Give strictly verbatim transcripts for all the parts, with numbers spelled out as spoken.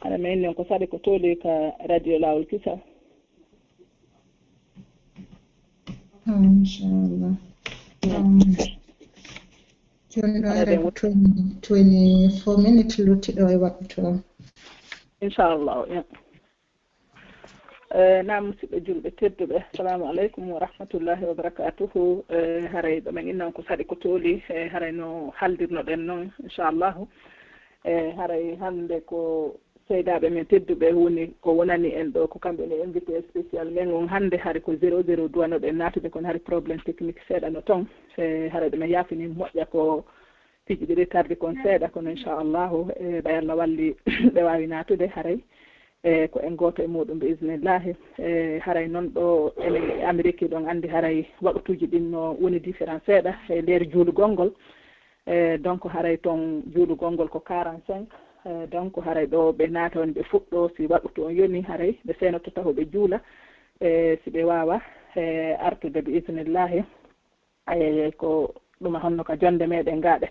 Hara men non ko saɗi ko tooli ka radio Laawol Kisal. Ah, inchallah. Um, jooni ɗo Hara are ɓe ko twenty, twenty-four minutes luttiɗo e waɗtu o. Inchallah, yeah. Eh, naam, musidɓe julɓe tedduɓe, assalamu aleykum wa rahmatullahi wa barakatuhu. Eh, haray ɗo men innan ko saɗi ko tooli, eh, haray no haldirnoɗen non, inchallahu. Eh, haray hannde ko seedaaɓe men tedduɓe woni ko wonani en ɗo, ko kamɓe woni invité spécial men on hannde. Hari ko zéro zéro duwanoɗen naatude, kono hari problème technique seeɗa no ton. Eh, haray ɗo men yaafini moƴƴa ko piiji ɗiɗi tardi kon seeɗa, kono inchallahu, e ɓay Allah walli ɓe waawi naatude haray. E ko en gooto e muɗum, bi isnillahi. E haray non ɗo enen e Amérique ɗon anndi haray waqtuuji ɗin no woni différent seeɗa e nder juulugol ngol. E donc haray ton juulugol ngol ko quarante-cinq. E donc haray ɗo ɓe naata on ɓe fuɗɗo, si waqtu on yoni haray ɓe seenoto taho ɓe juula. E si ɓe waawa, e artude bi isnillahi. Aye, ko ɗuma honno ka jonde meɗen gaaɗe.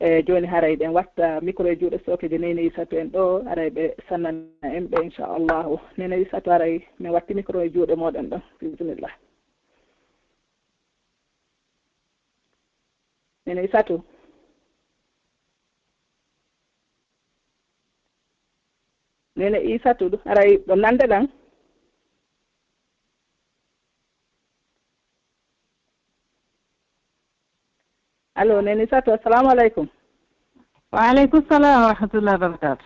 E jooni haray ɗen watta micro e juuɗe sookeje Nene Isatu en ɗo, haray ɓe sannana en ɓe, inchallahu. Nene Isatu, haray men watti micro e juuɗe moɗon ɗon, bisimilla. Nene Isatu. Nene Isatu, haray ɗo nande lan? Allo, Nene Isatu, assalamu aleykum. Wa aleykum salam wa rahmatullahi wa barakatuh.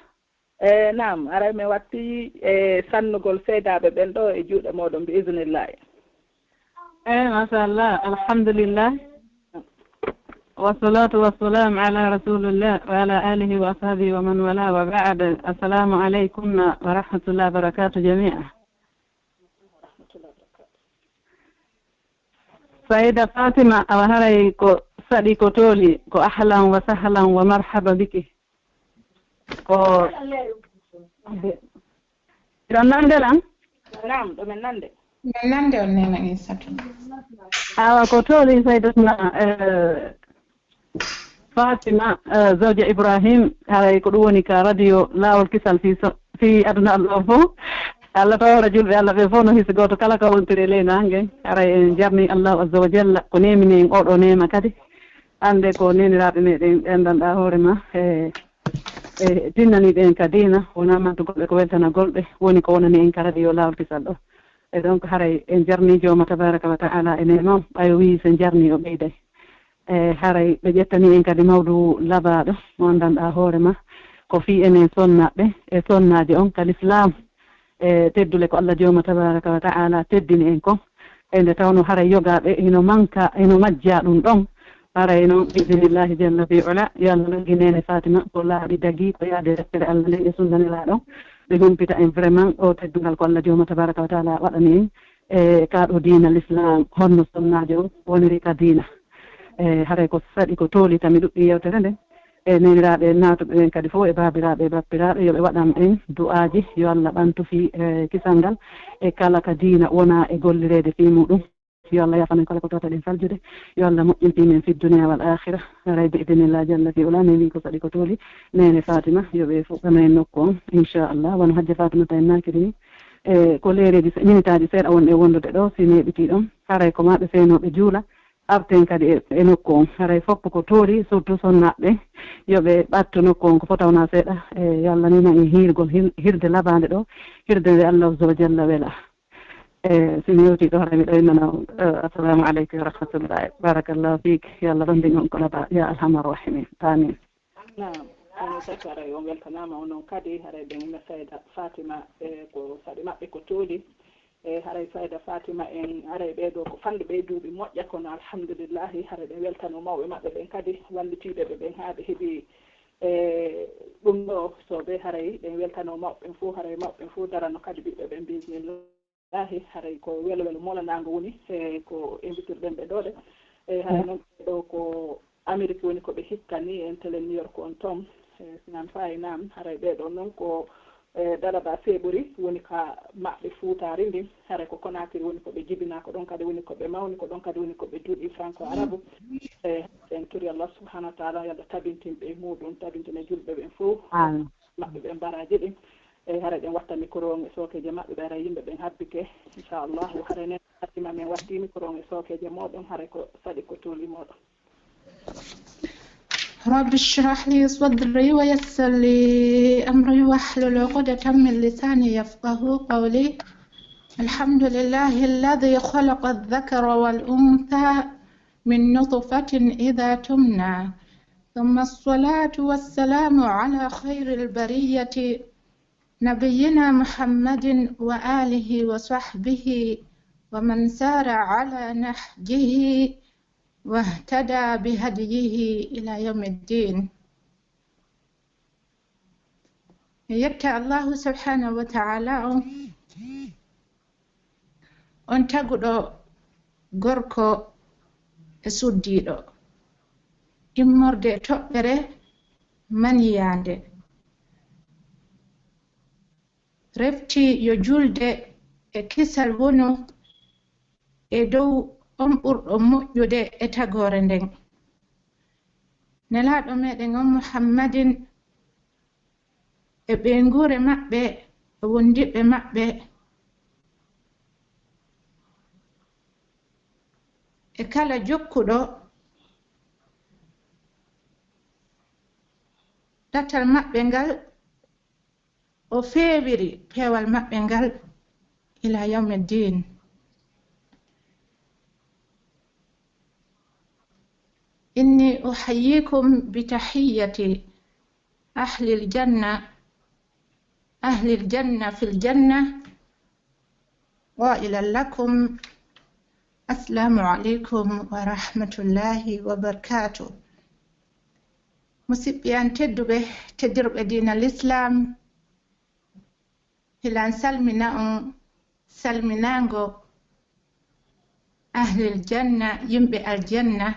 E, naam, haray men watti e sannugol seedaaɓe ɓen ɗo e juuɗe moɗon, bi isnillahi. E, machallah, alhamdulillah. Wassalatu wassalamu ala rasulillah wa ala alihi wa ashabihi wa man wala wa ba'd. Assalamu aleykum wa rahmatullahi wa barakatuh jami'a. Sayda Fatima, awa haray ko saɗi ko tooli, ko ahlan wa sahlan wa marhaba biki. Ko, ɗon nande lan? Naam, ɗo men nande. Men nande on, Nene Isatu. Awa ko tooli, Sayyidatuna, eh, Fatima, eh, Zawja Ibrahim, haray ko ɗum woni ka radio Laawol Kisal fii so-, fii aduna Allah o fow. Allah tawra julɓe Allah ɓe fow no hisi gooto kala ka wontiri e ley naange. Haray en jarni Allahu Azza wa Jalla ko neemini en oo ɗoo neema kadi. Annde ko neeniraaɓe meɗen ɓe anndanɗaa hoore ma, e, e tinnaniiɓe en ka diina, wonaa mantugol ɓe ko weltanagol ɓe, woni ko wonani en ka radio Laawol Kisal ɗo. E donc haray en jarni Jooma tabaraka wa ta'ala e neema o, ɓay o wi'i sen jarni o ɓeyday. E haray ɓe ƴettani en kadi mawdu labaaɗo mo anndanɗaa hoore ma, ko fii enen sonnaaɓe e sonnaajo on ka lislaam. E teddule ko Allah Jooma tabaraka wa ta'ala teddini en kon. E nde tawno haray yogaaɓe hino manka, hino majjaa ɗum ɗon. Haray non, bi idnillahi jalla fi ula, yo Allah nanngi Neene Fatima ko laaɓi dagii ko yaade deftere Allah nden e sunna Nelaaɗo. Ɓe humpita en vraiment o teddungal ko Allah Jooma tabaraka wa ta'ala waɗani en e kaa ɗoo diina lislaam, honno sonnaajo on woniri ka diina. E haray ko saɗi ko tooli tami ɗuɗɗi yewtere nde. E neeniraaɓe naatuɓe ɓen kadi fow e baabiraaɓe e bappiraaɓe, yo ɓe waɗan en du'aaji, yo Allah ɓantu fii, e, kisal ngal, e kala ka diina wona e gollireede fii muɗum. Yo Allah yaafan en kala ko tawata ɗen faljude. Yo Allah moƴƴin fii men fi dunya wal akhira. Haray bi idnillah jalla fi ula, men wi ko saɗi ko tooli. Neene Fatima, yo ɓe fuɗɗano en nokku on, inchallah. Wano Hajja Fatimata en naakiri ni, e ko leereeji se-, minitaaji seeɗa wonɗi e wondude ɗo, si neeɓitii ɗon, haray ko maa ɓe seenoo ɓe juula. Arten kadi e, e nokku on. Haray fof ko toori, surtout sonnaaɓe, yo ɓe ɓattu nokku on ko fota wonaa seeɗa. E, yo Allah neeman en hiirgol, hir-, hirde labaande ɗo, hirde nde Allah azza wa jalla wela. E, si mi yewtii ɗo, haray miɗo innana on, e, assalamu aleykum wa rahmatullahi. Barakallahu fiik. Yo Allah ɓanndin on ko labaa. Ya Arhamar Rahimin. Amin. Naam, onon tati haray on weltanaama, onon kadi haray ɓe Ummi Sayda Fatima, e, ko saɗi maɓɓe ko tooli. E, haray Sayda Fatima en, haray ɓee ɗoo ko fanɗuɓe e duuɓi moƴƴa, kono alhamdulillahi, haray ɓe weltanoo mawɓe maɓɓe ɓen kadi, wallitiiɓe ɓe ɓen haa ɓe heɓi, e, ɗum ɗoo sooɓe, haray ɓen weltanoo mawɓe ɓen fow, haray mawɓe ɓen fow darano kadi ɓiɓɓe ɓen, bismillah. Ahi, haray ko welo welo molanaango woni, e, ko invitirɗen ɓe ɗoo ɗe. E, haray non ɓe ɗoo ko Amérique woni ko ɓe hikkani en telen New York on ton. E, sinan faayi naam, haray ɓee ɗoo non ko, e, Dalaba Seeɓori woni ka maɓɓe Fuutaari ndin. Haray ko Konaakiri woni ko ɓe jibinaa, ko ɗon kadi woni ko ɓe mawni, ko ɗon kadi woni ko ɓe duɗi franco arabu. E, en turi Allah subhanahu wa taala yo Allah tabintin ɓe e muɗum, tabintina julɓe ɓen fow. Amin. Maɓɓe ɓen baraaji ɗin. Eyi, haray ɗen watta mikro on e sookeeje maɓɓe, ɓe haray yimɓe ɓen habbike. Inchallahu, haray nen Fatima men watti mikro on e sookeeje mooɗon, haray ko saɗi ko tooli mooɗon. رب اشرح لي صدري ويسر لي أمري واحلل عقدة من لساني يفقهوا قولي. الحمد لله الذي خلق الذكر والأنثى من نطفة إذا تمنى. ثم الصلاة والسلام على خير البرية نبينا محمد وآله وصحبه ومن سار على نهجه واهتدى بهديه إلى يوم الدين. Yetta Allahu subhanahu wa ta'ala on, on taguɗo gorko e suddiiɗo, immorde e toɓɓere maniyaande, refti yo julde e kisal wonu e dow on ɓurɗo moƴƴude e tagoore nden. Nelaaɗo meɗen on Muhammadin e ɓeynguure maɓɓe e wondiɓɓe maɓɓe e kala jokkuɗo ɗatal maɓɓe ngal o feewiri peewal maɓɓe ngal ila yawmi ddin. إني أحييكم بتحية أهل الجنة أهل الجنة في الجنة قائلا لكم السلام عليكم ورحمة الله وبركاته. Musiɓɓe an tedduɓe, teddirɓe diina Lislaam, hilan salmina on salminaango ahlil janna, yimɓe aljanna,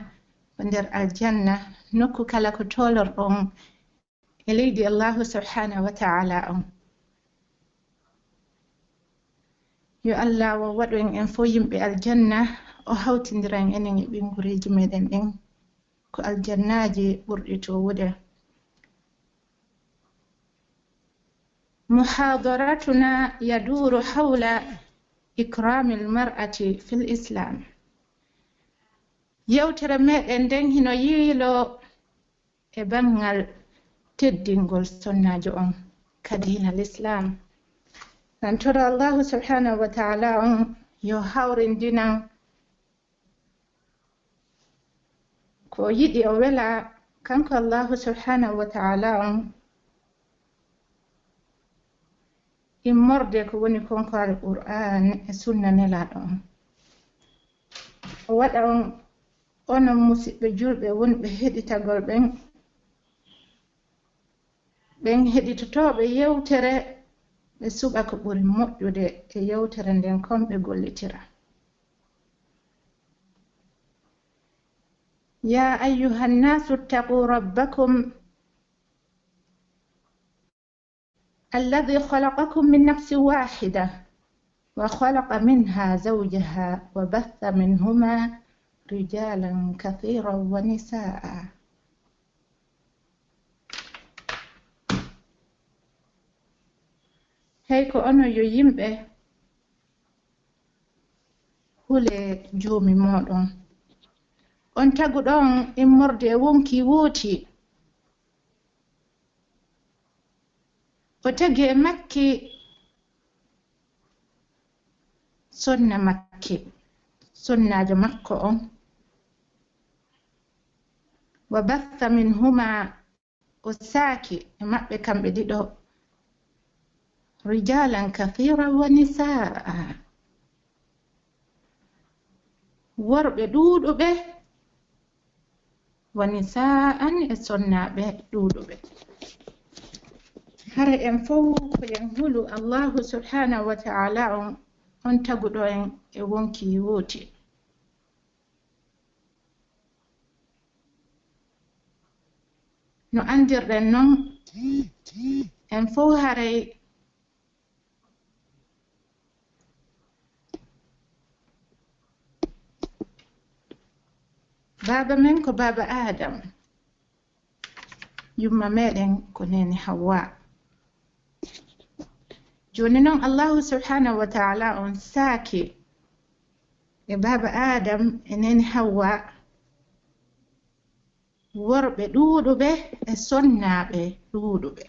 ko nder aljanna, nokku kala ko toolorɗon e leydi Allahu subhanahu wa ta'ala on. Yo Allah o waɗu en en fow yimɓe aljanna, o hawtindira en enen e ɓeynguureeji meɗen ɗin ko aljannaaji ɓurɗi toowude. محاضرتنا يدور حول إكرام المرأة في الإسلام. Yewtere meɗen nden hino yiiloo e banngal teddingol sonnaajo on ka diina Lislaam. Nan toro Allahu subhanahu wa ta'ala on yo hawrindinan ko o yiɗi o welaa kanko Allahu subhanahu wa ta'ala on immorde ko woni kon ko Alqur'aan e sunna Nelaaɗo on. O waɗa on onon musiɓɓe julɓe wonɓe heɗitagol ɓen, ɓen heɗitotooɓe yewtere, ɓe suɓa ko ɓuri moƴƴude e yewtere nden kon ɓe gollitira. يا أيها الناس اتقوا ربكم الذي خلقكم من نفس واحدة وخلق منها زوجها وبث منهما رجالا كثيرا ونساء. Hey ko onon yo yimɓe, hulee Joomi mooɗon. On taguɗo on immorde e wonkii wootii. O tagi e makki sonna makki, sonnaajo makko on. وبث منهما O saaki e maɓɓe kamɓe ɗiɗo رجالا كثيرا ونساء worɓe ɗuuɗuɓe ونساء e sonnaaɓe ɗuuɗuɓe. Hara en fow ko en hulu Allaahu subhaanahu wa ta'aalaa on, on taguɗo en e wonkii wooti. No anndirɗen non, en fow haray baaba men ko baaba Aadam, yumma meɗen ko neene Hawwaa. Jooni non, Allahu subhanahu wa ta'ala on saaki e baaba Adam e nene Hawwa worɓe ɗuuɗuɓe e sonnaaɓe ɗuuɗuɓe.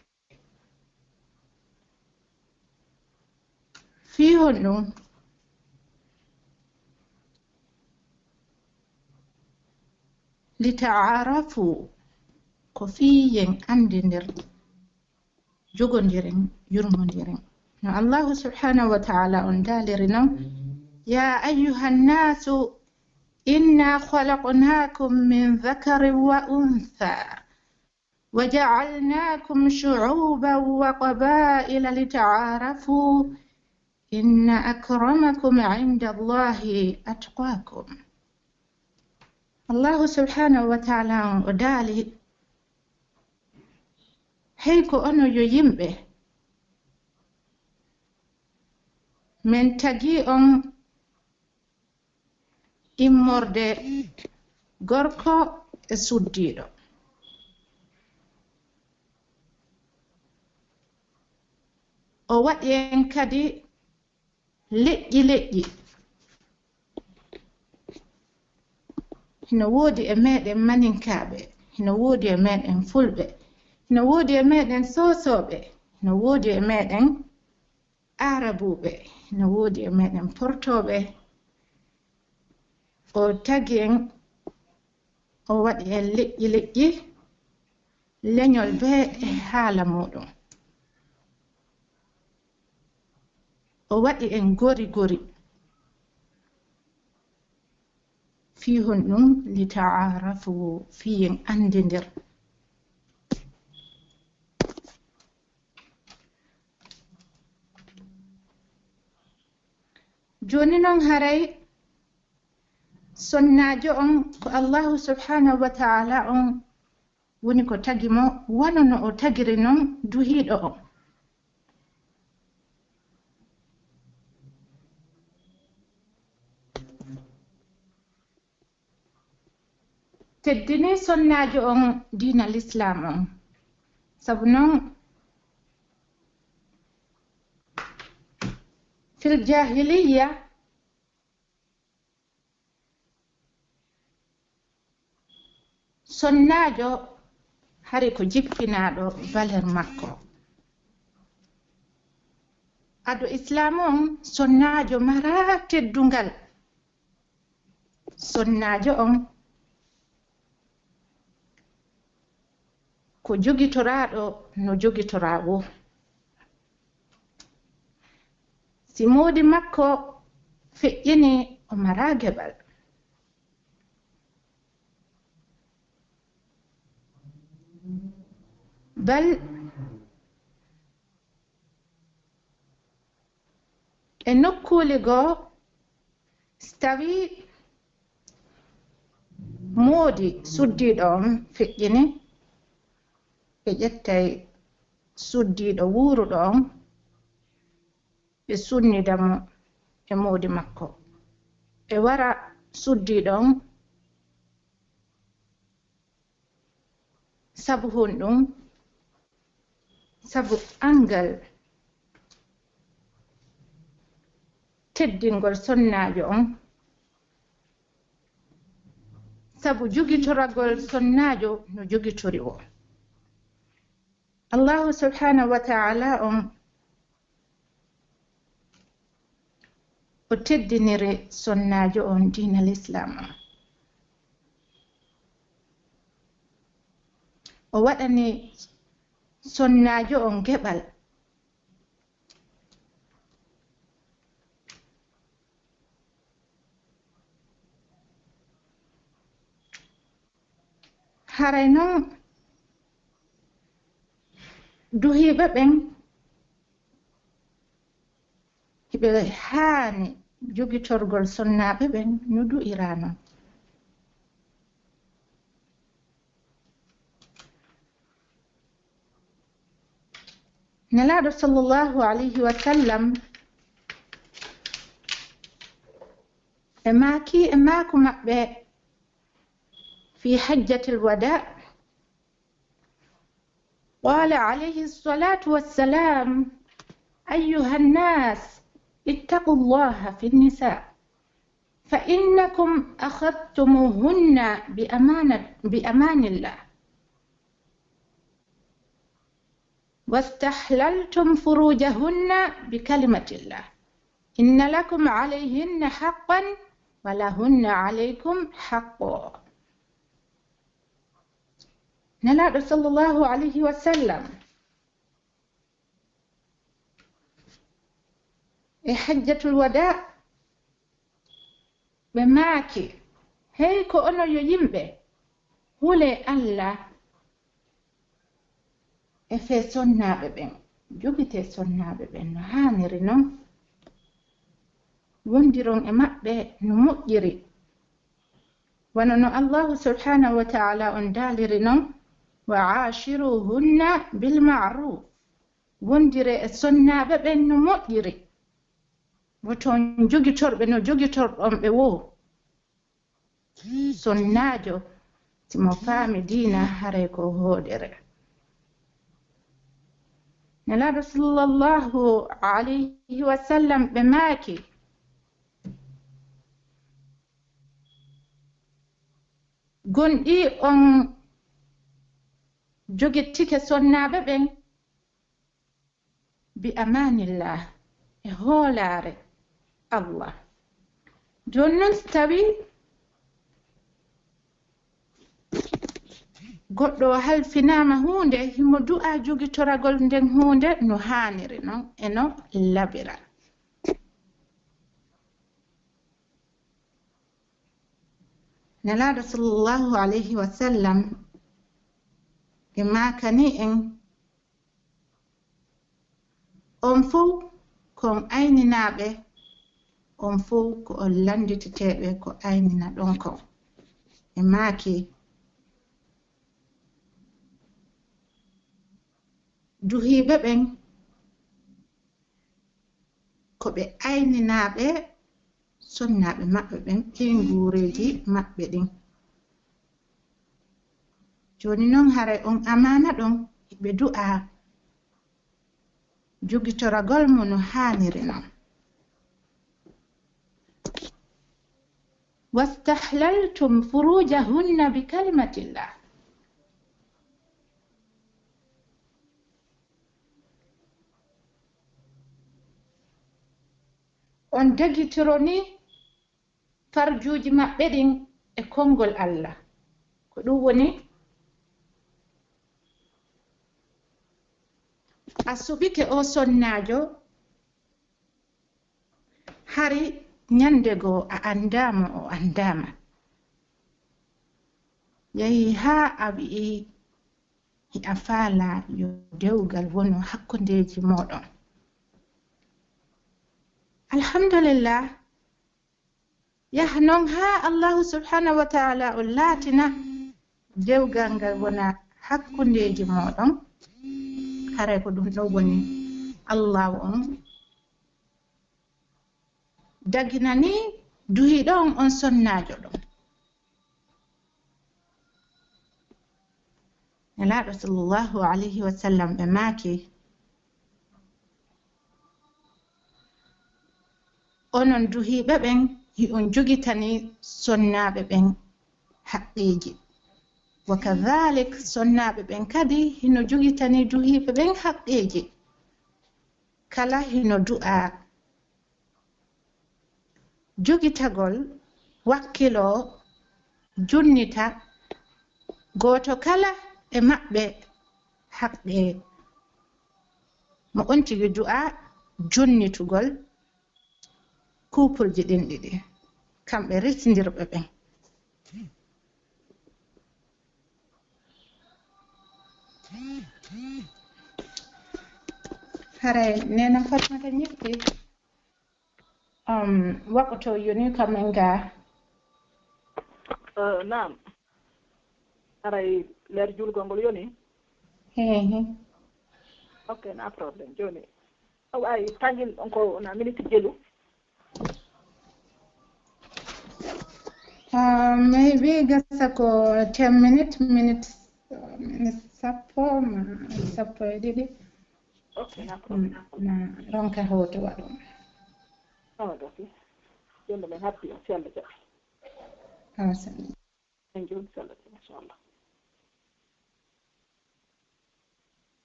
Fii honɗun? Li ta'aarafu, ko fii yen anndindir, jogondiren, yurmondiren. No Allahu subhanahu wa ta'ala on daaliri non, يا أيها الناس إنا خلقناكم من ذكر وأنثى وجعلناكم شعوبا وقبائل لتعارفوا إن أكرمكم عند الله أتقاكم. Allahu subhanahu wa ta'ala on o daali, hey ko onon yo yimɓe, men tagi on immorde gorko e suddiiɗo. O waɗi en kadi leƴƴi leƴƴi. Hino woodi e meɗen Maninkaaɓe, hino woodi e meɗen Fulɓe, hino woodi e meɗen Soosooɓe, hino woodi e meɗen Aarabuuɓe, hino woodi e meɗen Portooɓe. O tagi en, o waɗi en leƴƴi leƴƴi, leñol bee e haala muuɗum. O waɗi en gori gori. Fii honɗun? Li ta'aarafu, fii en anndindir. Jooni non haray sonnaajo on ko Allahu subhanahu wa ta'ala on woni ko tagi mo, wano no o tagiri non duhiiɗo on. Teddini sonnaajo on diina Lislaam on. Sabu non, fil jaahiliyya, sonnaajo hari ko jippinaaɗo valeur makko. Ado Islaam on, sonnaajo maraa teddungal. Sonnaajo on ko jogitoraaɗo no jogitoraa woo. Si moodi makko feƴƴini, o maraa geɓal. Bal e nokkuuli goo, si tawii moodi suddiiɗo on feƴƴini, ɓe ƴettay suddiiɗo wuuruɗo on, ɓe sunnida mo e moodi makko. Ɓe wara suddiiɗo on, sabu honɗun? Sabu anngal teddingol sonnaajo on, sabu jogitoragol sonnaajo no jogitori woo. Allahu subhanahu wa ta'ala on, o teddiniri sonnaajo on diina Lislaam on. O waɗani sonnaajo on geɓal. Haray non, duhiiɓe ɓen, hiɓe haani jogitorgol sonnaaɓe ɓen no du'iraa non. Nelaaɗo sallallahu alayhi wa sallam e maaki e maaku maɓɓe fii hajjatil wadaa, qaala alayhi salatu wassalam, أيها الناس، اتقوا الله في النساء، فإنكم أخذتموهن بأمانة، بأمان الله، واستحللتم فروجهن بكلمة الله، إن لكم عليهن حقا ولهن عليكم حق. Nelaaɗo sallallahu alayhi wa sallam, e hajjatul wadaa, ɓe maaki, "Hey ko onon yo yimɓe, hulee Alla e fee sonnaaɓe ɓen, jogitee sonnaaɓe ɓen no haaniri non, wondiron e maɓɓe no moƴƴiri, wano no Allahu subhaanahu wa ta'ala on daaliri non, wa aashiruhunna bil ma'ruf." Wondiree e sonnaaɓe ɓen no moƴƴiri. Woto on jogitorɓe no jogitorɗon ɓe woo. Sonnaajo, si mo faami diina, haray ko hoodere. Nelaaɗo sallallahu alayhi wa sallam ɓe maaki, gonɗi on jogitike sonnaaɓe ɓen, bi amaanillah, e hoolaare Allah. Jooni non, si tawii goɗɗo o halfinaama huunde, himo du'aa jogitoragol nden huunde no haaniri non, e no labira. Nelaaɗo sallallahu alayhi wa sallam e maakani en, on fow ko on ayninaaɓe, on fow ko on lannditeteeɓe ko ayninaɗon kon. E maaki, duhiiɓe ɓen ko ɓe ayninaaɓe sonnaaɓe maɓɓe ɓen e nguureeji maɓɓe ɗin. Jooni non, haray on amaana ɗon, ɓe du'aa jogitoragol mo no haaniri non. واستحللتم فروجهن بكلمة الله. On dagitoroni farjuuji maɓɓe ɗin e konngol Allah. Ko ɗum woni, a suɓike o sonnaajo, hari ñannde goo a anndaa mo, o anndaa ma. Yahi haa a wi'i hiɗa faalaa yo dewgal wonu hakkundeeji mooɗon. Alhamdulillah, yaha non haa Allahu subhanahu wa ta'ala o laatina dewgal ngal wona hakkundeeji mooɗon. Haray ko ɗum ɗoo woni Allahu on daginani duhiiɗo on, on sonnaajo ɗon. Nelaaɗo sallallahu alayhi wa sallam ɓe maaki, onon duhiiɓe ɓen, hi'on jogitani sonnaaɓe ɓen haqqeeji. Wa kadhalik, sonnaaɓe ɓen kadi hino jogitani duhiiɓe ɓen haqqeeji. Kala hino du'aa jogitagol, wakkiloo, junnita, gooto kala e maɓɓe haqqee mo on tigi du'aa junnitugol kuupulji ɗin ɗiɗi, kamɓe risindirɓe ɓen. Haray neena Fatmata ñiɓti. Um, wakkati o yoni ka men ga. Uh, naam. Haray leer julgol ngol yoni? He, he. Ok, na problem. Jooni, awa, ay, tangin on ko na minute jelu. Uh, maybe gasa ko ten minutes, minutes, uh, minutes sappo, ma sappo e ɗiɗi. Ok, na problem. Na ronka hoto waɗo. Awa, gasi. Jonde men habbi on, si Allah jaɓi. Awa, sani. En joni, si Allah jaɓi, inchallah.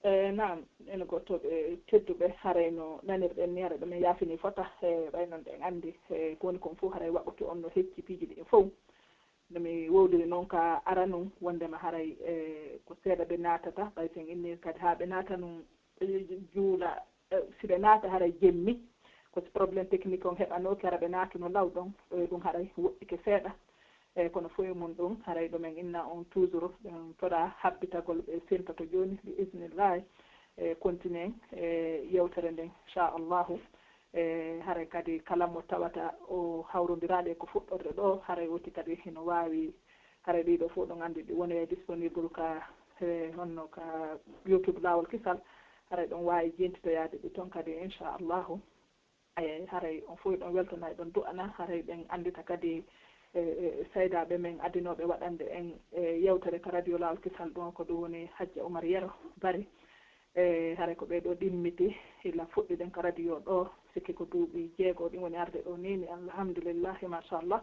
E, naam, ene gootooɓe tedduɓe, haray no nanirɗen ni, haray ɗo men yaafini fota, e, ɓay non ɗen anndi, e, ko woni kon fof, haray waɓɓutu on no hecci piiji ɗin fof. No mi wowliri non ka aranun, wonndema haray, e, ko seeɗa ɓe naatata, ɓay sen inni kadi haa ɓe naata nun, e, juula, e, si ɓe naata haray jemmi, ko si problème technique on heɓanooki, hara ɓe naatuno law ɗon, e, ɗum haray woɗɗike seeɗa. E, kono fof e mun ɗum, haray ɗo men inna on toujours, ɓen toɗa habbitagol ɓe senta to jooni, bi isnillahi, e, continue, e, yewtere nden, inchallahu. E, haray kadi kala mo tawata o hawrondiraali e ko fuɗɗorde ɗo, haray woti kadi hino waawi, haray ɗii ɗoo fof ɗon anndi ɗi woni disponible ka, e, honno ka YouTube Laawol Kisal, haray ɗon waawi jentitoyaade ɗi ton kadi, inchallahu. E, haray on fof ɗon weltana e ɗon du'ana, haray ɗen anndita kadi, e, e, saydaaɓe men adinooɓe waɗande en, e, yewtere ka Radio Laawol Kisal ɗon, ko ɗum woni Hajja Umar Yero Bari. E, haray ko ɓee ɗoo ɗimmiti, ila fuɗɗiɗen ka radio ɗoo, sikki ko duuɓi jeego ɗin woni arde ɗoo nii, ni alhamdulillahi, machallah.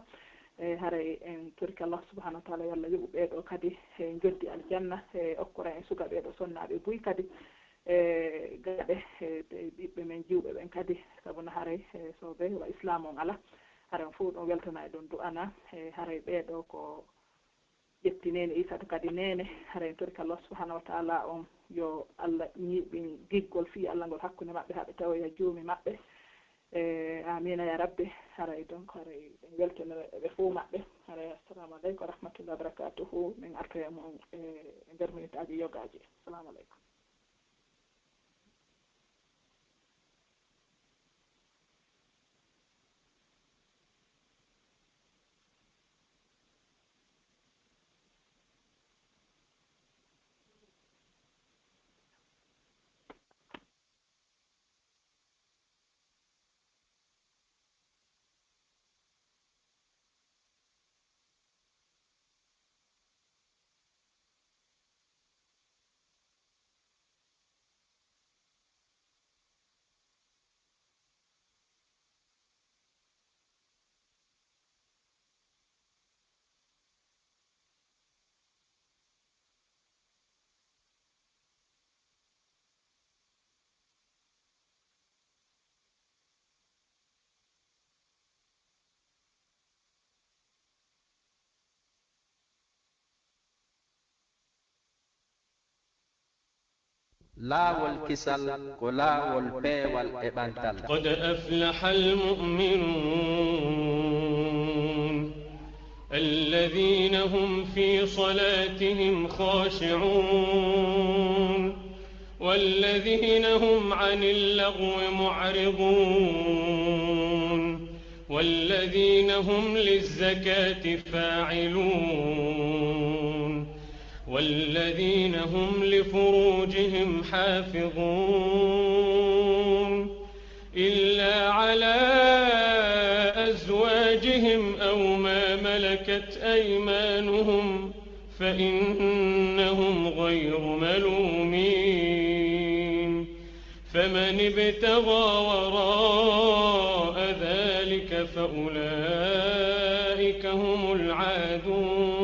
E, haray en torike Allah subhanahu wa taala, yo Allah yoɓu ɓee ɗoo kadi, e, njoddi aljanna, e, okkora en suka ɓee ɗoo sonnaaɓe buy kadi, e, gaɗe, e, e, ɓiɓɓe men jiwɓe ɓen kadi, sabu no haray, e, so ɓe wa Islaam on ala, haray on fof ɗon weltana e ɗon du'ana, e, haray ɓee ɗoo ko ƴetti neene Iisatu kadi neene, haray en torike Allah subhanahu wa taala on, yo Allah ñiiɓin giggol fii Allah ngol hakkunde maɓɓe, haa ɓe tawoya juumi maɓɓe. E, amiina ya Rabbi. Haray donc, haray en weltanira ɓe fof maɓɓe. Haray, assalamu aleykum wa rahmatullahi wa barakatuhu. Min artoya e mon e nder minitaaji yogaaji. Assalamu aleykum. Laawol kisal ko laawol peewal e ɓantal. قد أفلح المؤمنون الذين هم في صلاتهم خاشعون والذين هم عن اللغو معرضون والذين هم للزكاة فاعلون والذين هم لفروجهم حافظون إلا على أزواجهم أو ما ملكت أيمانهم فإنهم غير ملومين. فمن ابتغى وراء ذلك فأولئك هم العادون.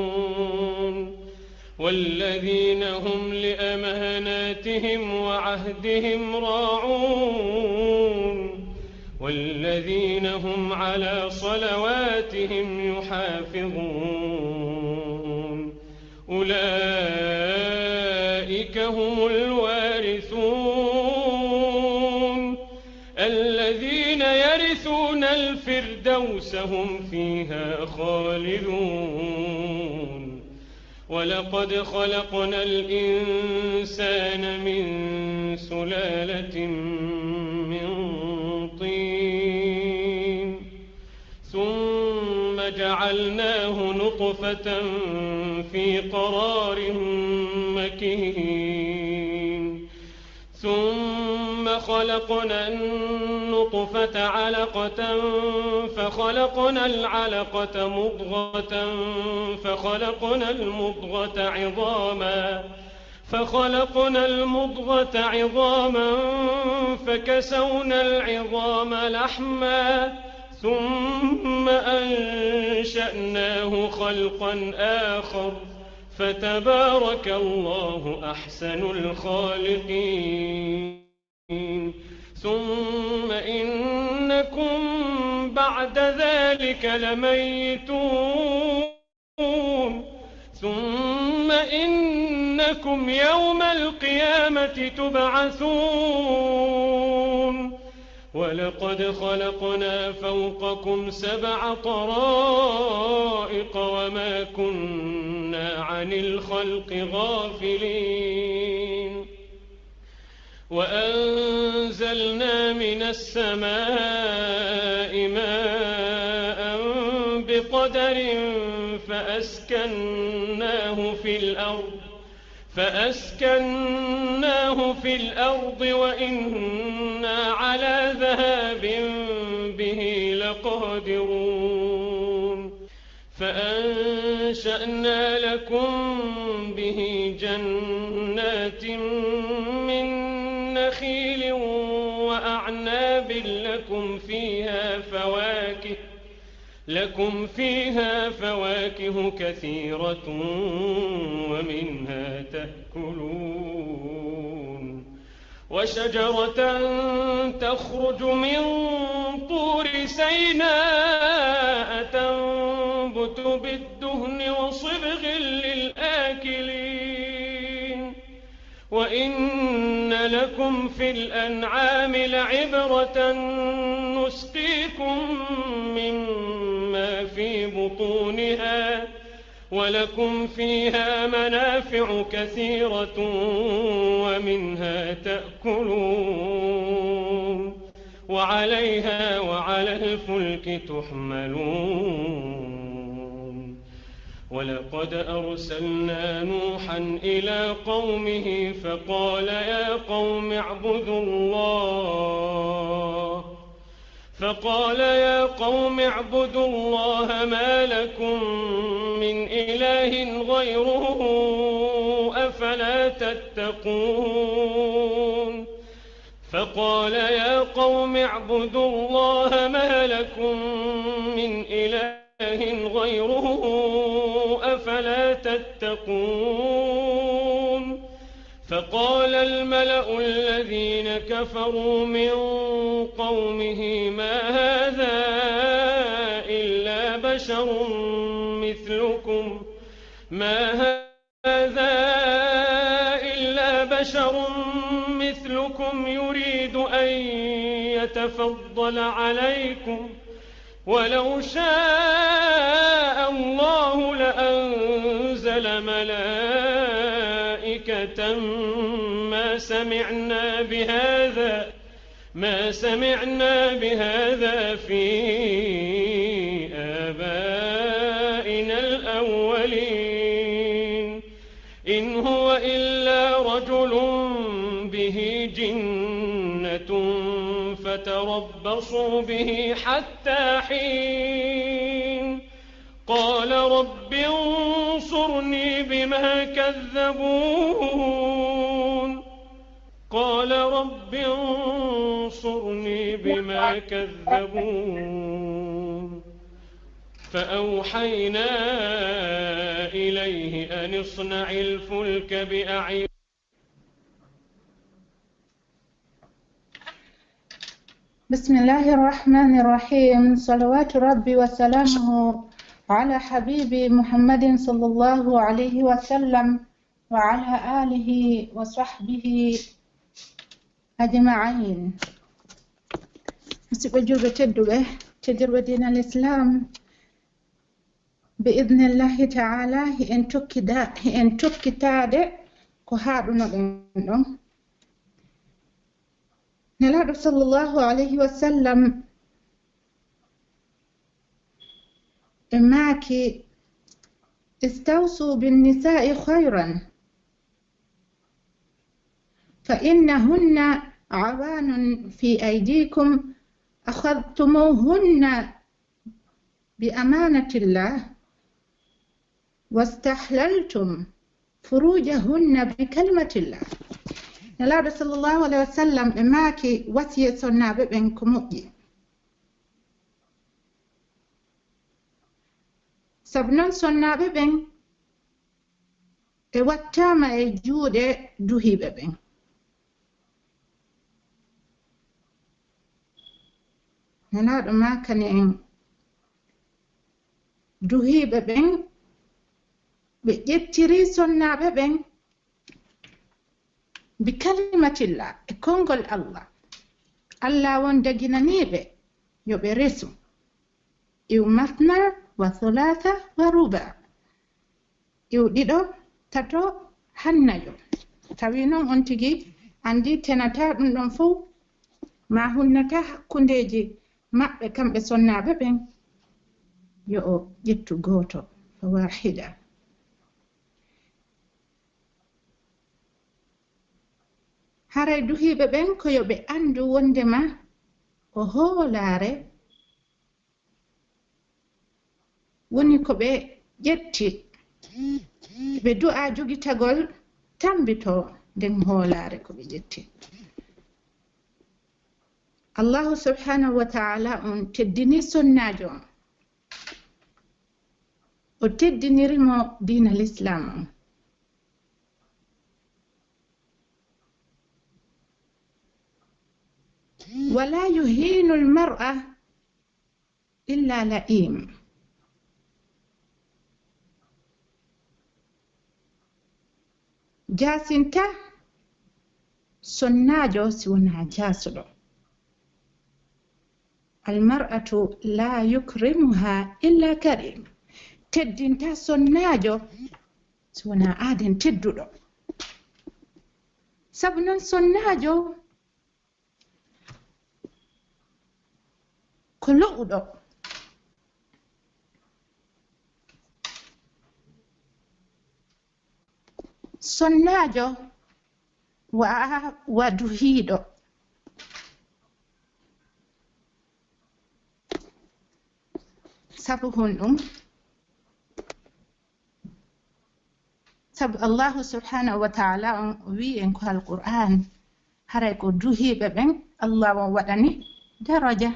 والذين هم لأماناتهم وعهدهم راعون. والذين هم على صلواتهم يحافظون. أولئك هم الوارثون الذين يرثون الفردوس هم فيها خالدون. ولقد خلقنا الإنسان من سلالة من طين ثم جعلناه نطفة في قرار مكين ثم خلقنا النطفة علقة فخلقنا العلقة مضغة فخلقنا المضغة عظاما فخلقنا المضغة عظاما فكسونا العظام لحما ثم أنشأناه خلقا آخر فتبارك الله أحسن الخالقين. ثم إنكم بعد ذلك لميتون. ثم إنكم يوم القيامة تبعثون. ولقد خلقنا فوقكم سبع طرائق وما كنا عن الخلق غافلين. وأنزلنا من السماء ماء بقدر فأسكناه في الأرض فأسكناه في الأرض وإنا على ذهاب به لقادرون. فأنشأنا لكم به جنات من نخيل وأعناب لكم فيها فواكه لكم فيها فواكه كثيرة ومنها تأكلون. وشجرة تخرج من طور سيناء تنبت بالدهن وصبغ للآكلين. وإن لكم في الأنعام لعبرة نسقيكم مما في بطونها ولكم فيها منافع كثيرة ومنها تأكلون وعليها وعلى الفلك تحملون. ولقد أرسلنا نوحا إلى قومه فقال يا قوم اعبدوا الله فقال يا قوم اعبدوا الله ما لكم من إله غيره أفلا تتقون. فقال يا قوم اعبدوا الله ما لكم من إله غيره أفلا تتقون. فقال الملأ الذين كفروا من قومه ما هذا إلا بشر مثلكم ما هذا إلا بشر مثلكم يريد أن يتفضل عليكم ولو شاء الله لأنزل ملائكة ما سمعنا بهذا ما سمعنا بهذا في آبائنا الأولين. إن هو إلا رجل به جنة فتربصوا به حتى حين. قال رب انصرني بما كذبون. قال رب انصرني بما كذبون. فأوحينا إليه أن اصنع الفلك بأعيننا. بسم الله الرحمن الرحيم. صلوات ربي وسلامه على حبيبي محمد صلى الله عليه وسلم وعلى آله وصحبه أجمعين. Musidɓe julɓe tedduɓe, teddirɓe diina l'islam, bi idnillahi ta'ala, hi'en tokkida, hi'en tokkitaade ko haaɗunoɗen ɗon. Nelaaɗo sallallahu alayhi wa sallam e maaki, استوصوا بالنساء خيرا فإنهن عوان في أيديكم أخذتموهن بأمانة الله واستحللتم فروجهن بكلمة الله. Nelaaɗo sallallahu alayhi wa sallam ɓe maaki wasiye sonnaaɓe ɓen ko moƴƴi. Sabu non sonnaaɓe ɓen ɓe wattaama e juuɗe duhiiɓe ɓen. Nelaaɗo maakani en duhiiɓe ɓen ɓe ƴettiri sonnaaɓe ɓen bi kalimatillah, e konngol Allah. Allah on daginanii ɓe yo ɓe resu. Iw masna wa sulaasa wa ruba. Iw ɗiɗo, tato, haa nayo. Tawi non on tigi anndi tenata ɗum ɗon fow, ma hunnata hakkundeeji maɓɓe kamɓe sonnaaɓe ɓen. Yo o ƴettu gooto, fa waahida. Haray duhiiɓe ɓen ko yo ɓe anndu wonndema ko hoolaare woni ko ɓe ƴetti, ɓe du'a jogitagol tammbitoo nden hoolaare ko ɓe ƴetti. Allahu subhanahu wa ta'ala on teddini sonnaajo on. O teddiniri mo diina Lislaam on. Wala yuhinu lmar'a illa la'im. Jaasinta sonnaajo si wonaa jaasuɗo. Almar'atu la yukrimuha illa karim. Teddinta sonnaajo si wonaa aaden tedduɗo. Sabu non sonnaajo ko lo'uɗo. Sonnaajo wa, wa duhiiɗo. Sabu honɗum? Sabu Allahu subhanahu wa ta'ala on o wi'i en ko Alqur'an, haray ko duhiiɓe ɓen Allah on waɗani daraja.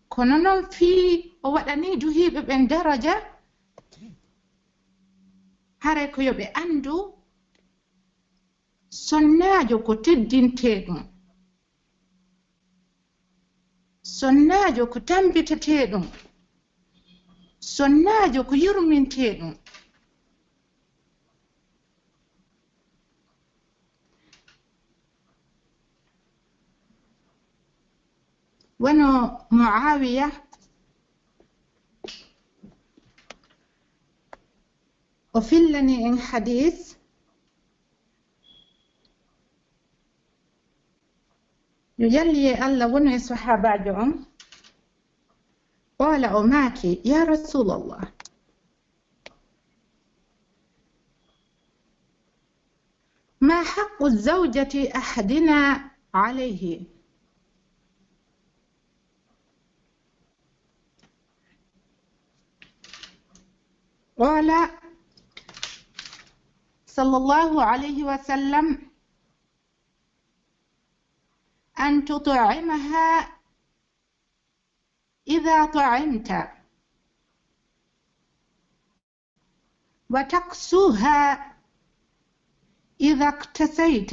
Kono non fii o waɗani duhiiɓe ɓen daraja, haray ko yo ɓe anndu sonnaajo ko teddintee ɗum. Sonnaajo ko tambitetee ɗum. Sonnaajo ko yurmintee ɗum. Wano Mu'aawiya, o fillani en hadiis, yo yalli e Allah wonu e sahaabaajo on, qoola o maaki, yaa Rasuulallah, ما حق زوجة أحدنا عليه؟ قال صلى الله عليه وسلم، أن تطعمها إذا طعمت، وتكسوها إذا اكتسيت،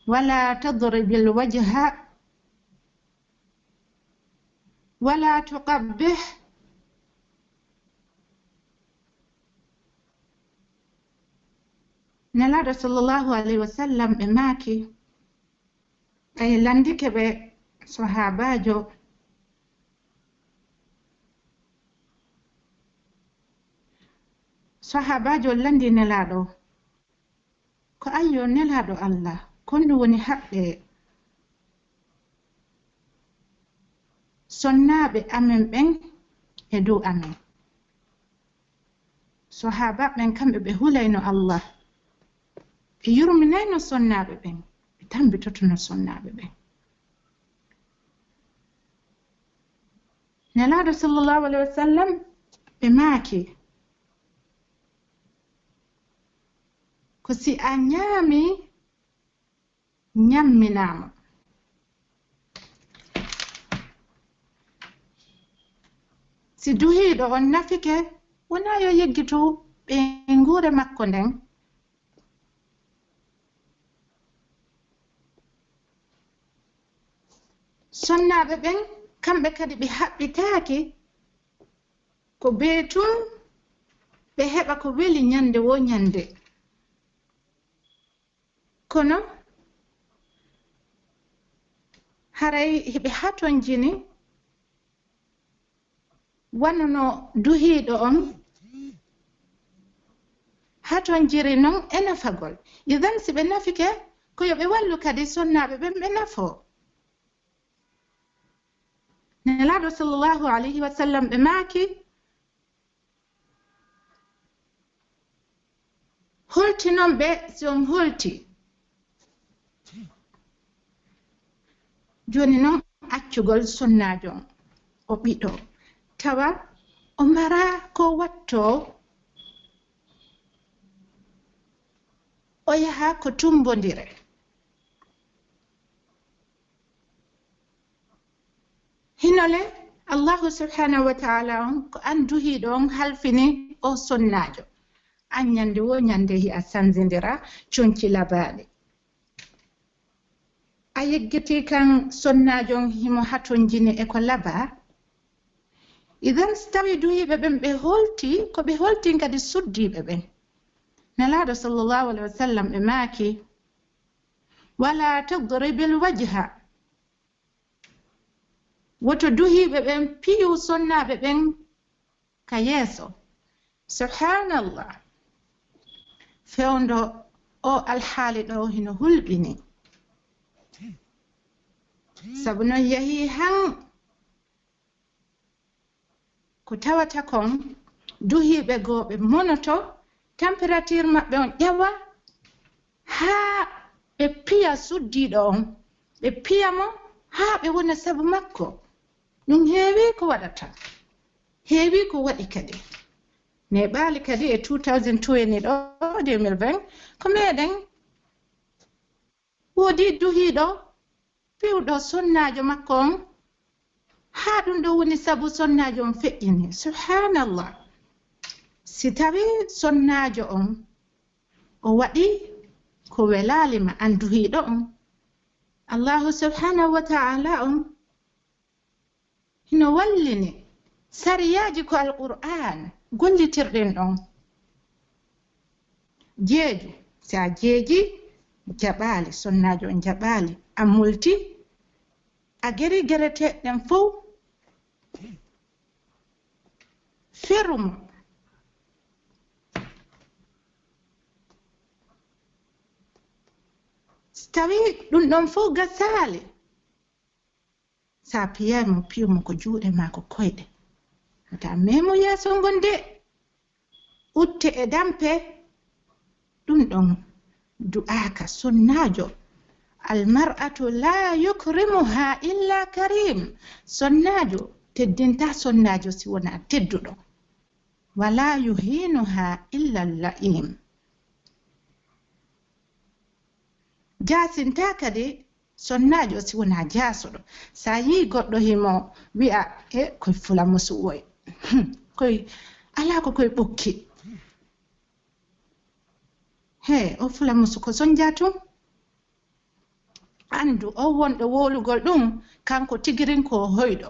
ولا تضرب الوجه، ولا تقبح. Nelaaɗo sallallahu alayhi wa sallam ɓe maaki, ɓe lanndike ɓe sahaabaajo, sahaabaajo lanndi Nelaaɗo, ko ayyo Nelaaɗo Allah, kon ɗum woni haqqe sonnaaɓe amen ɓen e dow amen. Sahaaba ɓen kamɓe ɓe hulayno Allah, ɓe yurminayno sonnaaɓe ɓen, ɓe tambitotono sonnaaɓe ɓen. Nelaaɗo sallallahu alayhi wa sallam ɓe maaki, Ko si a ñaami, ñamminaa mo. Si duhiiɗo on nafike, wonaa yo yeggitu ɓeynguure makko nden. Sonnaaɓe ɓen, kamɓe kadi ɓe haɓɓitaaki ko bee tun ɓe heɓa ko weli ñande woo ñande. Kono haray hiɓe hatonjini wano no duhiiɗo on hatonjiri non e nafagol. Idan si ɓe nafike, ko yo ɓe wallu kadi sonnaaɓe ɓen ɓe nafoo. Nelaaɗo sallallahu alayhi wa sallam ɓe maaki, holtinon ɓe si on holti. Jooni non accugol sonnaajo on o ɓiɗo, tawa o maraa ko wattoo, o yaha ko tumbondire. Hino le, Allahu subhanahu wa ta'ala on, ko an duhiiɗo on halfini o sonnaajo. An ñande woo ñande hi'a sanzindira conci labaaɗi. A yeggitii kan sonnaajo on himo hatonjini e ko labaa. Idan si tawii duhiiɓe ɓen ɓe holti, ko ɓe holtin kadi suddiiɓe ɓen. Nelaaɗo sallallahu alayhi wa sallam ɓe maaki, "Wala tadribil wajha." Woto duhiiɓe ɓen piyu sonnaaɓe ɓen ka yeeso. Subhaanallah. Fewndo o alhaali ɗo hino hulɓini. Sabu non yahii han ko tawata kon duhiiɓe goo ɓe monoto, temperature maɓɓe on ƴawa haa ɓe piya suddiiɗo on, ɓe piya mo haa ɓe wona sabu makko. Ɗum heewii ko waɗata, heewii ko waɗi kadi. Neeɓaali kadi e two thousand twenty ɗo, deux mille vingt, ko meɗen woodi duhiiɗo piwɗo sonnaajo makko on, haa ɗum ɗo woni sabu sonnaajo on feƴƴini. Subhaanallah. Si tawii sonnaajo on o waɗi ko welaali ma an duhiiɗo on, Allahu subhanahu wa ta'ala on hino wallini sariyaaji ko Alqur'aan gollitirɗen ɗon. Jeeju, si a jeeji, jaɓaali, sonnaajo on jaɓaali, a multi, a geri gereteeɗe ɗen fow, feru mo. Si tawii ɗum ɗon fow gasaali, sa piyaay mo, piyu mo ko juuɗe maa ko koyɗe. Wota memu yeeso ngon de. Utte e dampe. Ɗum ɗon du'aaka sonnaajo. Almar'atu la yukrimuha illa karim. Sonnaajo teddinta sonnaajo si wona tedduɗo. Wala yuhinuha illa la'im. Jaasinta kadi sonnaajo si wonaa jaasuɗo. Sa yii goɗɗo himo wi'a, "E, koy fulamusu woy. Koy, alaa ko koy ɓokki. He, o fulamusu ko sonja tun." Anndu, o wonɗo wowlugol ɗum, kanko tigirin ko o hoyɗo.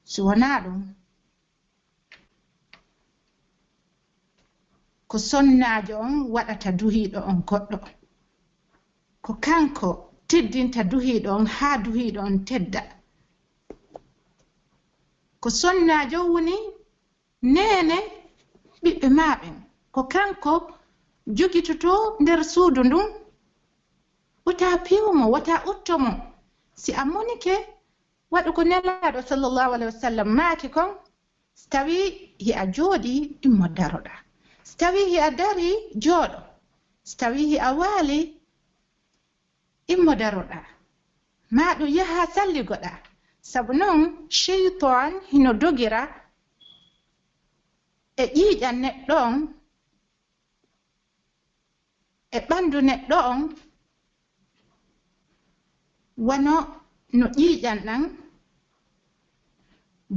Si wonaa ɗum, ko sonnaajo on waɗata duhiiɗo on goɗɗo. Ko kanko teddinta duhiiɗo on haa duhiiɗo on tedda. Ko sonnaajo woni neene ɓiɓɓe maa ɓen. Ko kanko jogitotoo nder suudu ndun. Wota piyu mo, wota utto mo. Si a monike, waɗu ko Nelaaɗo sallallahu alayhi wa sallam maaki kon, si tawii hi'a jooɗii, immo daroɗaa. Si tawii hi'a darii, jooɗo. Si tawii hi'a waalii, immo daroɗaa. Maa ɗum yaha salligoɗaa. Sabu non, seytaan hino dogira e ƴiiƴan neɗɗo on, e ɓandu neɗɗo on, wano no ƴiiƴan ɗan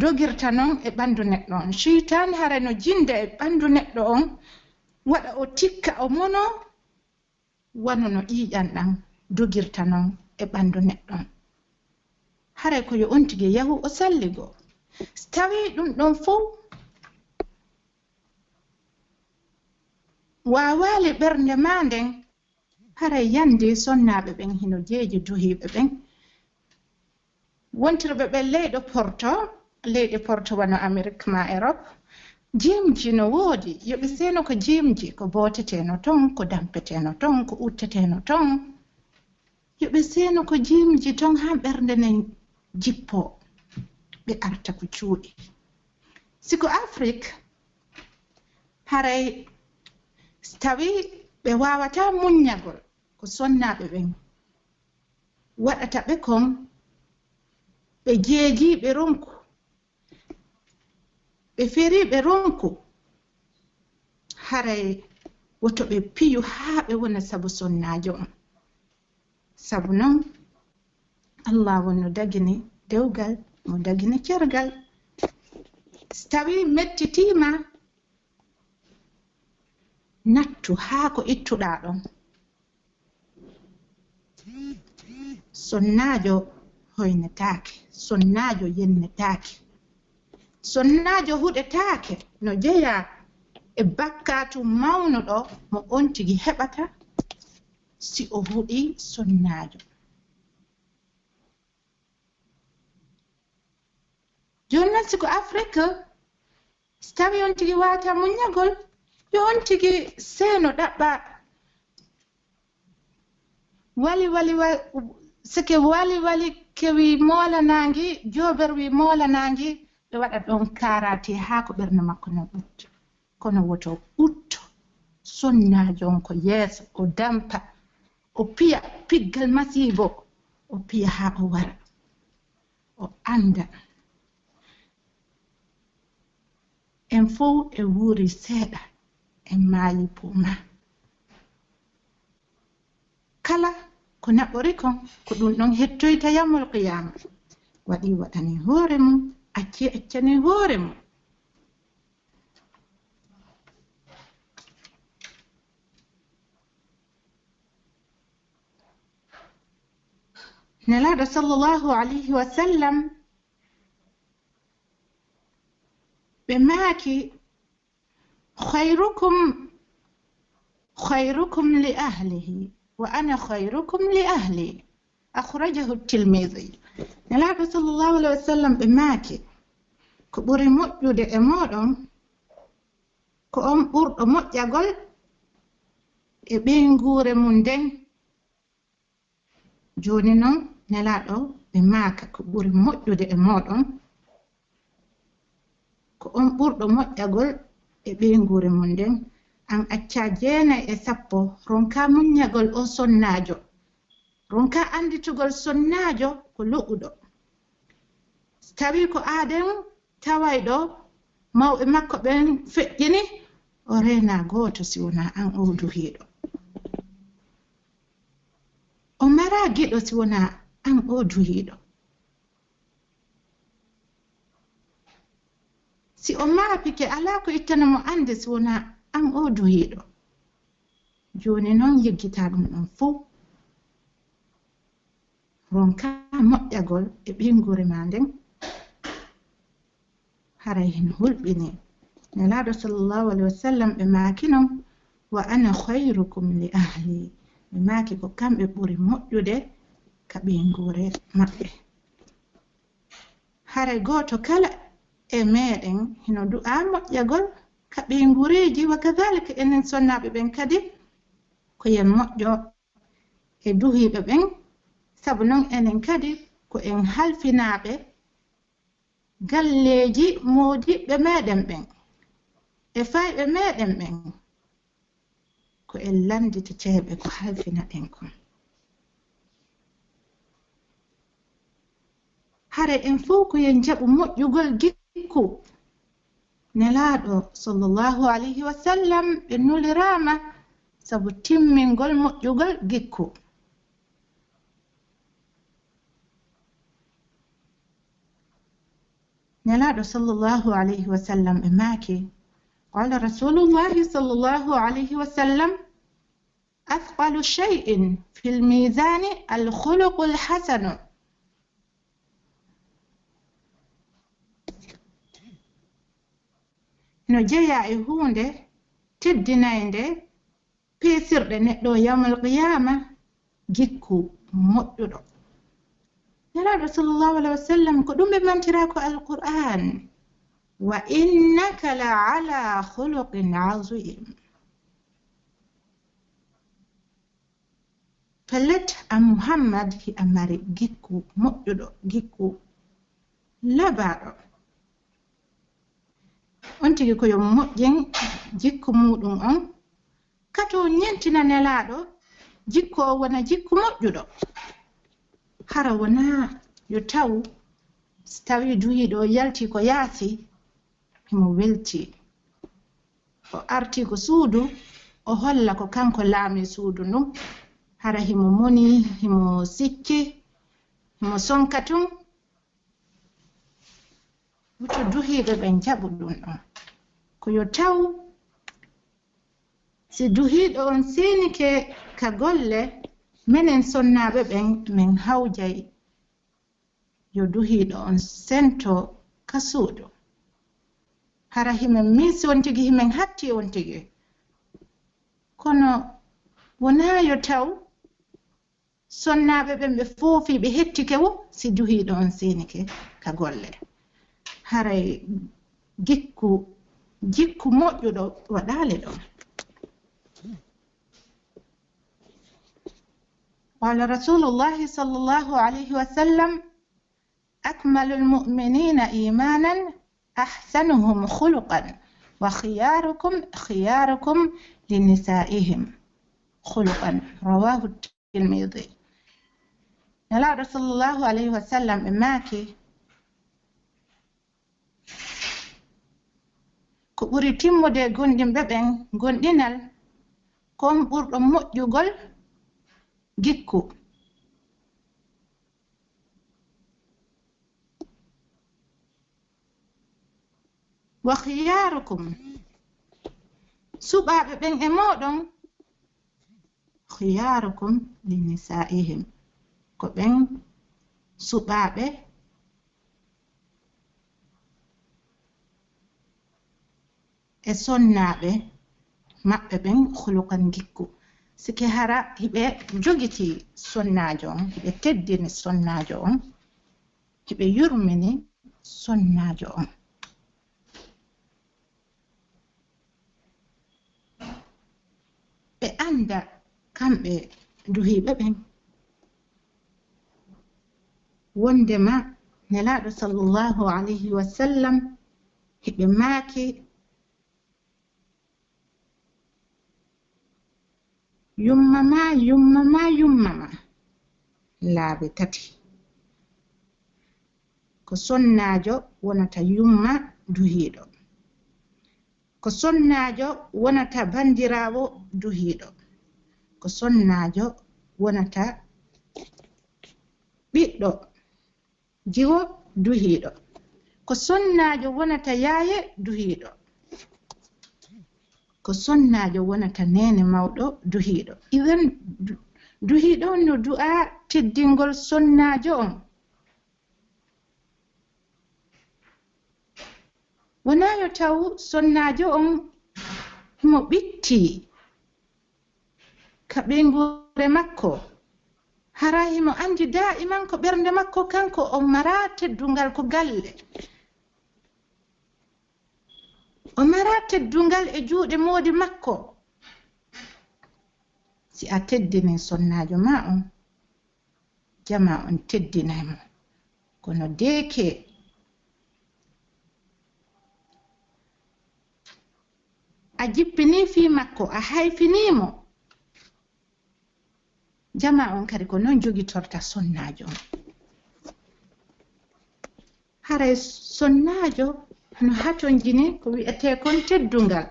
dogirta non e ɓandu neɗɗo on. Seytaane haray no jinda e ɓandu neɗɗo on, waɗa o tikka, o mono, wano no ƴiiƴan ɗan dogirta non e ɓandu neɗɗo on. Haray ko yo on tigi yahu o salligoo. Si tawii ɗun ɗon fow waawaali ɓernde maa nden, haray yandi sonnaaɓe ɓen hino jeeji duhiiɓe ɓen. Wontirɓe ɓen leyɗe porto, leyɗe porto wano Amerik maa Erop, jimji no woodi. Yo ɓe seeno ko jimji, ko booteteno ton, ko dampeteeno ton, ko utteteno ton. Yo ɓe seeno ko jimji ton haa ɓernde nden jippoo, ɓe arta ko cuuɗi. Si ko Afrik, haray si tawii ɓe waawataa muññagol ko sonnaaɓe ɓen waɗata ɓe kon, ɓe jeejii ɓe ronku, ɓe ferii ɓe ronku, haray woto ɓe piyu haa ɓe wona sabu sonnaajo on. Sabu non, Allah wonno dagini dewgal, mo dagini cergal. Si tawii mettitii ma, nattu haa ko ittuɗaa ɗon. Sonnaajo hoynetaake, sonnaajo yennetaake, sonnaajo huɗetaake, no jeyaa e bakkaatu mawnuɗo mo on tigi heɓata si o huɗii sonnaajo. Jooni non, si ko Afrik, si tawii on tigi waawataa muññagol, yo on tigi seeno ɗaɓɓa wali, wali, wa-, seke wali, wali, ke wii moolanaangi, joober wii moolanaangi, ɓe waɗa ɗon kaaraate haa ko ɓernde makko non ɓuttu. Kono woto utto sonnaajo on ko yeeso, o dampa, o piya piggal masiibo, o piya haa o wara, o annda. En fow e wuuri seeɗa, en maayi puma. Kala ko naɓori kon, ko ɗun ɗon hettoyta yawmul qiyaama. Waɗi waɗani hoore mun, acci accani hoore mun. Nelaaɗo sallallahu alayhi wa sallam, ɓe maaki, "Khayrukum, khayrukum li ahlihi, wa ana khayrukum li ahli." Akhrajahu Tirmidhi. Nelaaɗo sallallahu alayhi wa sallam ɓe maaki, "Ko ɓuri moƴƴude e mooɗon, ko on ɓurɗo moƴƴagol e ɓeynguure mun nden." Jooni non, Nelaaɗo ɓe maaka, "Ko ɓuri moƴƴude e mooɗon, ko on ɓurɗo moƴƴagol e ɓeynguure mun nden." An accaa jeenay e sappo, ronkaa muññagol on sonnaajo. Ronkaa annditugol sonnaajo ko lo'uɗo. Si tawii ko aaden tawayɗo mawɓe makko ɓen feƴƴini, o reenaa gooto si wonaa an oo duhiiɗo. O maraa giɗo si wonaa an oo duhiiɗo. Si o maapike, alaa ko ittana mo annde si wonaa an oo duhiiɗo. Jooni non, yiggitaa ɗun ɗon fow. Ronkaa moƴƴagol e ɓeynguure maa nden. Haray hino hulɓinii. Nelaaɗo sallallahu alayhi wa sallam ɓe maaki non, "Wa ana khayrukum li ahli." Ɓe maaki ko kamɓe ɓuri moƴƴude ka ɓeynguure maɓɓe. Haray gooto kala e meɗen hino du'aa moƴƴagol ka ɓeynguureeji, wa kadhalika enen sonnaaɓe ɓen kadi ko yo en moƴƴo e duhiiɓe ɓen, sabu non enen kadi ko en halfinaaɓe galleeji moodiɓɓe meɗen ɓen e fayɓe meɗen ɓen. Ko en lannditeteeɓe ko halfinaɗen kon. Hara en fow ko en jaɓu moƴƴugol gikku. Nelaaɗo sallallahu alayhi wa sallam ɓe nuliraama sabu timmingol moƴƴugol gikku. Nelaaɗo sallallahu alayhi wa sallam e maaki, قال رسول الله صلى الله عليه وسلم: أثقل شيء في الميزان الخلق الحسن. No jeyaa e huunde teddinaynde peesirɗe neɗɗo yawmal qiyaama, gikku moƴƴuɗo. Nelaaɗo sallallahu alayhi wa sallam, ko ɗum ɓe mantiraa ko Alqur'aan. وإنك لعلى خلق عظيم. Pellet, an Muhammad, hiɗa mari gikku moƴƴuɗo, gikku labaaɗo. On tigi ko yo moƴƴin jikku muuɗum on, kato ñentina Nelaaɗo, jikku o wona jikku moƴƴuɗo. Hara wonaa yo taw, si tawii duhiiɗo o yaltii ko yaasi, himo weltii. O artii ko suudu, o holla ko kanko laamii suudu ndun. Hara himo moni, himo sikki, himo sonka tun. Woto duhiiɓe ɓen jaɓu ɗun ɗon. Ko yo taw, si duhiiɗo on seenike ka golle, menen sonnaaɓe ɓen, men hawjay yo duhiiɗo on sento ka suudu. Hara himen miisi on tigi, himen hatti on tigi. Kono wonaa yo taw sonnaaɓe ɓen ɓe foofii, ɓe hettike wo si duhiiɗo on seenike ka golle. Haray gikku, jikku moƴƴuɗo waɗaali ɗon. قال رسول الله صلى الله عليه وسلم: أكمل المؤمنين إيمانا أحسنهم خلقا وخياركم خياركم لنسائهم خلقا. رواه الترمذي. Nelaaɗo sallallahu alayhi wa sallam ɓe maaki, ko ɓuri timmude e gomɗinɓe ɓen gomɗinal, ko on ɓurɗo moƴƴugol gikku. Wa khiyaarukum, suɓaaɓe ɓen e mooɗon, khiyaarukum li nisaa'ihim, ko ɓen suɓaaɓe e sonnaaɓe maɓɓe ɓen khuluqan gikku. Sike hara hiɓe jogitii sonnaajo on, hiɓe teddini sonnaajo on, hiɓe yurmini sonnaajo on. Ɓe annda kamɓe duhiiɓe ɓen wondema Nelaaɗo sallallahu alayhi wa sallam hiɓe maaki, yumma ma, yumma ma, yumma ma, laabi tati. Ko sonnaajo wonata yumma duhiiɗo. Ko sonnaajo wonata banndiraawo duhiiɗo. Ko sonnaajo wonata ɓiɗɗo jiwo duhiiɗo. Ko sonnaajo wonata yaaye duhiiɗo. Ko sonnaajo wonata neene mawɗo duhiiɗo. Idan, du-, duhiiɗo on no du'aa teddingol sonnaajo on. Wonaa yo taw sonnaajo on himo ɓitti ka ɓeynguure makko. Hara himo anndi daa'iman ko ɓernde makko, kanko o maraa teddungal ko galle. O maraa teddungal e juuɗe moodi makko. Si a teddinii sonnaajo maa on, jamaa on teddinay mo. Kono deeke a jippinii fii makko, a hayfinii mo, jamaa on kadi ko non jogitorta sonnaajo on. Haray sonnaajo no hatonjini ko wi'etee kon teddungal.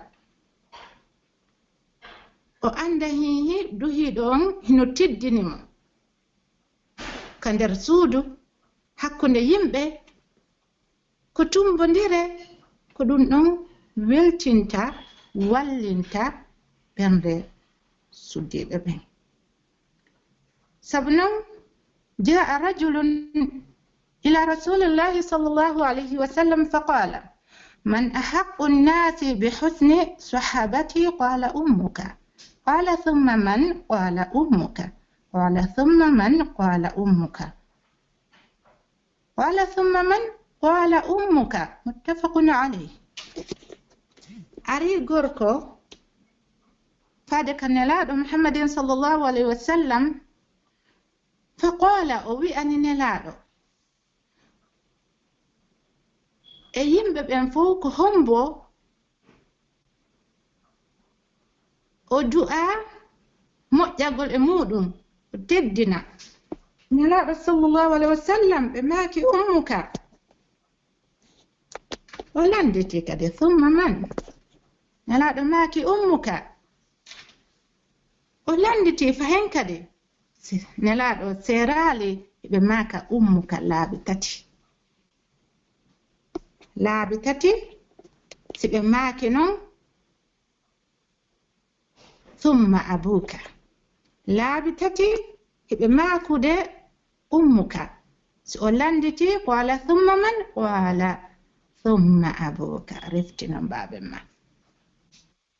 O annda hihi duhiiɗo on hino teddini mo ka nder suudu, hakkunde yimɓe, ko tumbondire, ko ɗum ɗon weltinta, wallinta ɓernde suddiiɓe ɓen. Sabu non, جاء رجل إلى رسول الله صلى الله عليه وسلم فقال: من أحق الناس بحسن صحابتي؟ قال: أمك. قال: ثم من؟ قال: أمك. قال: ثم من؟ قال: أمك. قال: ثم من؟ قال: أمك. متفق عليه. Ari gorko faade ka Nelaaɗo Muhammadin sallallahu alayhi wa sallam, faqaala, o wi'ani Nelaaɗo e yimɓe ɓen fow, ko hombo o du'a moƴƴagol e muuɗum, o teddina. Nelaaɗo sallallahu alayhi wa sallam, ɓe maaki: "Ummuka." O lannditi kadi: "Thumma man?" Nelaaɗo maaki: "Ummuka." O lannditi fahin kadi. Si-, Nelaaɗo seeraali, ɓe maaka: "Ummuka" laabi tati. Laabi tati, si ɓe maaki non, "Thumma abuka." Laabi tati, hiɓe maakude: "Ummuka." Si o lannditi, qaala: "Thumma man?" Qaala: "Thumma abuka." Refti non baaben ma.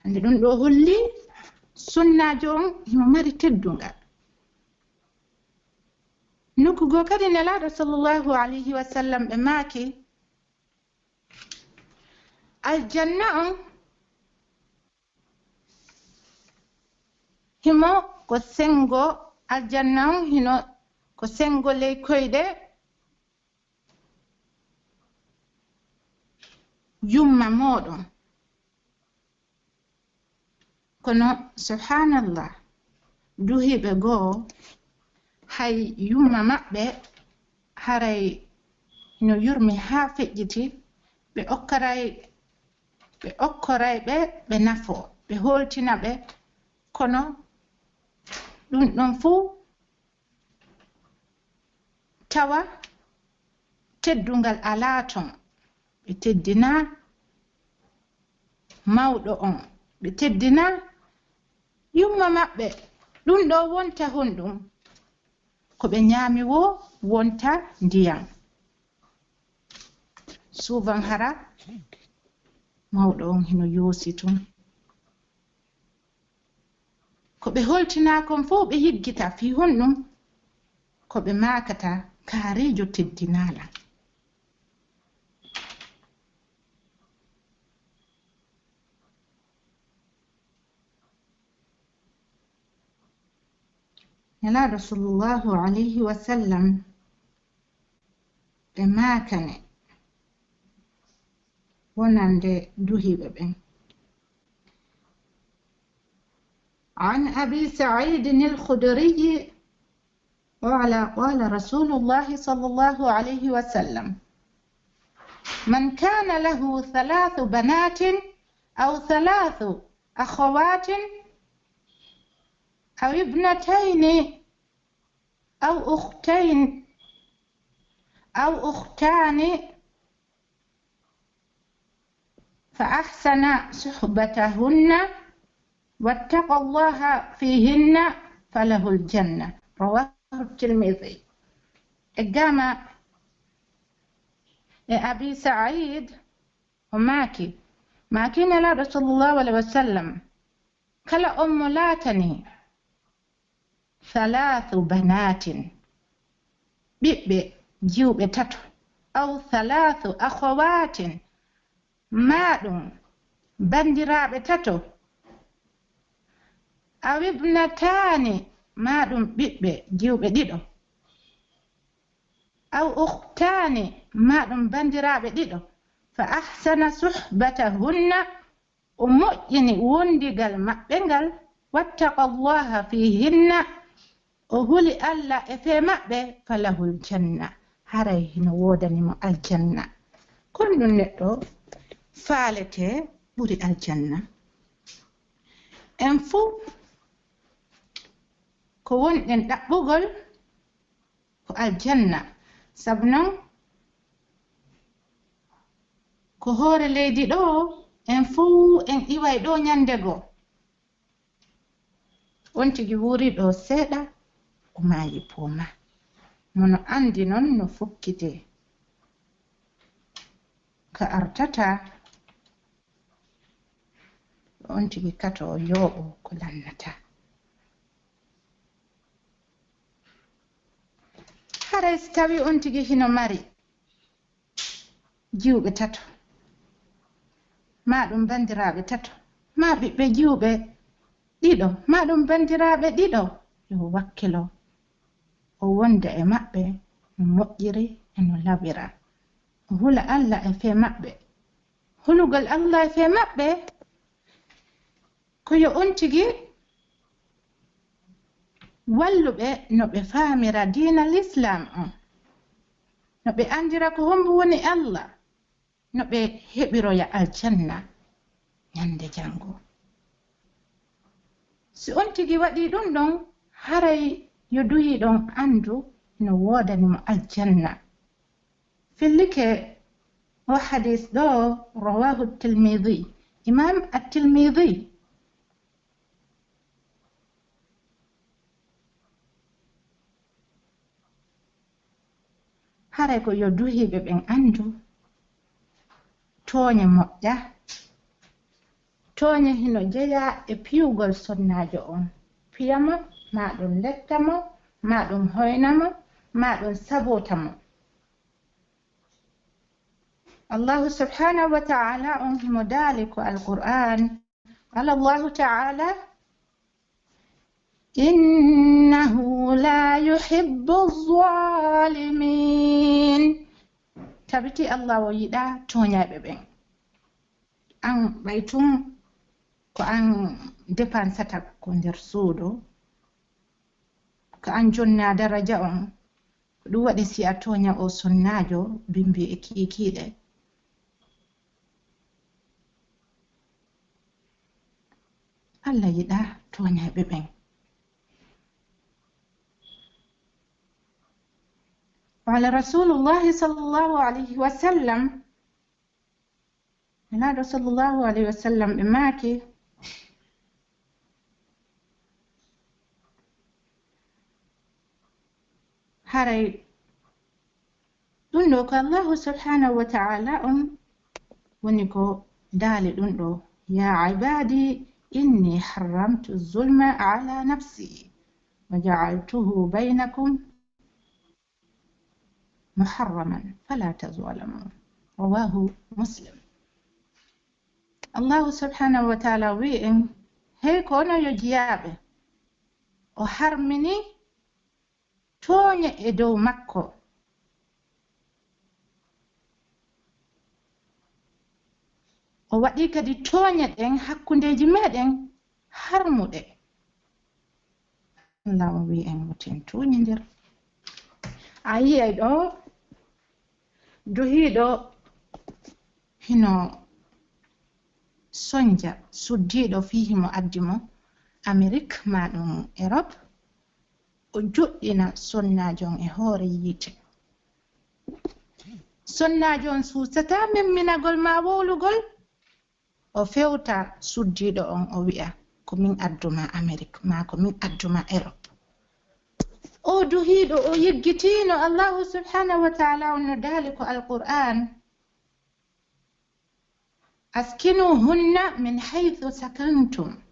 Anndi ɗum ɗo holli sunnaajo on himo mari teddungal. Nokku goo kadi Nelaaɗo sallallahu alayhi wa sallam ɓe maaki, aljanna on himo ko senngo, aljanna on hino ko senngo ley koyɗe yumma mooɗon. Kono, subhaanallah, duhiiɓe goo, hay yumma maɓɓe haray no yurmi haa feƴƴiti, ɓe okkaray, ɓe okkoray ɓe, ɓe nafoo, ɓe hooltina ɓe, kono ɗum ɗon fuu tawa teddungal alaa ton. Ɓe teddinaa mawɗo on, ɓe teddinaa yumma maɓɓe. Ɗum ɗo wonta honɗum? Ko ɓe ñaami woo wonta ndiyam. Souvent hara mawɗo on hino yoosi tun. Ko ɓe holtinaa kon fow ɓe yiggita fii honɗum? Ko ɓe maakata kaariijo teddinaa lan. Nelaaɗo sallallahu alayhi wa sallam ɓe maakane wonande duhiiɓe ɓen. عن أبي سعيد الخدري قال: قال رسول الله صلى الله عليه وسلم: من كان له ثلاث بنات أو ثلاث أخوات أو ابنتين أو أختين أو أختان فأحسن صحبتهن واتقى الله فيهن فله الجنة. رواه الترمذي. E gama e Abi Sa'id, o maaki, maaki Nelaaɗo sallallahu alayhi wa sallam, kala on mo laatani ثلاث بنات، ɓiɓɓe jiwɓe tato, أو ثلاث أخوات، maa ɗum banndiraaɓe tato, أو ابنتان، maa ɗum ɓiɓɓe jiwɓe ɗiɗo، أو أختان، maa ɗum banndiraaɓe ɗiɗo, فأحسن صحبتهن، o moƴƴini wondigal maɓɓe ngal, واتقى الله فيهن، o huli Alla e fee maɓɓe, فله الجنة، haray hino woodani mo aljanna. Kon ɗum neɗɗo faaletee ɓuri aljanna. En fow ko wonɗen ɗaɓɓugol ko aljanna. Sabu non, ko hoore leydi ɗoo, en fow en iway ɗoo ñannde goo. On tigi wuuri ɗoo seeɗa, o maayi poomaa. Mono anndi non no fokkitee. Ka artataa, on tigi kato o yooɓoo ko lannataa. Haray si tawii on tigi hino mari jiwɓe tato, maa ɗum banndiraaɓe tato, maa ɓiɓɓe jiwɓe ɗiɗo, maa ɗum banndiraaɓe ɗiɗo, yo wakkilo o wonda e maɓɓe no moƴƴiri e no lawira. O hula Alla e fee maɓɓe. Hulugol Alla e fee maɓɓe, ko yo on tigi wallu ɓe no ɓe faamira diina Lislaam on, no ɓe anndira ko hombo woni Alla, no ɓe heɓiroya aljanna ñande janngo. Si on tigi waɗii ɗum ɗon, haray yo duhiiɗo on anndu no woodani mo aljanna. Fillike oo hadiis ɗoo, rawaahu Tirmidi, Imaam At-Tirmidi. Haray ko yo duhiiɓe ɓen anndu tooñe moƴƴa. Tooñe hino jeyaa e piyugol sonnaajo on, piya mo, maa ɗum letta mo, maa ɗum hoyna mo, maa ɗum saboota mo. Allahu subhanahu wa ta'ala on himo daali ko Alqur'aan. Qala Allahu ta'ala, "Innahu la yuhibbu zalimin." Tabiti Allah o yiɗaa tooñayɓe ɓen. An ɓay tun ko an depansata ko nder suudu, ko an jonnaa daraja on, ko ɗum waɗi si a tooña o sonnaajo, bimbi e kiikiiɗe. Allah yiɗaa tooñayɓe ɓen. Qala Rasulullahi sallallahu alayhi wa sallam, Nelaaɗo sallallahu alayhi wa sallam ɓe maaki, haray ɗum ɗo ko Allahu subhanahu wa ta'ala on woni ko daali ɗum ɗo, "Ya ibadi, inni harramtu zulma ala nafsi, wa ja'altuhu baynakum muharraman, fala tazalamu." Rawahu Muslim. Allahu subhanahu wa ta'ala wi'i en, hey ko onon yo jiyaaɓe, o harmini tooñe e dow makko. O waɗi kadi tooñe ɗen hakkundeeji meɗen harmuɗe. Allah o wi'i en, woten tooñindir. A yi'ay ɗo, duhiiɗo hino sonja suddiiɗo fii himo addi mo Amerik maa ɗum Erop, o joɗɗina sonnaajo on e hoore yiite. Sonnaajo on suusataa memminagol maa wowlugol, o fewta suddiiɗo on, o wi'a, "Ko min addu ma Amerik," maa, "Ko min addu ma Erop." O duhiiɗo, o yeggitiino Allahu subhanahu wa ta'ala on no daali ko Alqur'aan, "Askinuhunna min haythu sakantum."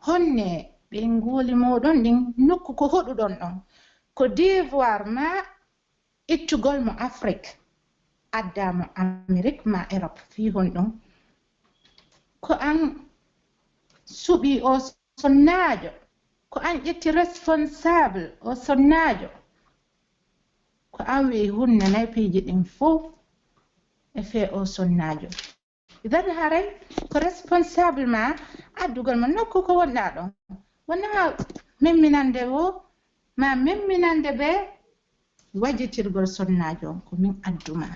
Honne ɓeynguuli mooɗon ɗin nokku ko hoɗuɗon ɗon, ko devoir maa ittugol mo Afrik, addaa mo Amerik maa Erop. Fii honɗun? Ko an suɓii o sonnaajo, ko an ƴetti responsable o sonnaajo, ko an wi'i hunnanay piiji ɗin fow e fee o sonnaajo. Idan haray ko responsable maa addugol mo nokku ko wonɗaa ɗon. Wonaa memminande woo, maa memminande ɓe wajitirgol sonnaajo on, "Ko min addu ma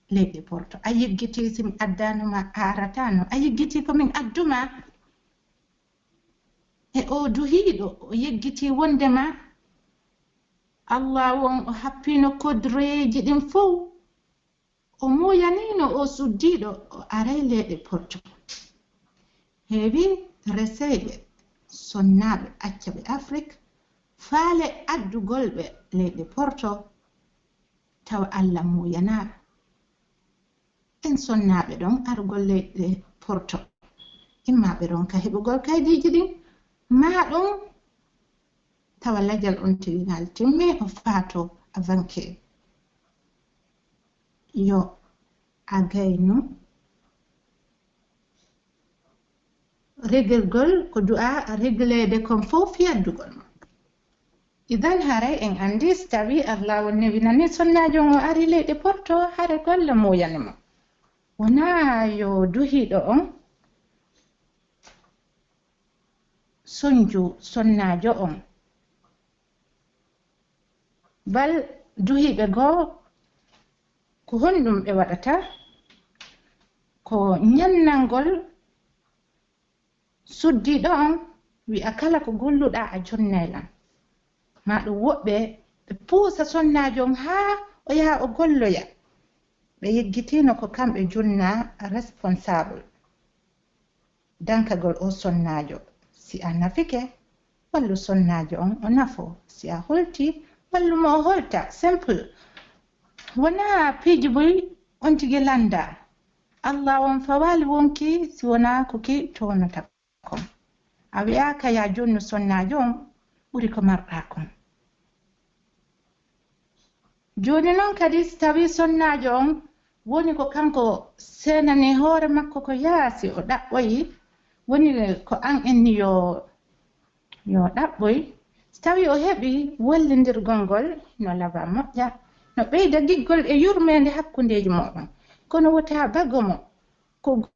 leyɗe Porto. A yiggitii si mi addaano ma a arataano. A yiggitii ko min addu ma." E oo duhiiɗo, o yeggitii wonndema Allaahu on o happiino kodreeji ɗin fow. O muuyaniino oo suddiiɗo o aray leyɗe Porto. Heewi reseyɓe, sonnaaɓe acca ɓe Afrik, faale addugol ɓe leyɗe Porto, tawa Alla muuyanaaka. En sonnaaɓe ɗon argol leyɗe Porto, imma ɓe ronka heɓugol kaydiiji ɗin, maa ɗun tawa lajal on tigi ngal timmi, o faatoo, a vankee. Yo a gaynu regirgol ko du'aa regleede kon fow fii addugol mo. Idan haray en anndi si tawii Allaahu on newinanii sonnaajo on o ari leyɗe Porto, hara ko Alla muuyani mo. Wonaa yo duhiiɗo on sonju sonnaajo on. Bal duhiiɓe goo, ko honɗum ɓe waɗata? Ko ñannangol suddiiɗo on, wi'a, "Kala ko golluɗaa, a jonnay lan." Maa ɗum woɓɓe ɓe puusa sonnaajo on haa o yaha o golloya. Ɓe yeggitiino ko kamɓe jonnaa responsable. Dankagol oo sonnaajo, si a nafike, wallu sonnaajo on o nafoo. Si a holtii, wallu mo o holta. Simple. Wonaa piiji buy on tigi lanndaa. Allaahu on fawaali wonkii si wonaa ko ki toonata kon. A wi'aaka yaa jonnu sonnaajo on ɓuri ko marɗaa kon. Jooni non kadi, si tawii sonnaajo on woni ko kanko seenanii hoore makko ko yaasi, o ɗaɓɓoyi, woni ko an inni yo, yo ɗaɓɓoy, si tawii o heɓii wallindirgol ngol, no laba moƴƴa, no ɓeyda giggol e yurmeende hakkundeeji mooɗon. Kono wota bago mo, ko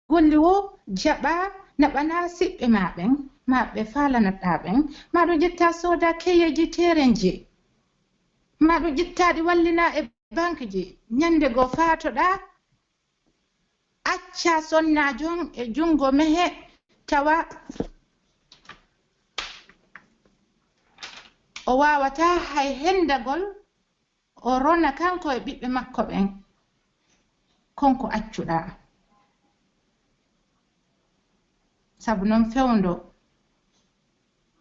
golli woo jaɓaa naɓanaa siɓɓe maa ɓen, maa ɓe faalanaɗaa ɓen, maa ɗo ƴettaa soodaa keyeeji teerenji, maa ɗo ƴettaa ɗi wallinaa e bankeji. Ñannde goo faatoɗaa, accaa sonnaajo on e junngo mehe, tawa o waawataa hay henndagol o rona kanko e ɓiɓɓe makko ɓen, kon ko accuɗaa. Sabu non fewndo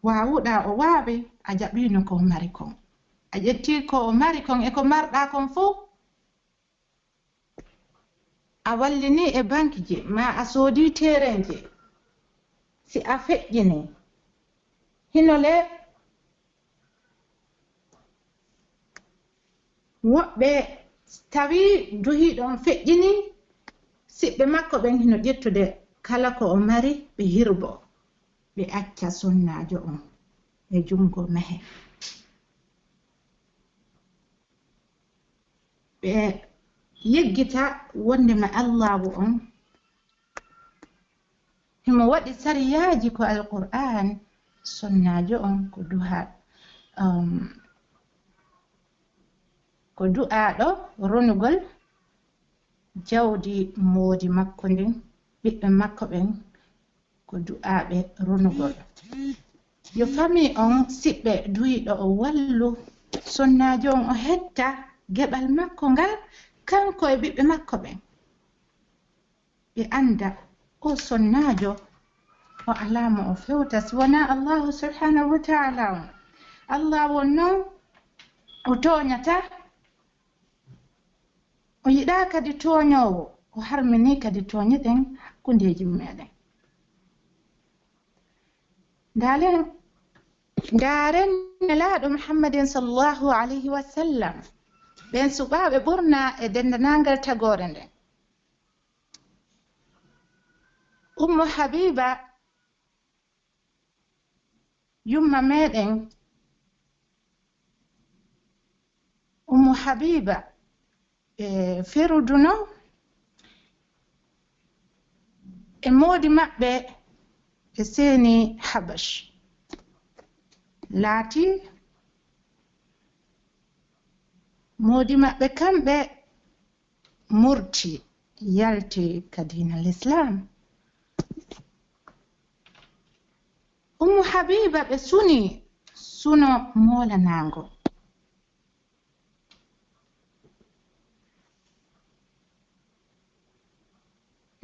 waawuɗaa o waawi, a jaɓiino ko o mari kon. A ƴettii ko o mari kon e ko marɗaa kon fow, a wallinii e bankeji, maa a soodii teerenje, si a feƴƴinii. Hino le, woɓɓe, si tawii duhiiɗo on feƴƴinii, siɓɓe makko ɓen hino ƴettude kala ko o mari, ɓe hirbo, ɓe acca sonnaajo on e junngo mehe. Ɓe yeggita wonndema Allaahu on himo waɗi sariyaaji ko Alqur'aan, sonnaajo on ko duha-, um, ko du'aaɗo ronugol jawdi moodi makko ndin, ɓiɓɓe makko ɓen ko du'aaɓe ronugol. Yo famii on siɓɓe duhiiɗo o wallu sonnaajo on o hetta geɓal makko ngal, kanko e ɓiɓɓe makko ɓen. Ɓe annda o sonnaajo o alaa mo o fewta si wonaa Allaahu subhaanahu wa ta'aalaa on. Allaahu on non o tooñataa, o yiɗaa kadi tooñoowo, o harminii kadi tooñe ɗen hakkundeeji meɗen. Ndaalen, ndaaren Nelaaɗo Muhammadin sallallahu alayhi wa sallam, ɓen suɓaaɓe ɓurna e denndaangal tagoore nden. Ummu Habiiba, yumma meɗen, Ummu Habiiba, ɓe feruduno e moodi maɓɓe, ɓe seeni Habash. Laatii moodi maɓɓe kamɓe murti, yalti ka diina Lislaam. Ummu Habiba ɓe suni suno moolanaango.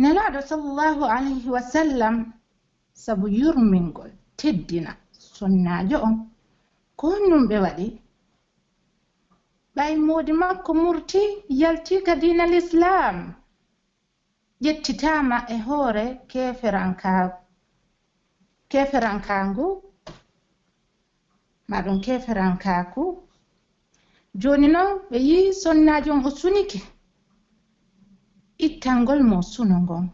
Nelaaɗo sallallahu alayhi wa sallam, sabu yurmingol, teddina sonnaajo on, ko honɗun ɓe waɗi? Ɓay moodi makko murti, yalti ka diina Lislaam, ƴettitaama e hoore keeferanka-, keeferankaangu, maa ɗun keeferankaaku. Jooni non, ɓe yi'i sonnaajo on o sunike. Ittangol mo suno ngon.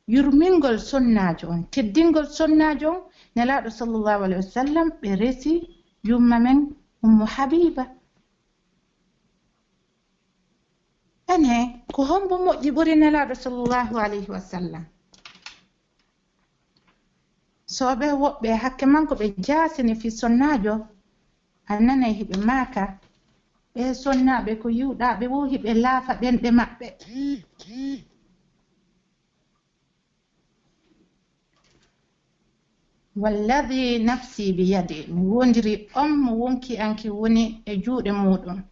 Yurmingol sonnaajo on, teddingol sonnaajo on, Nelaaɗo sallallahu alayhi wa sallam, ɓe resi yumma men Ummu Habiba. Ene, ko hombo moƴƴi ɓuri Nelaaɗo sallallahu alayhi wa sallam? Sooɓe woɓɓe hakke man ko ɓe jaasini fii sonnaajo, a nanay hiɓe maaka, ɓee sonnaaɓe ko yi'uɗaa ɓe woo hiɓe laafa ɗenɗe maɓɓe. Walladhi nafsi biyadi, mi wondiri on mo wonki an ki woni e juuɗe muuɗum.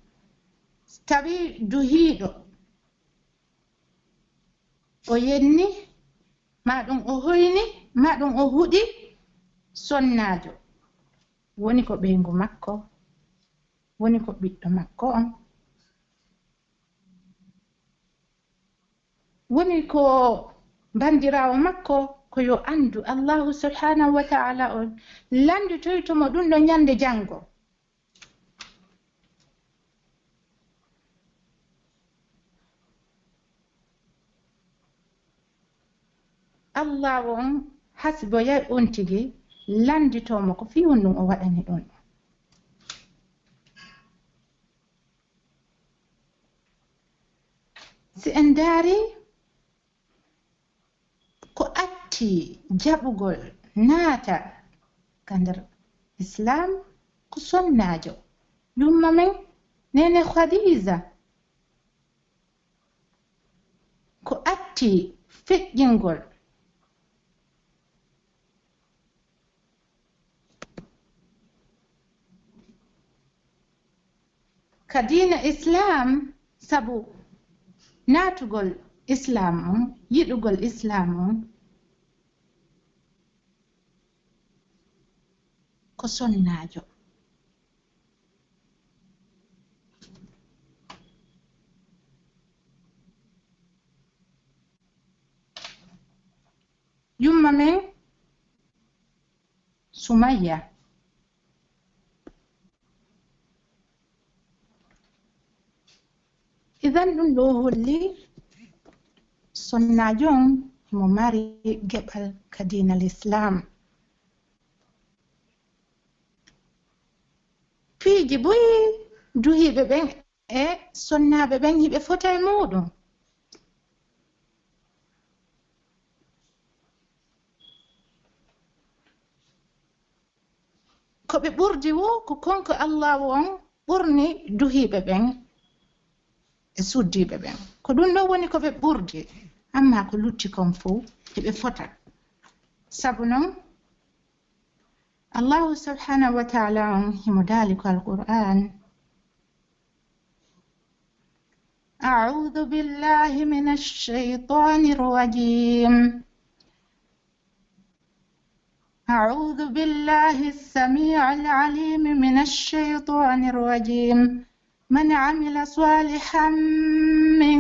Tawi duhiiɗo, o yenni, maa ɗum o hoyni, maa ɗum o huɗi sonnaajo. Woni ko ɓeyngu makko, woni ko ɓiɗɗo makko on. Woni ko bandiraawo makko, ko yo anndu Allahu subhanahu wa ta'ala on lannditoyto mo ɗum ɗo ñande janngo. Allah on hasiboyay on tigi lannditoo mo ko fii honɗum o waɗani ɗum. Si en ndaari ko atti jaɓugol naata ka nder Islaam ko sonnaajo, yumma men Neene Khadija. Ko atti feƴƴingol ka diina Islaam, sabu naatugol Islaam on, yiɗugol Islaam on, ko sonnaajo. Yumma men Sumayya. Idan ɗum ɗoo holli sonnaajo on himo mari geɓal ka diina Lislaam. Piiji buy duhiiɓe ɓen e sonnaaɓe ɓen hiɓe fota e muuɗum. Ko ɓe ɓurdi woo ko kon ko Allaahu on ɓurni duhiiɓe ɓen e suddiiɓe ɓen. Ko ɗum ɗon woni ko ɓe ɓurdi, ammaa ko lutti kon fow hiɓe fota. Sabu non, Allaahu subhaanahu wa ta'aalaa on himo daali ko Alqur'aan, أعوذ بالله من الشيطان الرجيم. أعوذ بالله السميع العليم من الشيطان الرجيم. من عمل صالحا من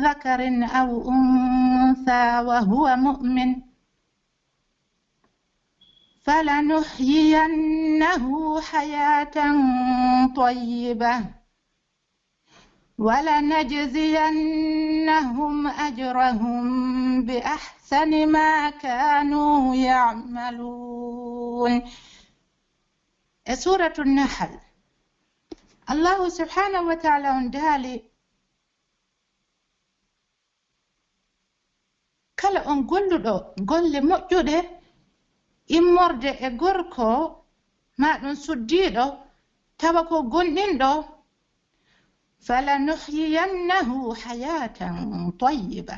ذكر أو أنثى وهو مؤمن فلنحيينه حياة طيبة ولنجزينهم أجرهم بأحسن ما كانوا يعملون. E Suuratu Nahl, Allaahu subhaanahu wa ta'aalaa on daali, kala on golluɗo golle moƴƴuɗe, immorde e gorko, maa ɗum suddiiɗo, tawa ko gomɗinɗo, falanuhyiyannahu hayatan tayyiba,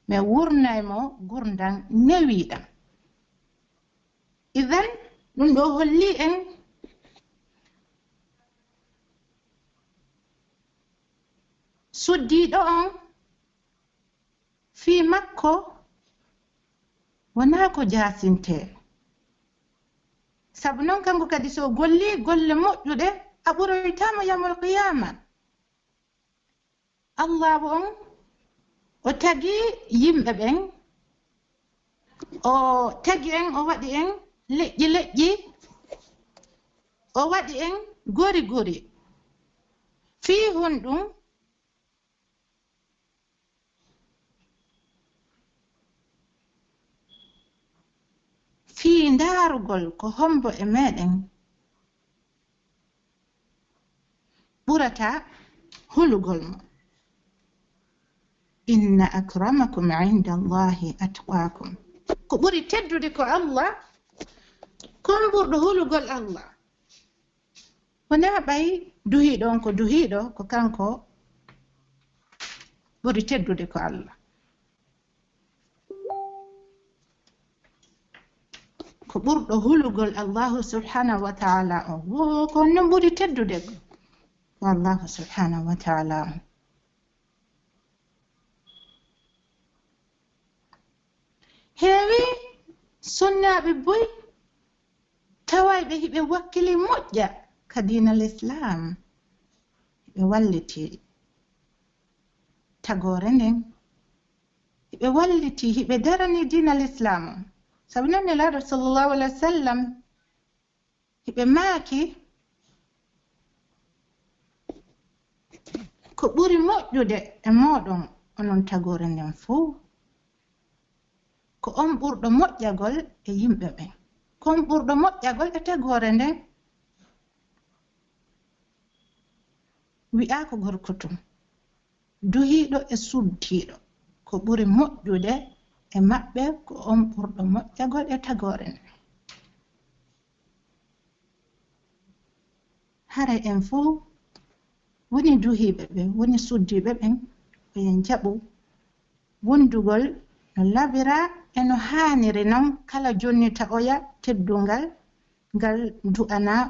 mi wurnay mo gurndan newiiɗan. Idan, ɗum ɗoo hollii en suddiiɗo on fii makko wonaa ko jaasintee. Sabu non kanko kadi so o gollii golle moƴƴuɗe, a ɓuroytaamo yawmal qiyaama. Allaahu on, o tagi yimɓe ɓen, o tagi en, o waɗi en leƴƴi leƴƴi, o waɗi en gori gori. Fii honɗum? Fii ndaarugol ko hombo e meɗen ɓurata hulugol mo. Inna akramakum inda Allahi atqakum. Ko ɓuri teddude ko Allah, kon ɓurɗo hulugol Allah. Wonaa ɓay duhiiɗo on ko duhiiɗo, ko kanko ɓuri teddude ko Allah. Ko ɓurɗo hulugol Allahu subhanahu wa ta'ala on, wo ko non ɓuri teddude ko Allahu subhanahu wa ta'ala on. Heewi sonnaaɓe buy tawayɓe hiɓe wakkili moƴƴa ka diina Lislaam, hiɓe walliti tagoore nden, hiɓe walliti, hiɓe darani diina Lislaam on. Sabu non Nelaaɗo sallallahu alaihi wa sallam hiɓe maaki, ko ɓuri moƴƴude e mooɗon onon tagoore nden fow, ko on ɓurɗo moƴƴagol e yimɓe ɓen. Ko on ɓurɗo moƴƴagol e tagoore nden. Wi'aa ko gorko tun. Duhiiɗo e suddiiɗo. Ko ɓuri moƴƴude e maɓɓe ko on ɓurɗo moƴƴagol e tagoore nden. Haray en fow, woni duhiiɓe ɓen, woni suddiiɓe ɓen, ko en jaɓu wondugol no labiraa e no haaniri non kala jonnita oya teddungal ngal du'anaa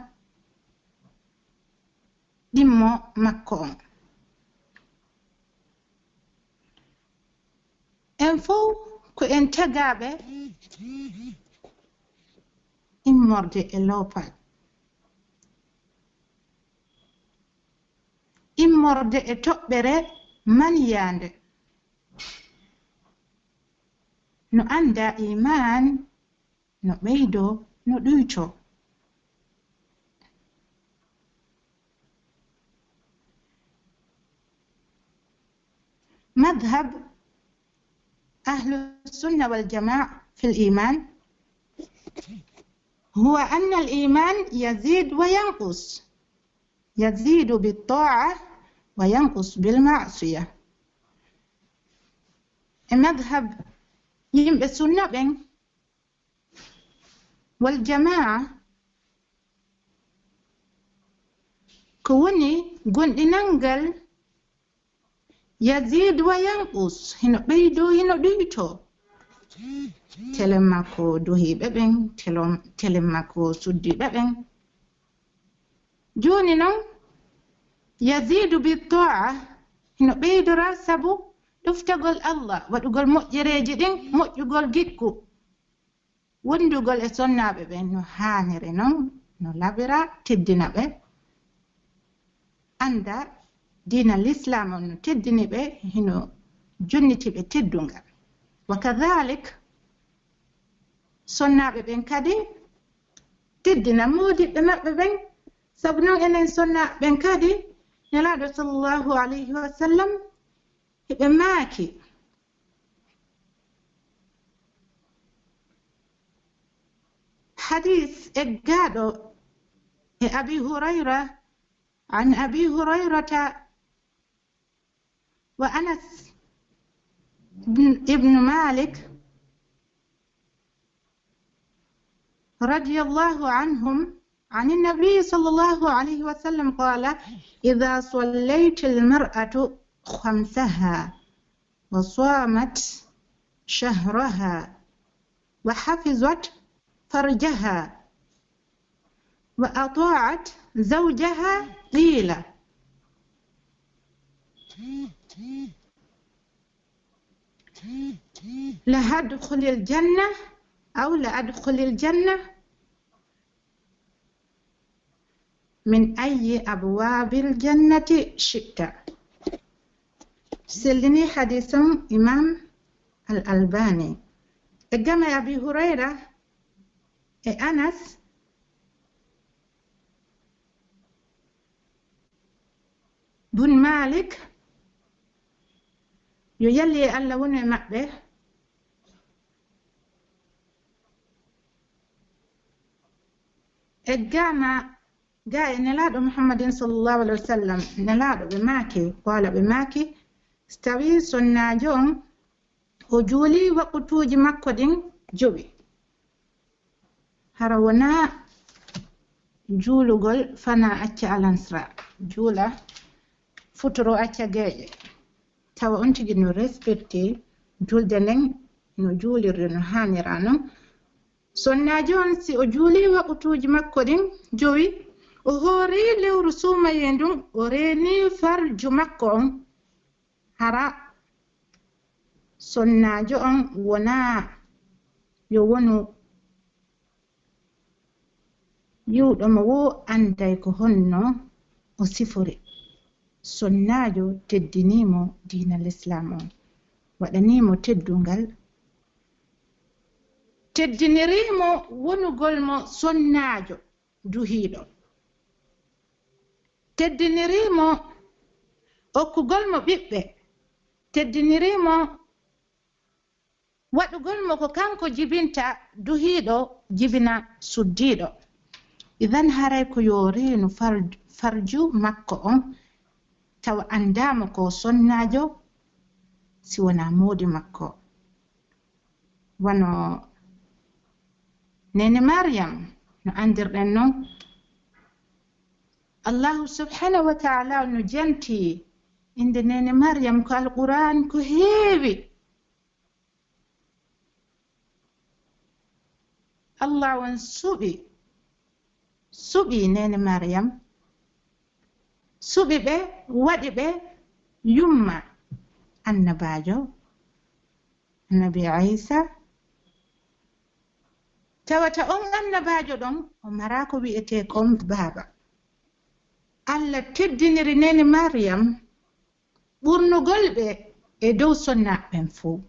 ɗimmo makko on. En fow ko en tagaaɓe immorde e loopal, immorde e toɓɓere maniyaande. No anndaa iimaan no ɓeydoo, no ɗuytoo. مذهب أهل السنة والجماعة في الإيمان هو أن الإيمان يزيد وينقص، يزيد بالطاعة وينقص بالمعصية. E madhab yimɓe sunna ɓen, wal jamaa, ko woni gomɗinal ngal, yazidu wa yanqus, hino ɓeydoo, hino ɗuytoo. Telemma ko duhiiɓe ɓen, telom-, telemma ko suddiiɓe ɓen. Jooni non, yazidu bi to'a, hino ɓeydoraa sabu ɗoftagol Allah, waɗugol moƴƴereeji ɗin, moƴƴugol gikku. Wondugol e sonnaaɓe ɓen no haaniri non, no labiraa, teddina ɓe. Annda diina Lislaam on no teddini ɓe, hino jonniti ɓe teddungal. Wa kadhalik, sonnaaɓe ɓen kadi teddina moodiɓɓe maɓɓe ɓen, sabu non enen sonnaaɓe ɓen kadi, Nelaaɗo sallallahu alayhi wa sallam, hiɓe maaki, Hadiis eggaaɗo e Abi Hurayra, an Abi Hurayrata wa Anas ibn, ibn Malik radiyallahu anhum, عن النبي صلى الله عليه وسلم قال: إذا صلت المرأة خمسها وصامت شهرها وحفظت فرجها وأطاعت زوجها قيل لها ادخلي الجنة أو لأدخل الجنة من أي أبواب الجنة شئت. Sellini hadiis on Imaam Al-Albaani. E game Abii Hurayra e Anas bun Maalik, yo yalli e Alla wonu e maɓɓe, eggaama ga e Nelaaɗo Muhammadin sallallahu alaihi wasallam, Nelaaɗo ɓe maaki, qaala ɓe maaki, si tawii sonnaajo on o juulii waqtuuji makko ɗin jowi, hara wonaa juulugol fanaa acca alansra, juula futuro acca geeƴe, tawa on tigi no respecte julde nden no juulirde no haanira non. Sonnaajo on, si o juulii waqtuuji makko ɗin jowi, o hoorii lewru suumayee ndun, o reenii farju makko on, hara sonnaajo on wonaa yo wonu yi'uɗo mo woo anday ko honno o sifori. Sonnaajo teddinii mo diina Lislaam on, waɗanii mo teddungal, teddinirii mo wonugol mo sonnaajo duhiiɗo, teddinirii mo okkugol mo ɓiɓɓe, teddinirii mo waɗugol mo ko kanko jibinta duhiiɗo, jibina suddiiɗo. Idan haray ko yo reenu far-, farju makko on, tawa anndaama ko sonnaajo, si wonaa moodi makko. Wano Neene Maryam, no anndirɗen non, Allahu subhanahu wa ta'ala no janti innde Neene Maryam ko Alqur'aan ko heewi. Allah on suɓi, suɓi Neene Maryam, suɓi ɓe, waɗi ɓe yumma annabaajo, Annabi Iisa. Tawata on annabaajo ɗon, o maraa ko wi'etee kon baaba. Allah teddiniri Neene Maryam ɓurnugol ɓe e dow sonnaaɓe ɓen fow.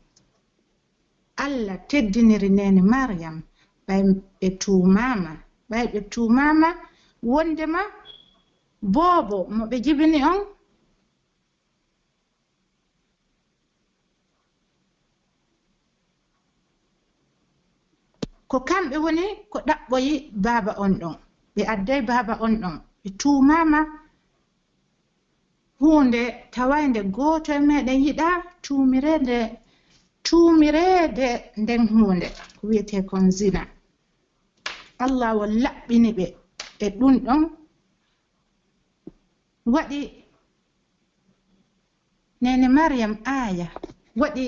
Allah teddiniri Neene Maryam, ɓay ɓe tuumaama, ɓay ɓe tuumaama wondema boobo mo ɓe jibini on, ko kamɓe woni ko ɗaɓɓoyi baaba on ɗon. Ɓe adday baaba on ɗon. Ɓe tuumaama huunde tawaynde gooto e meɗen yiɗaa tuumireede, tuumireede nden huunde ko wi'etee kon zina. Allah o laɓɓini ɓe e ɗun ɗon, waɗi Neene Maryam aaya, waɗi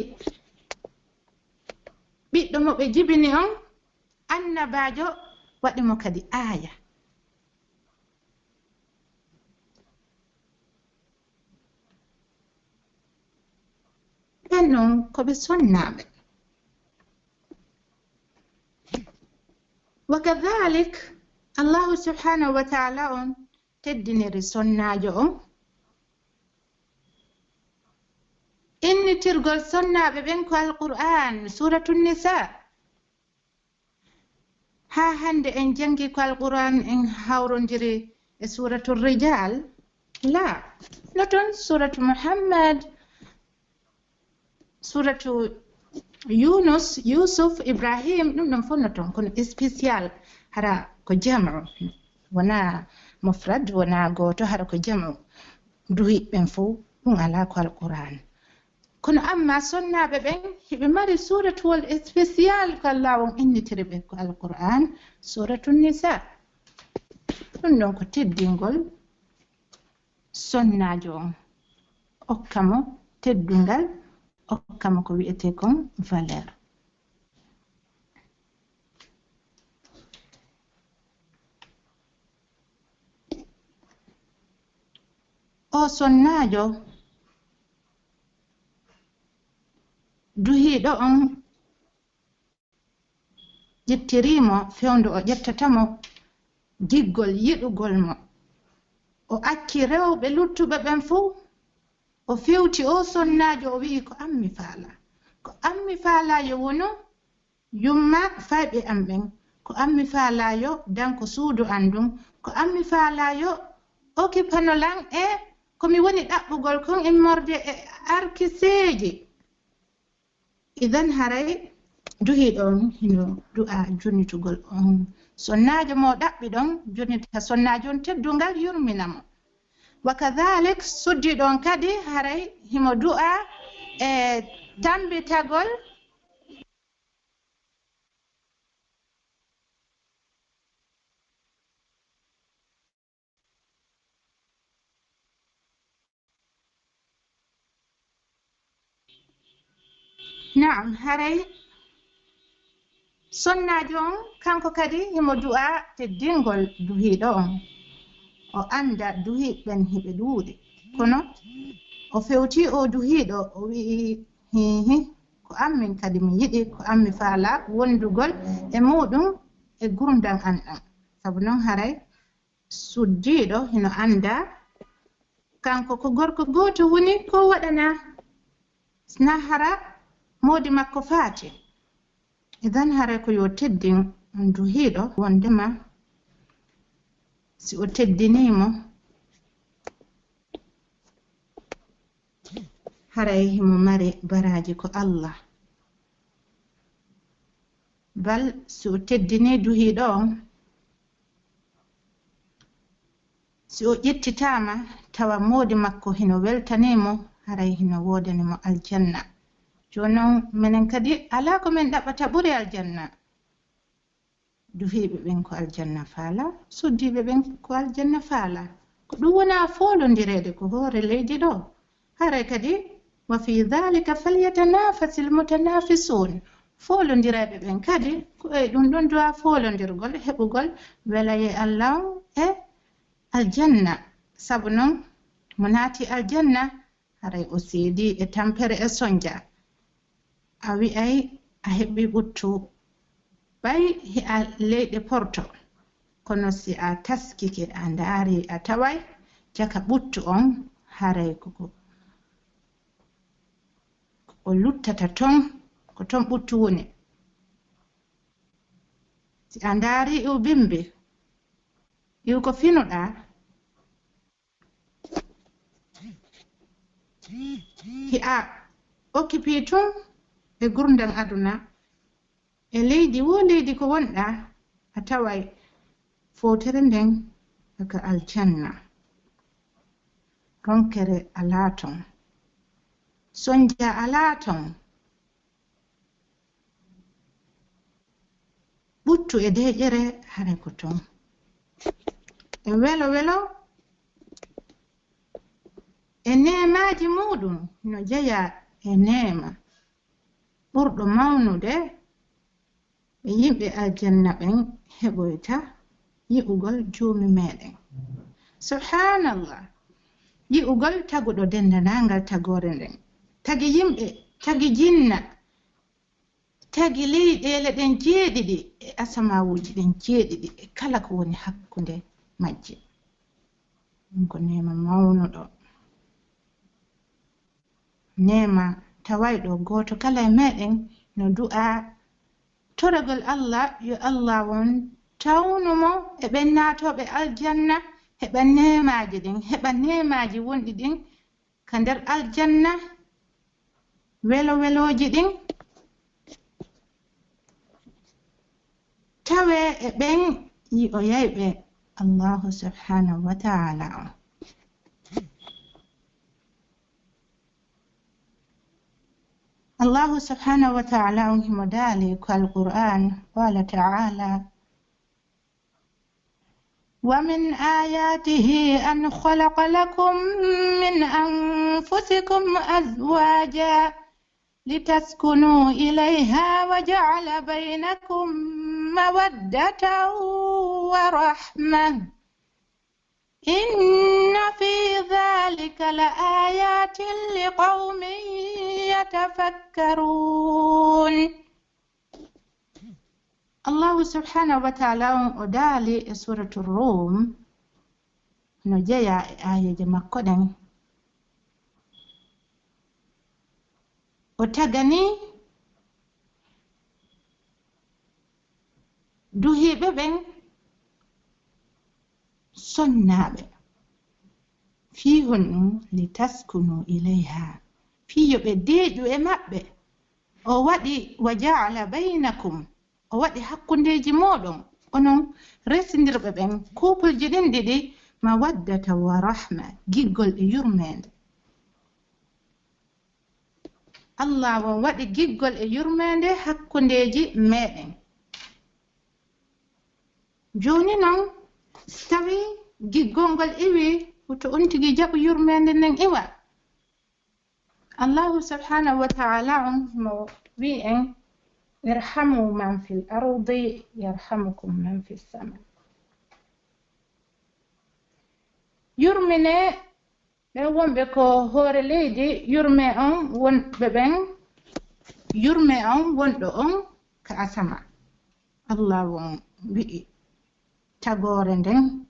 ɓiɗɗo mo ɓe jibini on annabaajo, waɗi mo kadi aaya. Ɓen non ko ɓe sonnaaɓe. Wa kadhalik, Allahu subhanahu wa ta'ala on teddiniri sonnaajo on. Innitirgol sonnaaɓe ɓen ko Alqur'aan, Suuratu Nisaa. Haa hannde en janngi ko Alqur'aan en hawrondiri e Suuratu Rijaal? Laa. No ton Suuratu Muhammad, Suuratu Yunus, Yusuf, Ibrahim, ɗum ɗon fof no ton, kono spécial, hara ko jam'u, wonaa mufrad, wonaa gooto, hara ko jam'u. Duhi ɓen fof, ɗum alaa ko Alqur'aan. Kono amma sonnaaɓe ɓen, hiɓe mari suuratuwol spécial ko Allah on innitiri ɓe ko Alqur'aan, Suuratu Nisaa. Ɗum ɗon ko teddingol sonnaajo on, okka mo teddungal, okka mo ko wi'etee kon valeur. oo sonnaajo duhiiɗo on ƴettirii mo fewndo o ƴettata mo giggol yiɗugol mo. O acci rewɓe luttuɓe ɓen fow, o fewti oo sonnaajo, o wi'i, "Ko an mi faalaa. Ko an mi faalaa yo wonu yumma fayɓe an ɓen. Ko an mi faalaa yo danko suudu an ndun. Ko an mi faalaa yo okipano lan e ko mi woni ɗaɓɓugol kon immorde e arkiseeji." Idan haray duhiiɗo on hino du'aa junnitugol on sonnaajo mo ɗaɓɓi ɗon, junnita sonnaajo on teddungal, yurmina mo. Wa kadhalik, suddiiɗo on kadi haray himo du'aa e tambitagol Naam, haray sonnaajo on, kanko kadi himo du'aa teddingol duhiiɗo on. O annda duhiiɓe ɓen hiɓe ɗuuɗi. Kono o fewti oo duhiiɗo, o wi'i, "Hiihi, ko an min kadi mi yiɗi, ko an mi faalaa wondugol e muuɗum e gurndan an ɗan." Sabu non haray suddiiɗo hino annda kanko ko gorko gooto woni ko waɗana na hara moodi makko faati. Idan haray ko yo teddin on duhiiɗo wondema si o teddinii mo, haray himo mari baraaji ko Allah. Bal si o teddinii duhiiɗo on, si o ƴettitaama tawa moodi makko hino weltanii mo, haray hino woodani mo aljanna. Jooni non, menen kadi alaa ko men ɗaɓɓata ɓuri aljanna. Duhiiɓe ɓen ko aljanna faalaa, suddiiɓe ɓen ko aljanna faalaa. Ko ɗum wonaa foolondireede ko hoore leydi ɗoo. Haray kadi, "wa fi dhalika falyatanafasil mutanafisun." Foolondirayɓe ɓen kadi, ko e ɗum ɗon du'aa foolondirgol, heɓugol welayee Allah on e aljanna. Sabu non, mo naati aljanna, haray o seedii e tampere e sonja. A wi'ay a heɓii ɓuttu, ɓay hi'a leyɗe porto. Kono si a taskike, a ndaari, a taway caka ɓuttu on, haray ko, ko, ko o luttata ton, ko ton ɓuttu woni. Si a ndaari iw bimbi, iw ko finuɗaa, hi'a occupé tun e gurndan aduna, e leydi woo leydi ko wonɗaa, a taway fowtere nden ko ka aljanna. Ronkere alaa ton. Sonja alaa ton. Ɓuttu e deeƴere haray ko ton. E welo welo e neemaaji muuɗum no jeyaa e neema ɓurɗo mawnude ɓe yimɓe aljanna ɓen heɓoyta yi'ugol Joomi meɗen. Subhaanallah! Yi'ugol taguɗo denndanangal tagoore nden. Tagi yimɓe, tagi jinna, tagi leyɗeele ɗen jeeɗiɗi e asamaawuuji ɗin jeeɗiɗi e kala ko woni hakkunde majje. Ɗum ko neema mawnuɗo. Neema tawayɗo gooto kala e meɗen no du'aa toragol Allah, yo Allah won tawnu mo e ɓen naatooɓe aljanna, heɓa neemaaji ɗin, heɓa neemaaji wonɗi ɗin ka nder aljanna, welo welooji ɗin, tawee e ɓen yi'oyayɓe Allahu subhanahu wa ta'ala on. Allahu subhanahu wa ta'ala on himo daali ko Alqur'aan, qala ta'ala, ومن آياته أن خلق لكم من أنفسكم أزواجا لتسكنوا إليها وجعل بينكم مودة ورحمة إن في ذلك لآيات لقوم يتفكرون. Allahu subhanahu wa ta'ala on o daali e Suratu Rum, no jeyaa e aayeeje makko ɗen. O tagani duhiiɓe ɓen sonnaaɓe. Fii honɗun? Litaskunu ilayha. Fii yo ɓe deeƴu e maɓɓe. O waɗi, wa ja'ala baynakum. O waɗi hakkundeeji mooɗon, onon resindirɓe ɓen, kuupulji ɗin ɗiɗi, mawaddata wa rahma, giggol e yurmeende. Allah on waɗi giggol e yurmeende hakkundeeji meɗen. Jooni non, si tawii giggol ngol iwii, woto on tigi jaɓu yurmeende nden iwa. Allahu subhanahu wa ta'ala on mo wi'i en, "Irhamu man fil ardi yarhamukum man fis sama." Yurmine ɓen wonɓe ko hoore leydi, yurme on wonɓe ɓen, yurme on wonɗo on ka asama. Allah on wi'i tagoore nden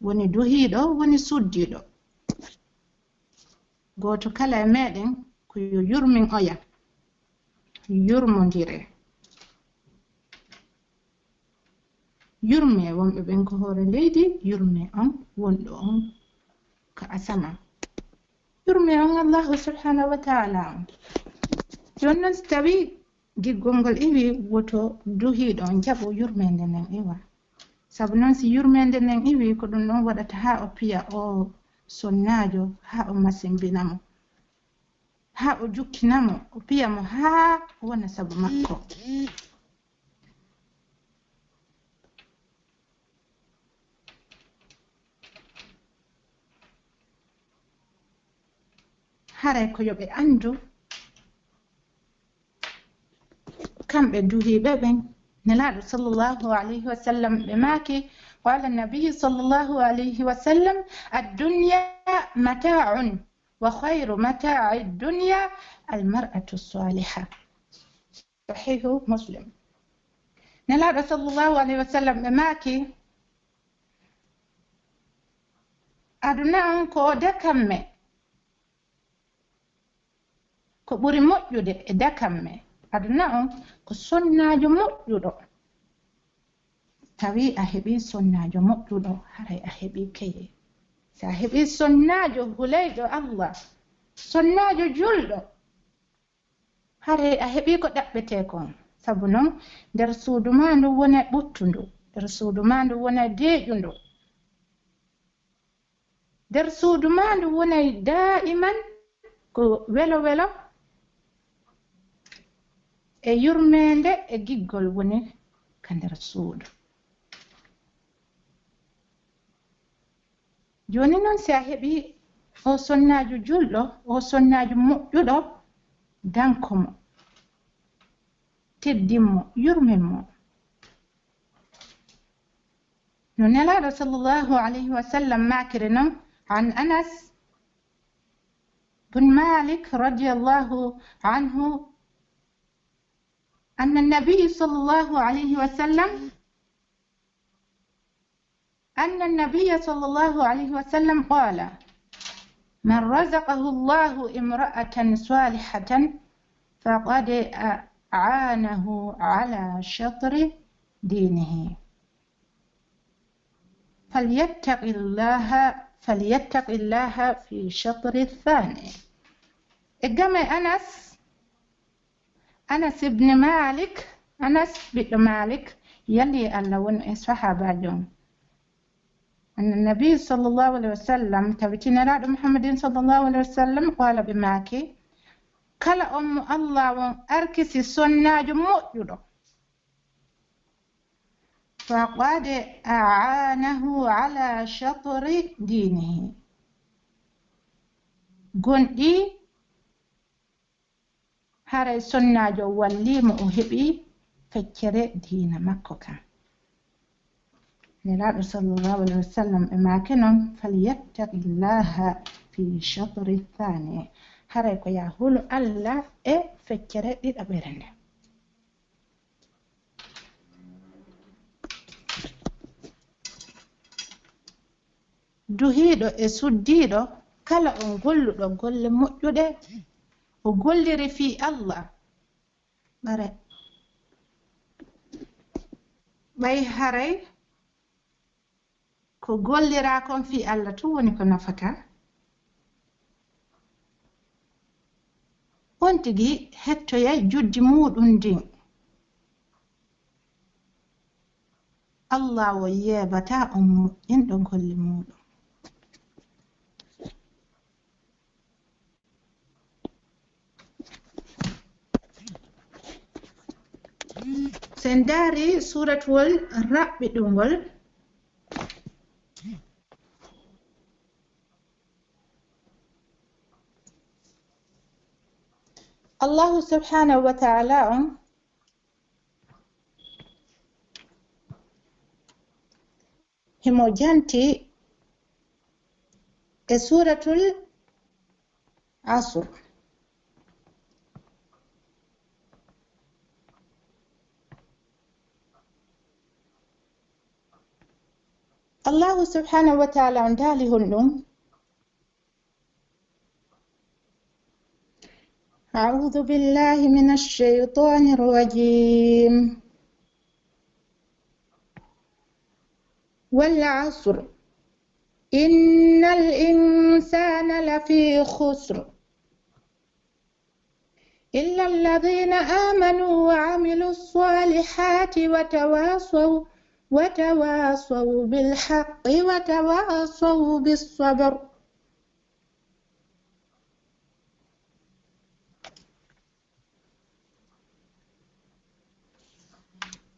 woni duhiiɗo, woni suddiiɗo. Gooto kala e meɗen ko yo yurmin oya, yurmondire. Yurme wonɓe ɓen ko hoore leydi, yurme on wonɗo on ka asama. Yurme on Allahu subhanahu wa ta'ala on. Jooni non si tawii giggol ngol iwi, woto duhiiɗo on jaɓu yurmeende nden iwa. Sabu non si yurmeende nden iwi, ko ɗum ɗon waɗata haa o piya o sonnaajo, haa o masimbina mo, haa o jukkina mo, o piya mo haa wona sabu makko. Haray ko yo ɓe anndu, kamɓe duhiiɓe ɓen. Nelaaɗo sallallahu alayhi wa sallam ɓe maaki, قال النبي صلى الله عليه وسلم: الدنيا متاع، وخير متاع الدنيا المرأة الصالحة. Sahihu Muslim. Nelaaɗo sallallahu alayhi wa sallam ɓe maaki, aduna on ko o dakamme, ko ɓuri moƴƴude e dakamme. Aduna on ko sonnaajo moƴƴuɗo. Tawi a heɓii sonnaajo moƴƴuɗo, haray a heɓii keye. Si a heɓii sonnaajo huleyɗo Allah, sonnaajo julɗo, haray a heɓii ko ɗaɓɓetee kon. Sabu non, nder suudu maa ndun wonay ɓuttundu, nder suudu maa ndun wonay deeƴundu. Nder suudu maa ndun wonay daa'iman ko welo welo e yurmeende e giggol woni ka nder suudu. Jooni non, si a heɓii oo sonnaajo julɗo, oo sonnaajo moƴƴuɗo, danko mo, teddin mo, yurmin mo. No Nelaaɗo sallallahu alayhi wa sallam maakiri non, عن أنس بن مالك رضي الله عنه أن النبي صلى الله عليه وسلم أن النبي صلى الله عليه وسلم قال: من رزقه الله امرأة صالحة فقد أعانه على شطر دينه. فليتق الله، فليتق الله في الشطر الثاني. E game Anas, Anas ibn Malik, Anas ɓiɗɗo Malik, yalli e Allah won e sahaabaajo on. أن النبي صلى الله عليه وسلم, tawi Nelaaɗo Muhammadin sallallahu alayhi wa sallam, قال, ɓe maaki, kala on mo Allah on arkisi sonnaajo moƴƴuɗo, فقد أعانه على شطر دينه. Gonɗi haray sonnaajo wallii mo, o heɓi feccere diina makko kan. Nelaaɗo sallallahu alayhi wa sallam ɓe maaki non, "Falyattaqillaha fi shatri thani." Haray ko yo a hulu Alla e feccere ɗiɗaɓere nden. Duhiiɗo e suddiiɗo, kala on golluɗo golle moƴƴuɗe, o golliri fii Alla, ɓare, ɓay haray ko golliraa kon fii Alla tun woni ko nafata, on tigi hettoyay juddi muuɗum ndin. Allaahu yeebataa on moƴƴinɗo golle muuɗum. Si en ndaari suuratuwol raɓɓiɗungol, Allaahu subhaanahu wa ta'aalaa on himo janti e suuratul Asr. Allaahu subhaanahu wa ta'aalaa on daali honɗum? أعوذ بالله من الشيطان الرجيم. والعصر. إن الإنسان لفي خسر. إلا الذين آمنوا وعملوا الصالحات وتواصوا، وتواصوا بالحق وتواصوا بالصبر.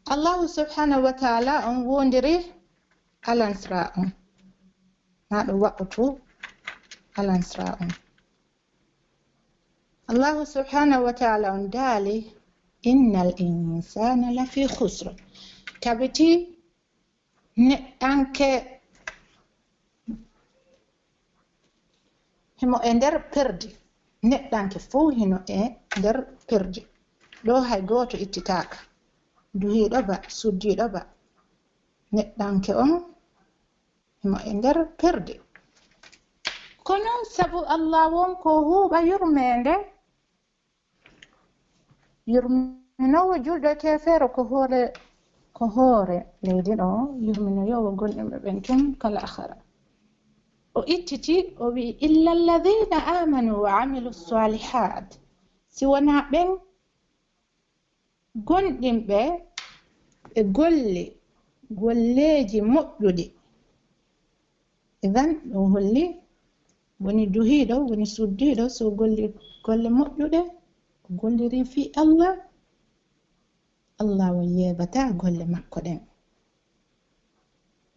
Allaahu subhaanahu wa ta'aalaa on woondiri alansra on. Maa ɗum waɗɗoto alansra on. Allaahu subhaanahu wa ta'aalaa on daali, "Innal insaana lafii khusr." Tabiti neɗɗanke himo e nder perdi. Neɗɗanke fow hino e nder perdi. Ɗoo hay gooto ittitaaka. Duhiiɗo ba, suddiiɗo ba. Neɗɗanke on himo e nder perdi. Ko non sabu Allaahu on ko huuɓa yurmeende, yurminoowo julɗo e keefeero ko hoore, ko hoore leydi ɗo, yurminoyoowo gonɗinɓe ɓen tun kala akhara. O ittiti, o wi'i, "Illa alladhina amanu wa amilu salihat." Si wonaa ɓen gonɗinɓe e golle, golleeji moƴƴuɗi. Idan, ɗum holli woni duhiiɗo, woni suddiiɗo, so golli golle moƴƴuɗe, o golliri fii Allah, Allah o yeebataa golle makko ɗen.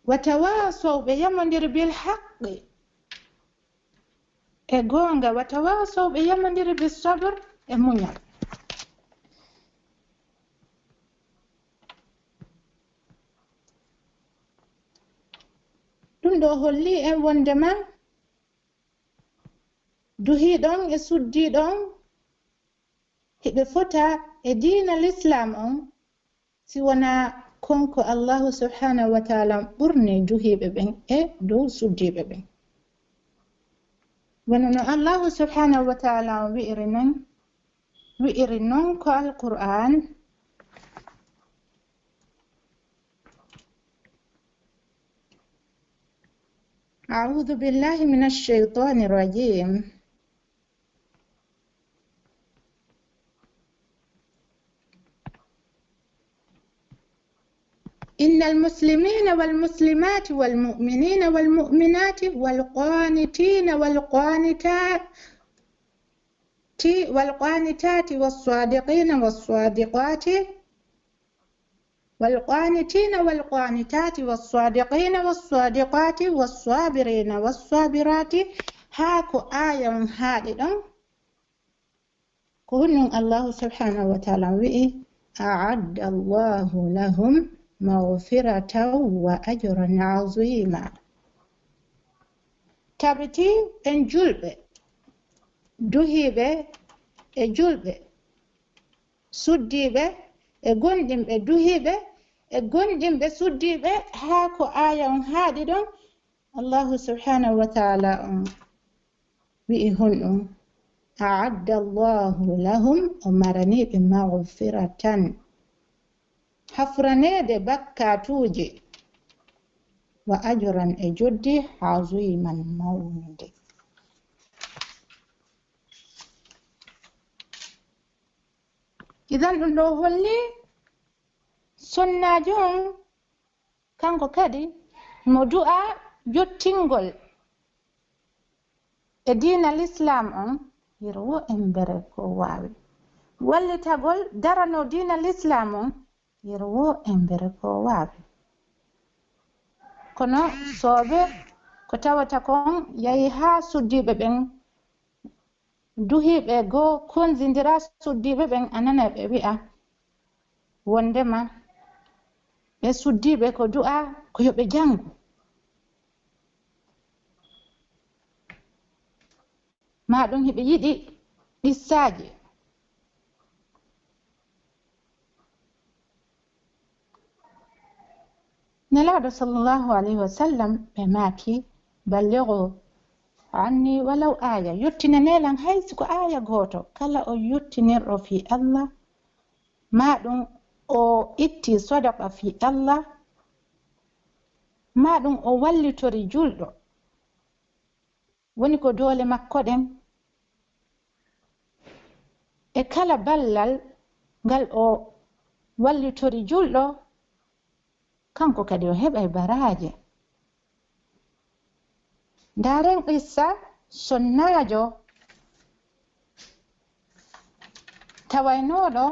Wa tawaasaw, ɓe yamondiri bil haqqi, e goonga, wa tawaasaw, ɓe yamondiri bis sabr, e muñal. Ɗum ɗo holli en wondema duhiiɗon e suddiiɗon hiɓe fota e diina Lislaam on, si wonaa kon ko Allaahu subhaanahu wa ta'aalaa ɓurni duhiiɓe ɓen e dow suddiiɓe ɓen. Wano no Allaahu subhaanahu wa ta'aalaa on wi'iri non, wi'iri non ko Alqur'aan, أعوذ بالله من الشيطان الرجيم. إن المسلمين والمسلمات والمؤمنين والمؤمنات والقانتين والقانتات، والقانتات والصادقين والصادقات، والقانتين والقانتات والصادقين والصادقات والصابرين والصابرات. Haa ko aaya on haaɗi ɗon. Ko honɗun Allaahu subhaanahu wa ta'aalaa wi'i, "أعد الله لهم مغفرة وأجرا عظيما. Tabitii ɓen julɓe, duhiiɓe e julɓe, suddiiɓe e gomɗinɓe, duhiiɓe e gomɗinɓe, suddiiɓe, haa ko aaya on haaɗi ɗon, Allahu subhanahu wa ta'ala on wi'i honɗun? أعد الله لهم, o maranii ɓe, مغفرة, hafraneede bakkaatuuji, وأجرا, e joddi, عظيما, mawnde. Idan ɗun ɗoo holli sonnaajo on, kanko kadi, mo du'aa yottingol e diina Lislaam on, yeru woo embere ko o waawi. Wallitagol daranoo diina Lislaam on, yeru woo embere ko o waawi. Kono soobe ko tawata kon yahi haa suddiiɓe ɓen, duhiiɓe goo konzindira suddiiɓe ɓen, a nanay ɓe wi'a wondema ɓe suddiiɓe ko du'aa ko yo ɓe janngu. Maa ɗun hiɓe yiɗi qissaaji. Nelaaɗo sallallahu alayhi wa sallam ɓe maaki, بلغوا عني ولو آية, yottinanee lan hay si ko aaya gooto. Kala on yottinirɗo fii Allah, maa ɗun o itti sadaqa fii Allah, maa ɗun o wallitori julɗo, woni ko doole makko ɗen, e kala ballal ngal o wallitori julɗo, kanko kadi o heɓay baraaje. Ndaaren qissa sonnaajo tawaynooɗo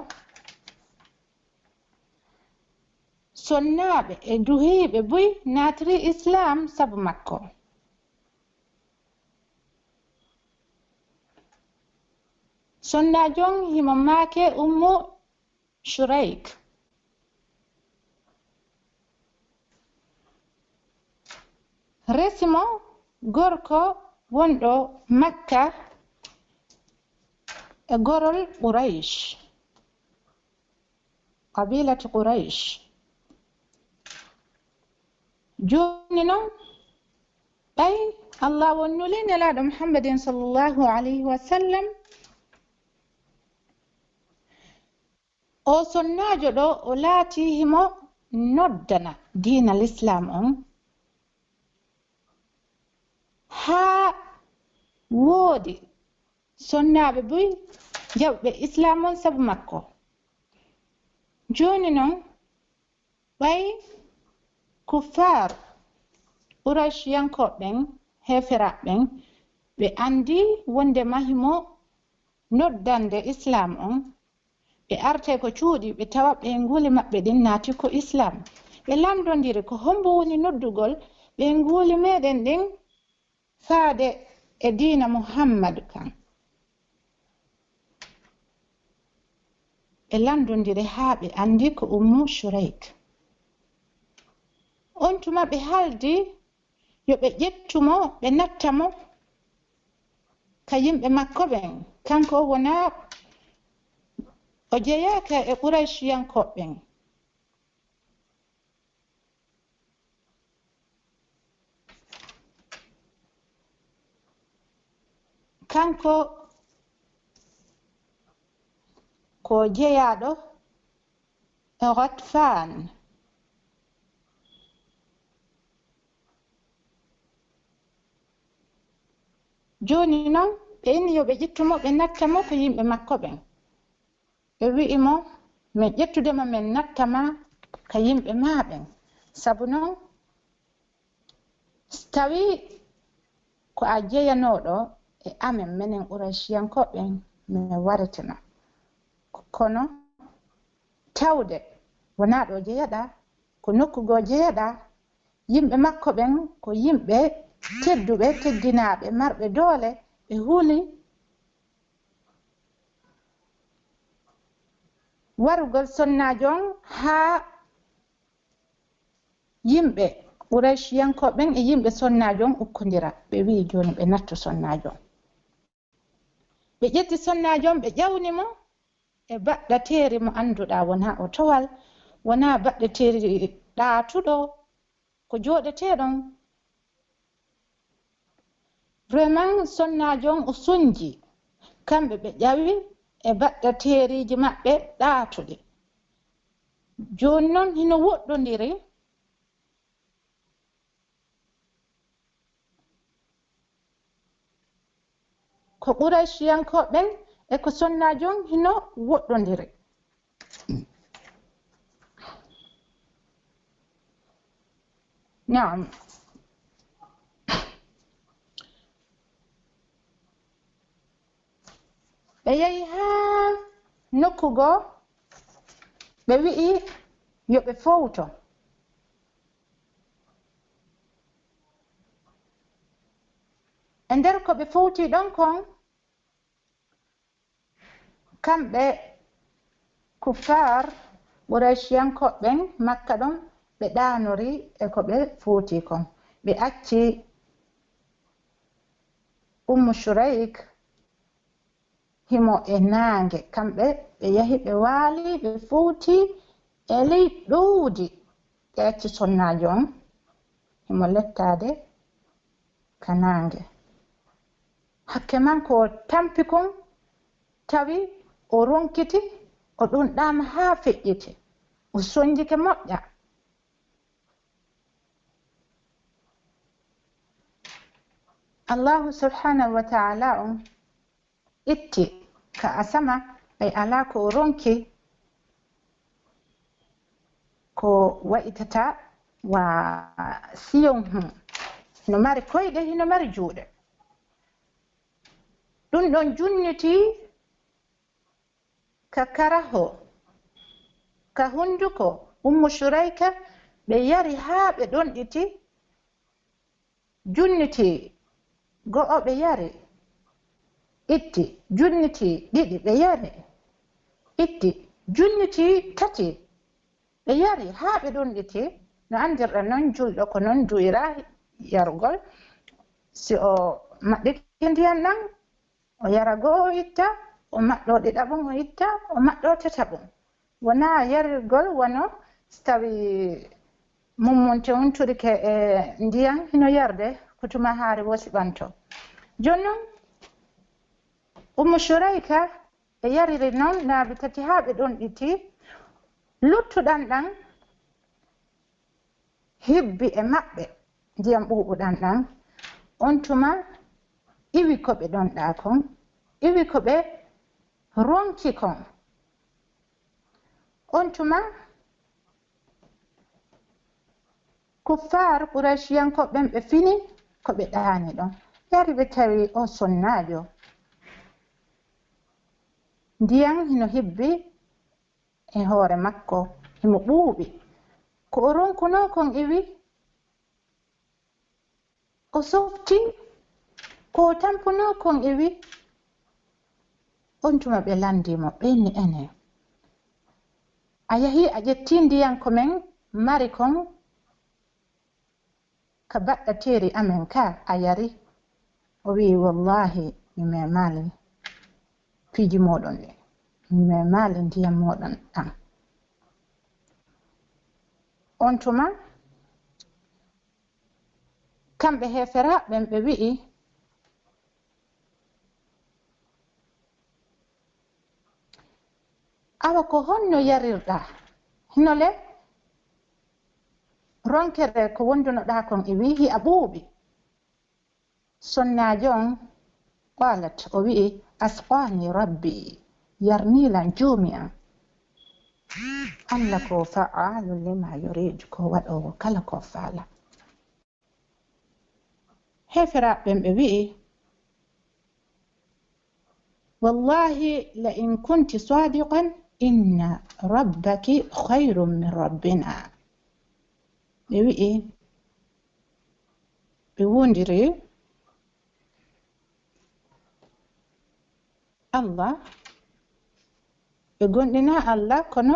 sonnaaɓe e duhiiɓe buy naatiri Islaam sabu makko. Sonnaajo on himo maake Ummu Shurayk. Resi mo gorko wonɗo Makka e gorol Quraysh, qabiilati Quraysh. Jooni non, ɓay Allah on nuli Nelaaɗo Muhammadin sallallahu alayhi wa sallam, oo sonnaajo ɗoo, o laatii himo noddana diina Lislaam on, haa woodi sonnaaɓe buy jaɓuɓe Islaam on sabu makko. Jooni non, ɓay kuffaar Qurayshiyankooɓe ɓen, heeferaaɓe ɓen, ɓe anndii wonndema himo noddande Islaam on, ɓe artay ko cuuɗi, ɓe tawa ɓeynguuli maɓɓe ɗin naati ko Islaam. Ɓe lanndondiri ko hommbo woni noddugol ɓeynguuli meɗen ɗin faade e diina Muhammadu kan. Ɓe lanndondiri haa ɓe anndi ko Ummu Shurayk. On tuma ɓe haaldi yo ɓe ƴettu mo, ɓe natta mo ka yimɓe makko ɓen. Kanko wonaa, o jeyaaka e Qurayshiyankooɓe ɓen. Kanko ko jeyaaɗo e Ghatfaan. Jooni non, ɓe inni yo ɓe ƴettu mo, ɓe natta mo ko yimɓe makko ɓen. Ɓe wi'i mo, "Men ƴettude ma, men natta ma ka yimɓe maa ɓen. Sabu non, si tawii ko a jeyanooɗo e amen, menen Qurayshiyankooɓe ɓen, men warete ma. Kono tawde wonaa ɗo jeyaɗaa, ko nokku goo jeyaɗaa, yimɓe makko ɓen ko yimɓe tedduɓe, teddinaaɓe, marɓe doole, ɓe huli warugol sonnaajo on haa Yimɓe Qurayshiyankooɓe ɓen e yimɓe sonnaajo on ukkondira, ɓe wi'i jooni ɓe nattu sonnaajo on. Ɓe ƴetti sonnaajo on, ɓe ƴawni mo e baɗɗateeri mo annduɗaa wonaa o towal, wonaa baɗɗateeri ɗaatuɗo, ko jooɗeteeɗo on. Vraiment, sonnaajo on o sonji. Kamɓe ɓe ƴawi e baɗɗateeriiji maɓɓe ɗaatuɗi. Jooni non hino woɗɗondiri. Ko Qurayshiyankooɓe ɓen e ko sonnaajo on hino woɗɗondiri. Naam. Ɓe yahi haa nokku goo, ɓe wi'i yo ɓe fowto. E nder ko ɓe fowti ɗon kon, kamɓe kuffaar Qurayshiyankooɓe ɓen Makka ɗon, ɓe ɗaanori e ko ɓe fowti kon. Ɓe acci Ummu Shurayk himo e naange. Kamɓe ɓe yahi, ɓe waali, ɓe fowti e ley ɗowdi. Ɓe acci sonnaajo on himo lettaade ka naange. Hakke man ko o tampi kon, tawi o ronkiti, o ɗunɗaama haa feƴƴiti. O sonjike moƴƴa. Allahu subhanahu wa ta'ala on itti ka asama, ɓay alaa ko o ronki ko wa'itata wa siyon hun. Hino mari koyɗe, hino mari juuɗe. Ɗun ɗon junniti ka karaho, ka hunduko Ummu Shurayka, ɓe yari haa ɓe ɗonɗiti, junniti go'o ɓe yari, itti, junniti ɗiɗi ɓe yari, itti, junniti tati ɓe yari haa ɓe ɗonɗiti, no anndirɗen non, julɗo ko non du'ira yarugol. Si o maɗɗike ndiyan ɗan, o yara go'o o itta, o maɗɗo ɗiɗaɓun o itta, o maɗɗo tataɓun. Wonaa yarirgol wano si tawi mummunte on turike e ndiyan, hino yarde, ko tuma haari woo siɓanto. Jooni non, Ummu Shurayka e yariri non laabi tati haa ɓe ɗonɗiti. Luttuɗan ɗan hibbi e maɓɓe, ndiyan ɓuuɓuɗan ɗan. On tuma iwi ko ɓe ɗonɗaa kon, iwi ko ɓe ronki kon. On tuma kuffaar Qurayshiyankooɓe ɓen ɓe fini ko ɓe ɗaani ɗon. Yari ɓe tawi o sonnaajo. Ndiyan hino hibbi e hoore makko, himo ɓuuɓi. Ko o ronkunoo kon iwi, o softi, ko o tampunoo kon iwi. On tuma ɓe landii mo, ɓe inni, "Enee, a yahii a ƴettii ndiyan ko men mari kon ka baɗɗateeri amen ka a yari?" O wi'i, "Wallaahi, mi memaali piiji mooɗon ɗin. Mi memaali ndiyan mooɗon ɗan." On tuma, kamɓe heeferaaɓe ɓen ɓe wi'i, "Awa ko honno yarirɗaa? Hino le ronkere ko wondunoɗaa kon e wi'i a ɓuuɓi." Sonnaajo on, qaalat, o wi'i, "Asqaani Rabbi, yarnii lan Joomi an." Alla ko fa'aalun limaa yuriid, ko waɗoowo kala ko faala. Heeferaaɓe ɓen ɓe wi'i, "Wallaahi, la in kunti saadiqan, inna rabbaki khayrun min rabbina." Ɓe wi'i, ɓe wondiri Allah, ɓe gomɗinaa Allah, kono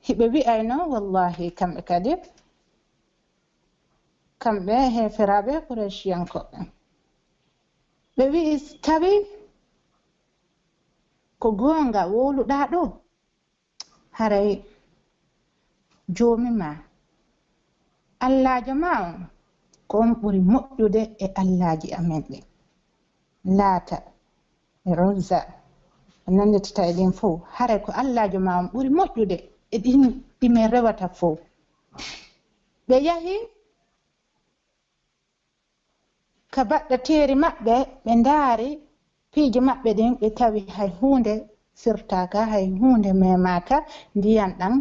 Hiɓe wi'ayno, wallahi, kamɓe kadi, kamɓe heeferaaɓe Qurayshiyankooɓe. Ɓe wi'i, tawi ko goonga wowluɗaa ɗoo, haray Joomi maa, Allaajo maa on, ko on ɓuri moƴƴude e allaaji amen ɗin. Laata e Uzza, o nannditata e ɗin fow, haray ko Allaajo maa on ɓuri moƴƴude e ɗin ɗi men rewata fow. Ɓe yahi ka baɗɗo teeri maɓɓe, ɓe ndaari piiji maɓɓe ɗin, ɓe tawi hay huunde firtaaka, hay huunde memaaka, ndiyan ɗan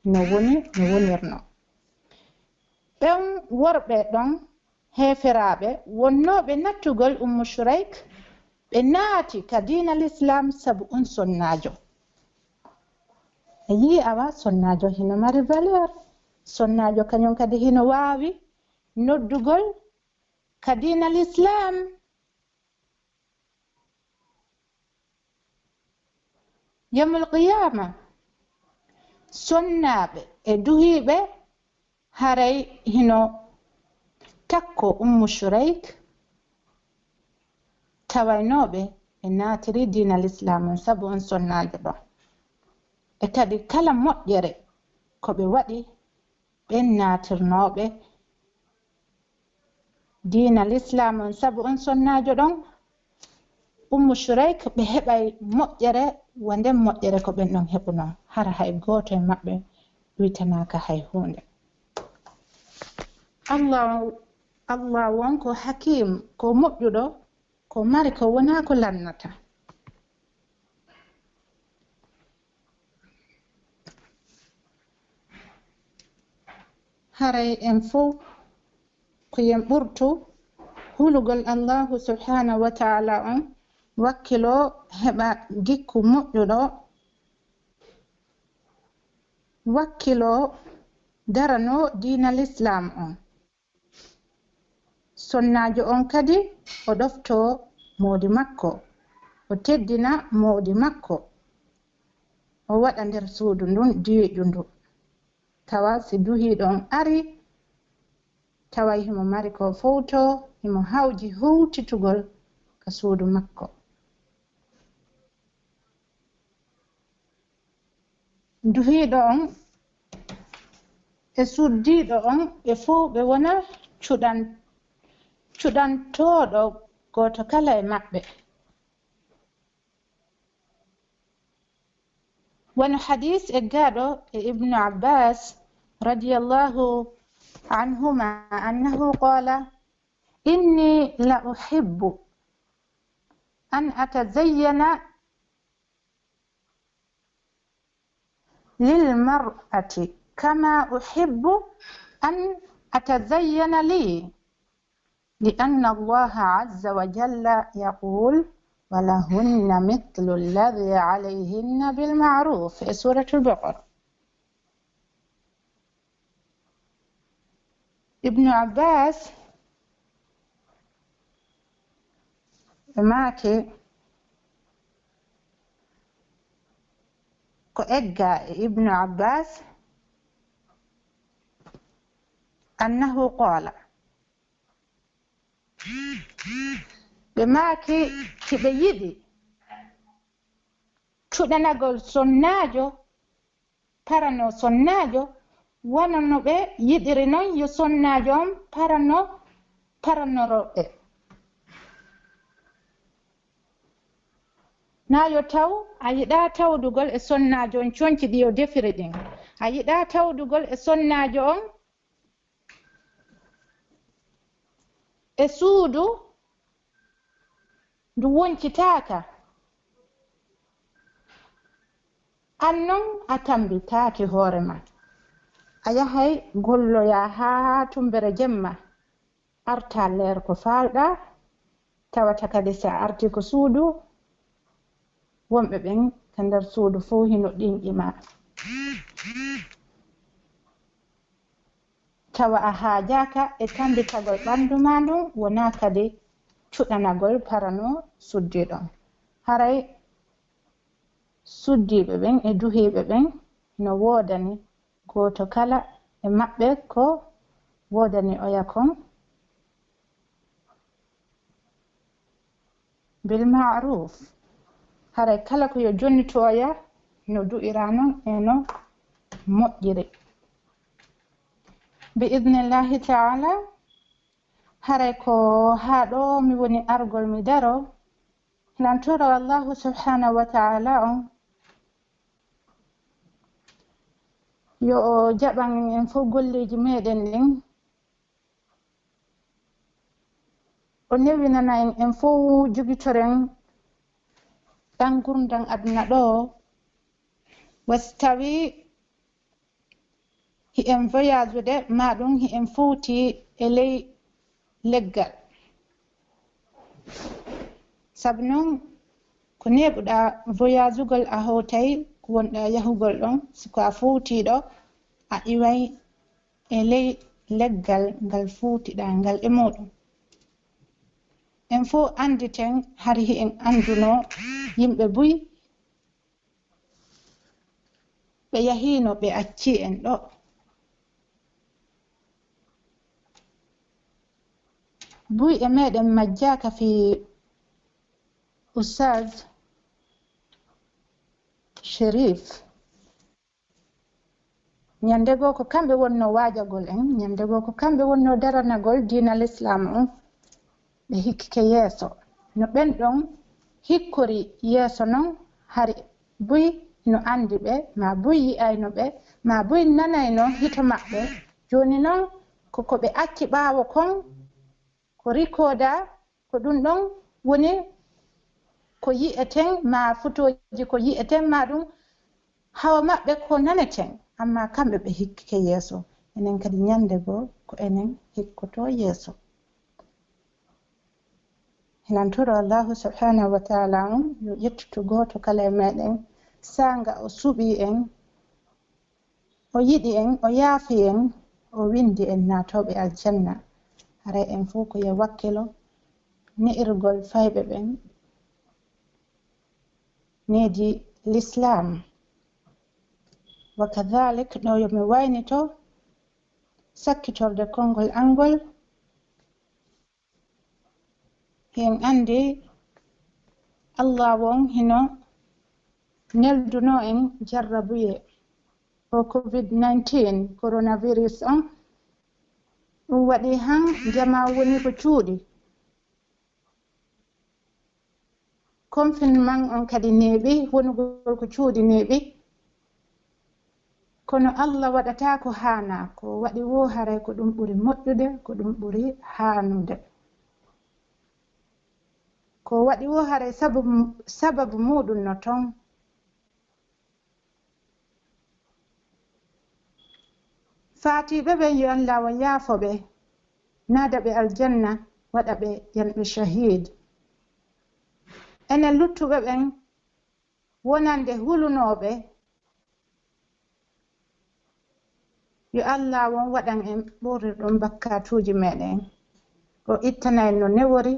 no woni no wonirno. Ɓen worɓe ɗon heeferaaɓe wonnooɓe nattugol Ummu Shurayk, ɓe naati ka diina Lislaam sabu on sonnaajo. A yi'i, awa, sonnaajo hino mari valeur. Sonnaajo kañun kadi hino waawi noddugol ka diina Lislaam. Yawmul Qiyaama, sonnaaɓe e duhiiɓe haray hino takkoo Ummu Shurayk, tawaynooɓe ɓe naatiri diina Lislaam on sabu on sonnaajo ɗon. E kadi kala moƴƴere ko ɓe waɗi, ɓen naatirnooɓe diina Lislaam on sabu on sonnaajo ɗon, Ummu Shurayk, ɓe heɓay moƴƴere wa nden moƴƴere ko ɓen ɗon heɓunoo, hara hay gooto e maɓɓe ɗuytanaaka hay huunde. Allaahu, Allaahu on ko Hakiim, ko moƴƴuɗo, ko mari ko wonaa ko lannata. Haray en fow ko yen ɓurtu hulugol Allaahu subhaanahu wa ta'aalaa on, wakkiloo heɓa gikku moƴƴuɗo, wakkiloo daranoo diina Lislaam on. Sonnaajo on kadi, o ɗoftoo moodi makko, o teddina moodi makko, o waɗa nder suudu ndun diiƴu ndu. Tawa si duhiiɗo on arii, taway himo mari ko fowtoo, himo hawji huutitugol ka suudu makko. Duhiiɗo on e suddiiɗo on, ɓe fow ɓe wona cuɗan-, cuɗantooɗo gooto kala e maɓɓe. Wano hadiis eggaaɗo e Ibnu Abbaas radiyallaahu anhumaa annahu qaala, innii la uhibbu an atazayyana lil mar'ati kama uhibbu an atazayyana li, li anna Allaha azza wa jalla yaqul, wa lahunna mithlu alladhi alayhinna bil ma'ruf, e Suuratul Baqara. Ibnu Abbaas, ɓe maaki, ko egga e Ibnu Abbaas, annahu qaala, ɓe maaki, hiɓe yiɗi cuɗanagol sonnaajo paranoo sonnaajo, wano no ɓe yiɗiri non yo sonnaajo on parano, paranoroo ɓe. Naa yo taw a yiɗaa tawdugol e sonnaajo on conci ɗi o defiri ɗin. A yiɗaa tawdugol e sonnaajo on e suudu ndu woncitaaka. An non a tambitaaki hoore maa. A yahay golloyaa haa tumbere jemma. Artaa leer ko faalɗaa. Tawata kadi si a artii ko suudu, wonɓe ɓen ka nder suudu fow hino ɗinɗi maa. Tawa a haajaaka e tambitagol ɓandu maa ndun, wonaa kadi cuɗanagol parano suddiiɗo on. Haray suddiiɓe ɓen e duhiiɓe ɓen no woodani gooto kala e maɓɓe ko woodani oya kon bil ma'ruf. Haray kala ko yo jonnitu oya no du'iraa non e no moƴƴiri. Bi idnillahi ta'ala, haray ko haa ɗoo mi woni argol mi daro, hilan toro Allahu subhanahu wa ta'ala on, yo o jaɓan en fof golleeji meɗen ɗin. O newinana en, en fof jogitoren ɗan ngurndan aduna ɗoo. Wa si tawii hi'en voyaajude, maa ɗun hi'en fowti e ley leggal. Sabu non, ko neeɓuɗaa voyaajugol a howtay ko wonɗaa yahugol ɗon, si ko a fowtiiɗo, a iway e ley leggal ngal fowtiɗaa ngal e muuɗum. En fow annditen, hari hi'en anndunoo yimɓe buy, ɓe yahiino, ɓe accii en ɗoo. Buy e meɗen majjaaka fii Ustaz Sherif. Ñande goo ko kamɓe wonnoo waajagol en, ñande goo ko kamɓe wonnoo daranagol diina Lislaam on. Ɓe hikkike yeeso. No ɓen ɗon hikkori yeeso non, hari buy no anndi ɓe, maa buy yi'ayno ɓe, maa buy nanayno hito maɓɓe. Jooni non, ko ko ɓe acci ɓaawo kon, ko rikoodaa, ko ɗun ɗon woni ko yi'eten, maa fotooji ko yi'eten, maa ɗun hawa maɓɓe ko naneten, ammaa kamɓe ɓe hikkike yeeso. Enen kadi ñande goo ko enen hikkotoo yeeso. Hilan toro Allahu subhanahu wa ta'ala on yo ƴettu gooto kala e meɗen saanga o suɓii en, o yiɗi en, o yaafi en, o windi en naatooɓe aljanna. Haray en fow ko yo wakkilo ne'irgol fayɓe ɓen needi Lislaam. Wa kadhalik, ɗoo yo mi waynito sakkitorde konngol an ngol. Hi'en anndi Allah on hino neldunoo en jarrabuyee. O covid nineteen, coronavirus on, ɗun waɗi han jamaa woni ko cuuɗi. Confinement on kadi neeɓi, wonugol ko cuuɗi neeɓi. Kono Allah waɗataa ko haanaa, ko waɗi woo haray ko ɗun ɓuri moƴƴude, ko ɗun ɓuri haanude. Ko waɗi woo haray sababu, sababu muuɗun no ton. Faatiiɓe ɓen yo Allaahu yaafo ɓe, naada ɓe aljanna, waɗa ɓe yanɓe shahiid. Enen luttuɓe ɓen, wonande hulunooɓe, yo Allaahu on waɗan en ɓurirɗum bakkaatuuji meɗen, o ittana en no newori.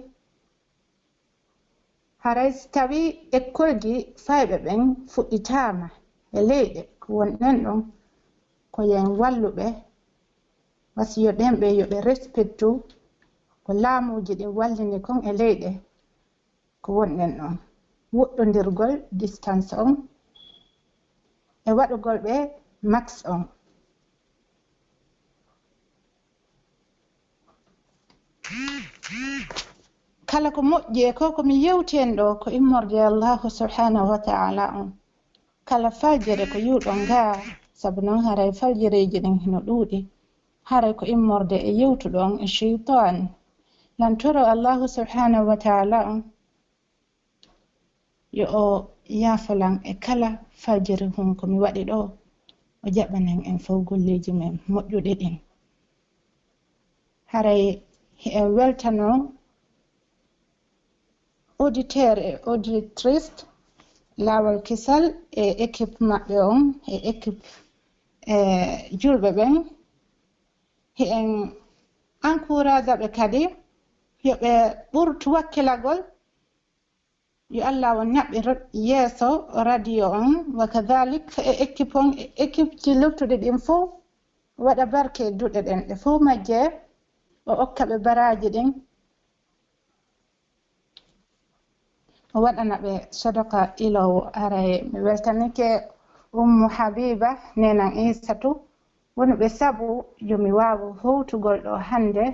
Haray si tawii ekkolji fayɓe ɓen fuɗɗitaama e leyɗe ko wonɗen ɗon, ko yo en wallu ɓe, wasi yo ɗen ɓe, yo ɓe respectu ko laamuuji ɗin wallini kon e leyɗe ko wonɗen ɗon, woɗɗondirgol distance on e waɗugol ɓe mask on. Kala ko moƴƴi e ko ko mi yewti en ɗoo, ko immorde e Allaahu subhaanahu wa ta'aalaa on. Kala faljere ko yi'uɗon ngaa, sabu non haray faljereeji ɗin hino ɗuuɗi. Haray ko immorde e yewtuɗo on e sheytaan. Lan toro Allaahu subhaanahu wa ta'aalaa on, yo o yaafo lan e kala faljere hun ko mi waɗi ɗoo, o jaɓanen en fow golleeji men moƴƴuɗi ɗin. Haray hiɗen weltanoo auditeur e auditrice Laawol Kisal e équipe maɓɓe on, e équipe, e julɓe ɓen. Hiɗen encourage ɓe kadi yo ɓe ɓurtu wakkilagol Yo Allah on ɲaɓɓir yeeso radio on, wa kadalik e équipe on, e équipe ji luttuɗi ɗin fow, waɗa barke e duɗe ɗen ɗe fow majje, o okka ɓe baraaji ɗin, o waɗana ɓe sodaka iloowo. Aray mi weltanike Ummu Habiba, neenan Iisatu, woni ɓe sabu yo mi waawu howtugol ɗoo hannde.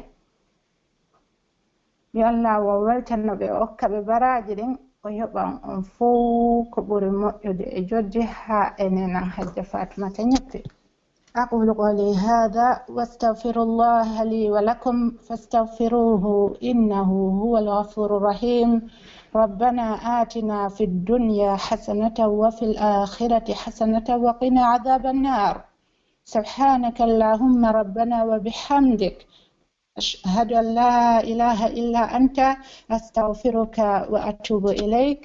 Yo Allaahu on weltano ɓe, o okka ɓe baraaji ɗin, o yoɓan on fow ko ɓuri moƴƴude e joddi haa e neenan Hajja Faatumata Ɲeppi. أقول قولي هذا وأستغفر الله لي ولكم فاستغفروه إنه هو الغفور الرحيم. ربنا آتنا في الدنيا حسنة وفي الآخرة حسنة وقنا عذاب النار. سبحانك اللهم ربنا وبحمدك. أشهد أن لا إله إلا أنت، أستغفرك وأتوب إليك.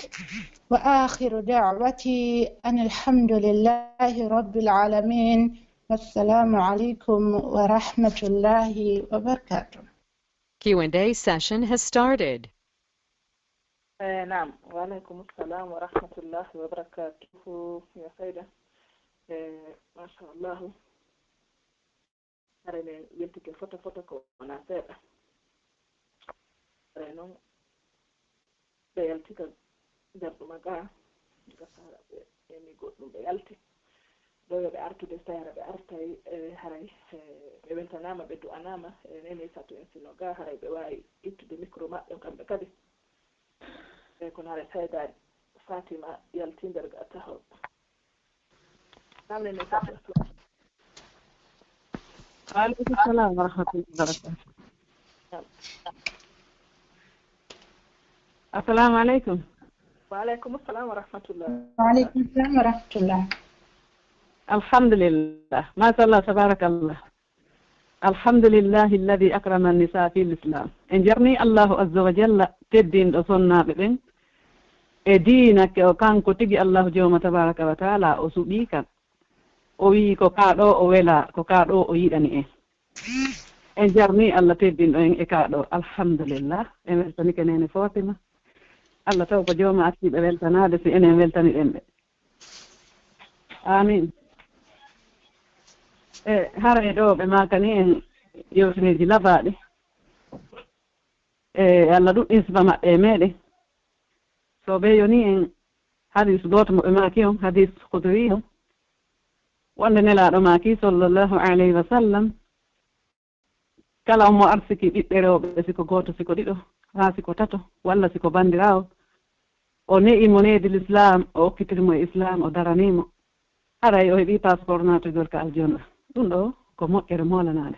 وآخر دعوتي أن الحمد لله رب العالمين. والسلام عليكم ورحمة الله وبركاته. Q and A session has started. Eh, naam. Wa aleykum salaam wa rahmatullahi wa barakaatuhu. Yo Sayda. Eh, machallahu. Haray men weltike fota fota ko wonaa seeɗa. Haray non ɓe yalti ka darɗuma gaa, ka saara ɓe emi goɗɗum ɓe yalti. Ɗo yo ɓe artude seera ɓe artay, eh, haray eh, ɓe weltanaama ɓe du'anaama, eh, nene satu en sino gaa haray ɓe waawi ittude micro maɓɓe kamɓe kadi. Eey kono haray Sayda Fatima yalti nder gaa taho. Waaleykum salaam wa rahmatullahi wa barakaatuh. Assalaamu aleykum. Waaleykum salaam wa rahmatullah. Waaleykum salaam wa rahmatullah. Alhamdulillah. Machallah, tabarakallah. Alhamdulillahi alladi akrama nisa fi lislam. En jarni Allahu azza wa jalla teddinɗo sonnaaɓe ɓen e diina ko kanko tigi Allahu Joomi tabaraka wa taala o suɓii kan. O wi'i ko kaa ɗoo o welaa, ko kaa ɗoo o yiɗani en. En jarni Allah teddinɗo en e kaa ɗoo. Alhamdulillah. En weltanike neene Fatima. Allah taw ko Jooma artii ɓe weltanaade si enen weltaniɗen ɓe. Amin. E haray ɗoo ɓe maakani en yewtereeji labaaɗi. E Allah ɗuɗɗin sifa maɓɓe e meeɗen. So ɓe yoni en hadis gooto mo ɓe maaki on, hadis Khudri on, wonde Nelaaɗo maaki, sallallahu alayhi wa sallam, kala on mo arsiki ɓiɓɓe rewɓe, si ko gooto, si ko ɗiɗo, haa si ko tato, walla si ko banndiraawo, o ne'i mo needi Lislaam, o okkitiri mo e Islaam, o daranii mo, haray o heɓii paspor naatugol ka aljanna. Ɗum ɗoo ko moƴƴere moolanaande.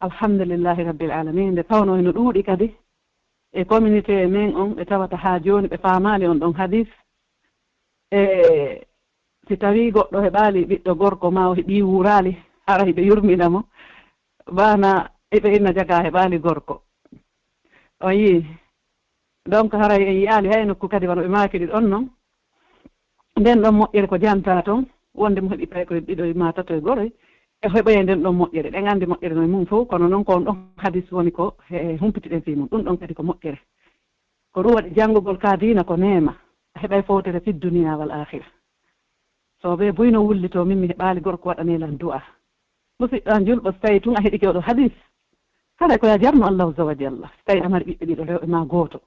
Alhamdulillahi Rabbil Aalamiin. Nde tawnoo hino ɗuuɗi kadi e communauté men on, ɓe tawata haa jooni ɓe faamaali on ɗon hadis. E si tawii goɗɗo heɓaali ɓiɗɗo gorko maa o heɓii wuuraali, hara hiɓe yurmina mo, bana hiɓe inna jagaa heɓaali gorko. On yii? Donc haray en yi'aali hay nokku kadi wano ɓe maakiri ɗon non. Nden ɗon moƴƴere ko jantaa ton, wonde mo heɓi paykoy ɗiɗoy maa tatoy goroy, e heɓoyay nden ɗon moƴƴere. Ɗen anndi moƴƴere no e mum fow, kono non ko on ɗon hadis woni ko humpitiɗen fii mum. Ɗum ɗon kadi ko moƴƴere. Ko ɗum waɗi janngugol kaa diina ko neema, a heɓay fowtere fi duniyaa wal aakhira. So bee buy no wullitoo, min mi heɓaali gorko waɗanee lan du'aa. Musiɗɗo an julɗo, si tawii tun a heɗike oɗo hadis, haray ko yo a jarnu Allahu azza wa jalla, si tawii aɗa mari ɓiɓɓe ɗiɗo rewɓe maa gooto.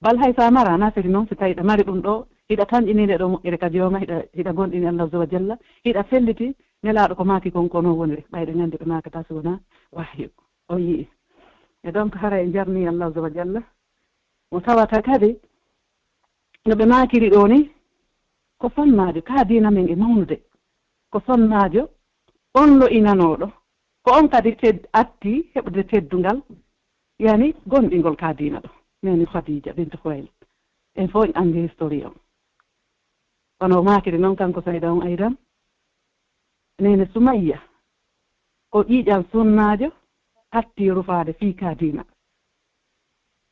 Bal hay si a maraa, na feri non, si tawii hiɗa mari ɗum ɗoo, hiɗa tanƴinii ndee ɗoo moƴƴere ka Jooma, hiɗa, hiɗa gomɗini Allahu azza wa jalla, hiɗa felliti Nelaaɗo ko maaki kon, ko non woniri, ɓay ɗen anndi ɓe maakataa si wonaa wahyu. On yi'i. E donc haray en jarnii Allahu azza wa jalla, mo tawata kadi no ɓe maakiri ɗoo nii, ko sonnaajo, kaa diina men e mawnude, ko sonnaajo on lo'inanooɗo, ko on kadi ted-, attii heɓude teddungal, yani gomɗingol kaa diina ɗoo. Neene Khadija bint Khuwaylid, en fow en anndi histori on. Kono o maakiri non kanko Sayda on aydan, Neene Sumayya, ko ƴiiƴan sunnaajo, attii rufaade fii kaa diina.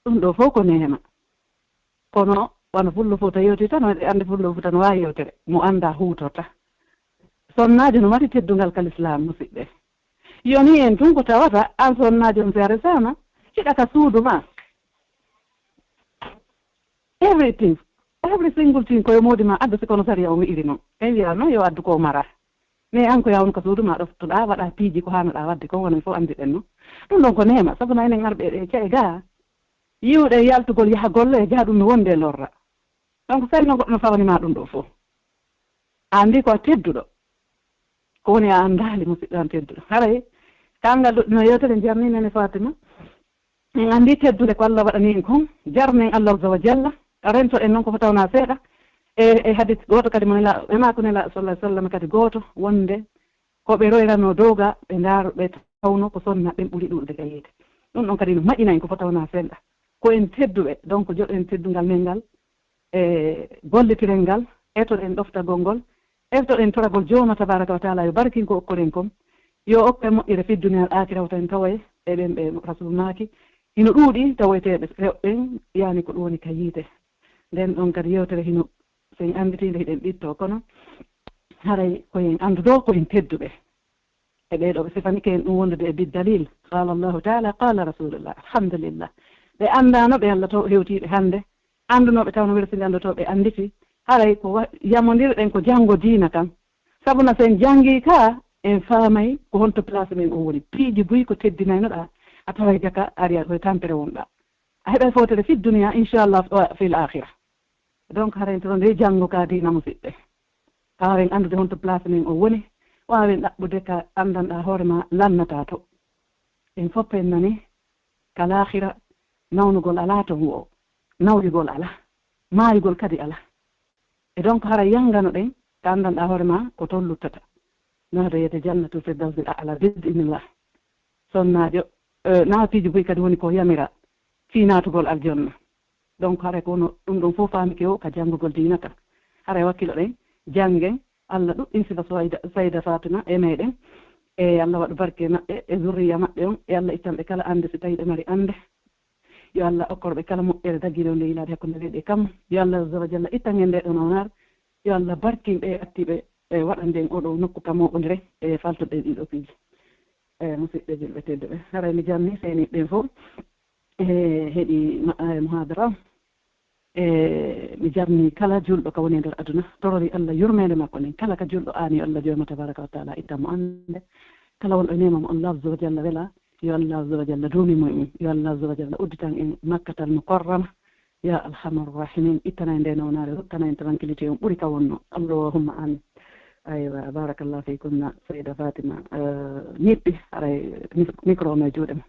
Ɗum ɗoo fow ko neema. Kono wano Fullo Fuuta yewti tan, eɗen anndi Fullo Fuuta no waawi yewtere, mo anndaa huutorta. Sonnaajo no mari teddungal ka Lislaam, musiɓɓe. Yoni en tun ko tawata an sonnaajo on si a resaama, hiɗa ka suudu maa. Everything, every single thing ko yo moodi maa addu, si kono sariya on wi'iri non. En wi'aa non yo addu ko o maraa. Mais an ko yaa won ka suudu maa ɗoftoɗaa, waɗaa piiji ko haanoɗaa waɗde kon, wano en fof anndiɗen non. Ɗum ɗon ko neema, sabu na enen arɓe e ɗee ca'e gaa, yi'uɗen yaltugol yaha golle e gaa ɗum no wondi e lorra. Donc, sari no goɗɗo no fawani maa ɗum ɗoo fof. A anndi ko a tedduɗo. Ko woni a anndaali, musidɗo an tedduɗo. Haray, kanngal ɗuɗɗino yewtere njarni nene Fatima. En anndi teddule ko Allah waɗani en kon. Jarnen Allah azza wa jalla. Rentoɗen non ko fotawna seeɗa. E, e hadis gooto kadi mo Nela-, e maa ko Nela sallallahu alaihi wasallam kadi gooto wonde ko ɓe royranoo dow ga, ɓe ndaaro, ɓe tawno ko sonna ɓen ɓuri ɗuuɗude ka yiite. Ɗum ɗon kadi no maƴina en ko fotawna seeɗa. Ko en tedduɓe, donc joɗen teddungal men ngal, e gollitiren ngal, etoɗen ɗoftagol ngol, etoɗen toragol Jooma tabaraka wa taala yo barkin ko okkoren kon, yo okke moƴƴere fi dunya al akhira, wota en tawoye e ɓen ɓe Rasul maaki, hino ɗuuɗi tawoyteeɓe rewɓe ɓen, yani ko ɗum woni ka yiite. Nden ɗon kadi yewtere hino, so en annditiinde hiɗen ɓitto, kono haray ko en anndude ko en tedduɓe. E ɓee ɗoo ɓe sifanike en ɗum wondude e biddalil. Qaala Allahu taala, qaala Rasulullah. Alhamdulillah. Ɓe anndaano ɓe Allah taw hewtiiɓe hannde. Anndunooɓe taw no welsinde anndotoo ɓe annditi. Haray ko wa-, yamondirɗen ko janngo diina kan. Sabu na so en janngii ka, en faamay ko honto place men on woni. Piiji buy ko teddinaynoɗaa, a taway jaka ari a koye tampere wonɗaa. A heɓay footere fi duniya, inchallah, wa fil akhira. Donc, haren to nde janngo ka diina musidɓe. Ka haren anndude honto place men o woni, waawen ɗaɓɓude ka anndanɗaa hoore ma lannataa to. En fof en nani, ka laakhira, nawnugol alaa ton wo, nawyugol alaa, maayugol kadi alaa. E donc, hara yannganoɗen, ka anndanɗaa hoore ma ko ton luttata. Nahda yete jannatul firdawsil a'la, bi idnillah. Sonnaajo, eh, naatiiji buy kadi woni ko yamira fii naatugol aljanna. Donc, haray ko no ɗum ɗon fof faamike o ka janngugol diina kan. Haray wakkiloɗen, janngen, Allah ɗuɗɗin sifa Sayda, Sayda Fatima e meɗen. E Allah waɗu barke e maɓɓe, e zurriya maɓɓe on. E Allah ittan ɓe kala annde si tawii ɓe mari annde. Yo Allah okkor ɓe kala moƴƴere dagiiɗe nde yilaade hakkunde leyɗe e kammu. Yo Allah azza wa jalla ittan en nde ɗo nawnaare. Yo Allah barkin ɓe e attiiɓe e waɗande en oɗo nokku ka mooɓondire e faltude ɗiɗo piiji. E musidɓe julɓe tedduɓe. Haray mi jarni seeniiɓe ɓen fof. E heɗi ma-, e muhadara. E mi jarni kala julɗo ka woni e nder aduna, torori Allah yurmeende makko nden. Kala ka julɗo aani, yo Allah Jooma tabaraka wa taala ittan mo annde. Kala wonɗo e neema mo Allah azza wa jalla wela, yo Allah azza wa jalla duumi mo e mum. Yo Allah azza wa jalla udditan en Makkatal Mukarrama. Ya Arhamar Rahimin, ittana en nde nawnaare, rokkana en tranquillité on ɓuri ka wonno. Allahumma amin. Aywa, barakallahu fikunna, Sayda Fatima, eh, ñiɓɓi, haray mi-, micro on e juuɗe ma.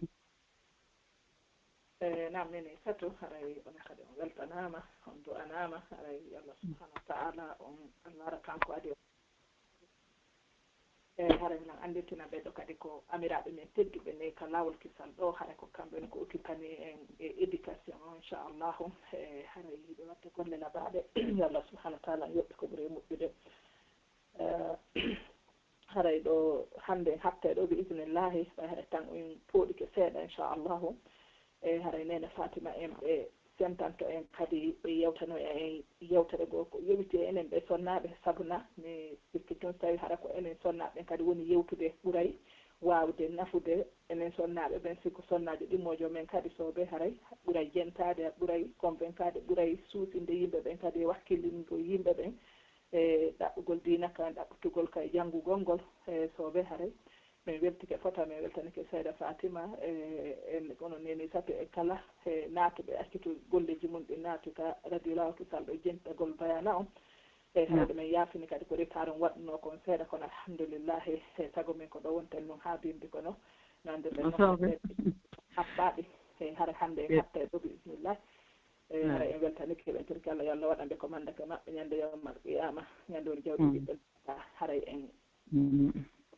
E, naam, nene Satu, haray on kadi on weltanaama, on du'anaama, haray Allah subhanahu wa ta'ala on allara kanko adi. E, haray miɗen anndintina ɓee ɗoo kadi ko amiraaɓe men tedduɓe ne ka laawol kisal ɗoo, haray ko kamɓe woni ko occupani en e éducation o, inchallahu. E, haray hiɓe watta golle labaaɗe, yo Allah subhanahu wa ta'ala yoɓ ɓe ko ɓuri e moƴƴude. Eh, haray ɗoo hannde en hatta e ɗoo bi isnillahi, ɓay haray tan en pooɗike seeɗa, inchallahu. E haray neene Fatima en ɓe sentanto en kadi, ɓe yewtanoya en yewtere goo ko yowiti e enen ɓe sonnaaɓe, sabu na mi sikki tun so tawi hara ko enen sonnaaɓe ɓen kadi woni yewtude ɓuray waawde nafude enen sonnaaɓe ɓen, si ko sonnaajo ɗimmoojo men kadi soobe haray ɓuray jentaade, ɓuray convaincade, ɓuray suusinde yimɓe ɓen kadi e wakkilinde yimɓe ɓen. E ɗaɓɓugol diina kan, ɗaɓɓutugol ka e janngugol ngol, e soobe haray. Min weltike fota, min weltanike Sayda Fatima, e, e kono Neni Satu e kala, e naatuɓe accitu golleeji mun ɗi naati ka radio Laawol Kisal ɗo jentagol bayana on. E haray ɗo min yaafini kadi ko retard on waɗunoo kon seeɗa, kono alhamdulillahi, e sago min ko ɗo wonten nun haa bimbi kono. Nande ɓe haɓɓaaɗi, e haray hannde en hatta e ɗo, bismillah. E, haray en weltanike ɓen, tirki Allah, yo Allah waɗan ɓe ko manda ka maɓɓe ñande yawmal qiyama, ñande woni jawɗi ɓiɓɓe. Haray en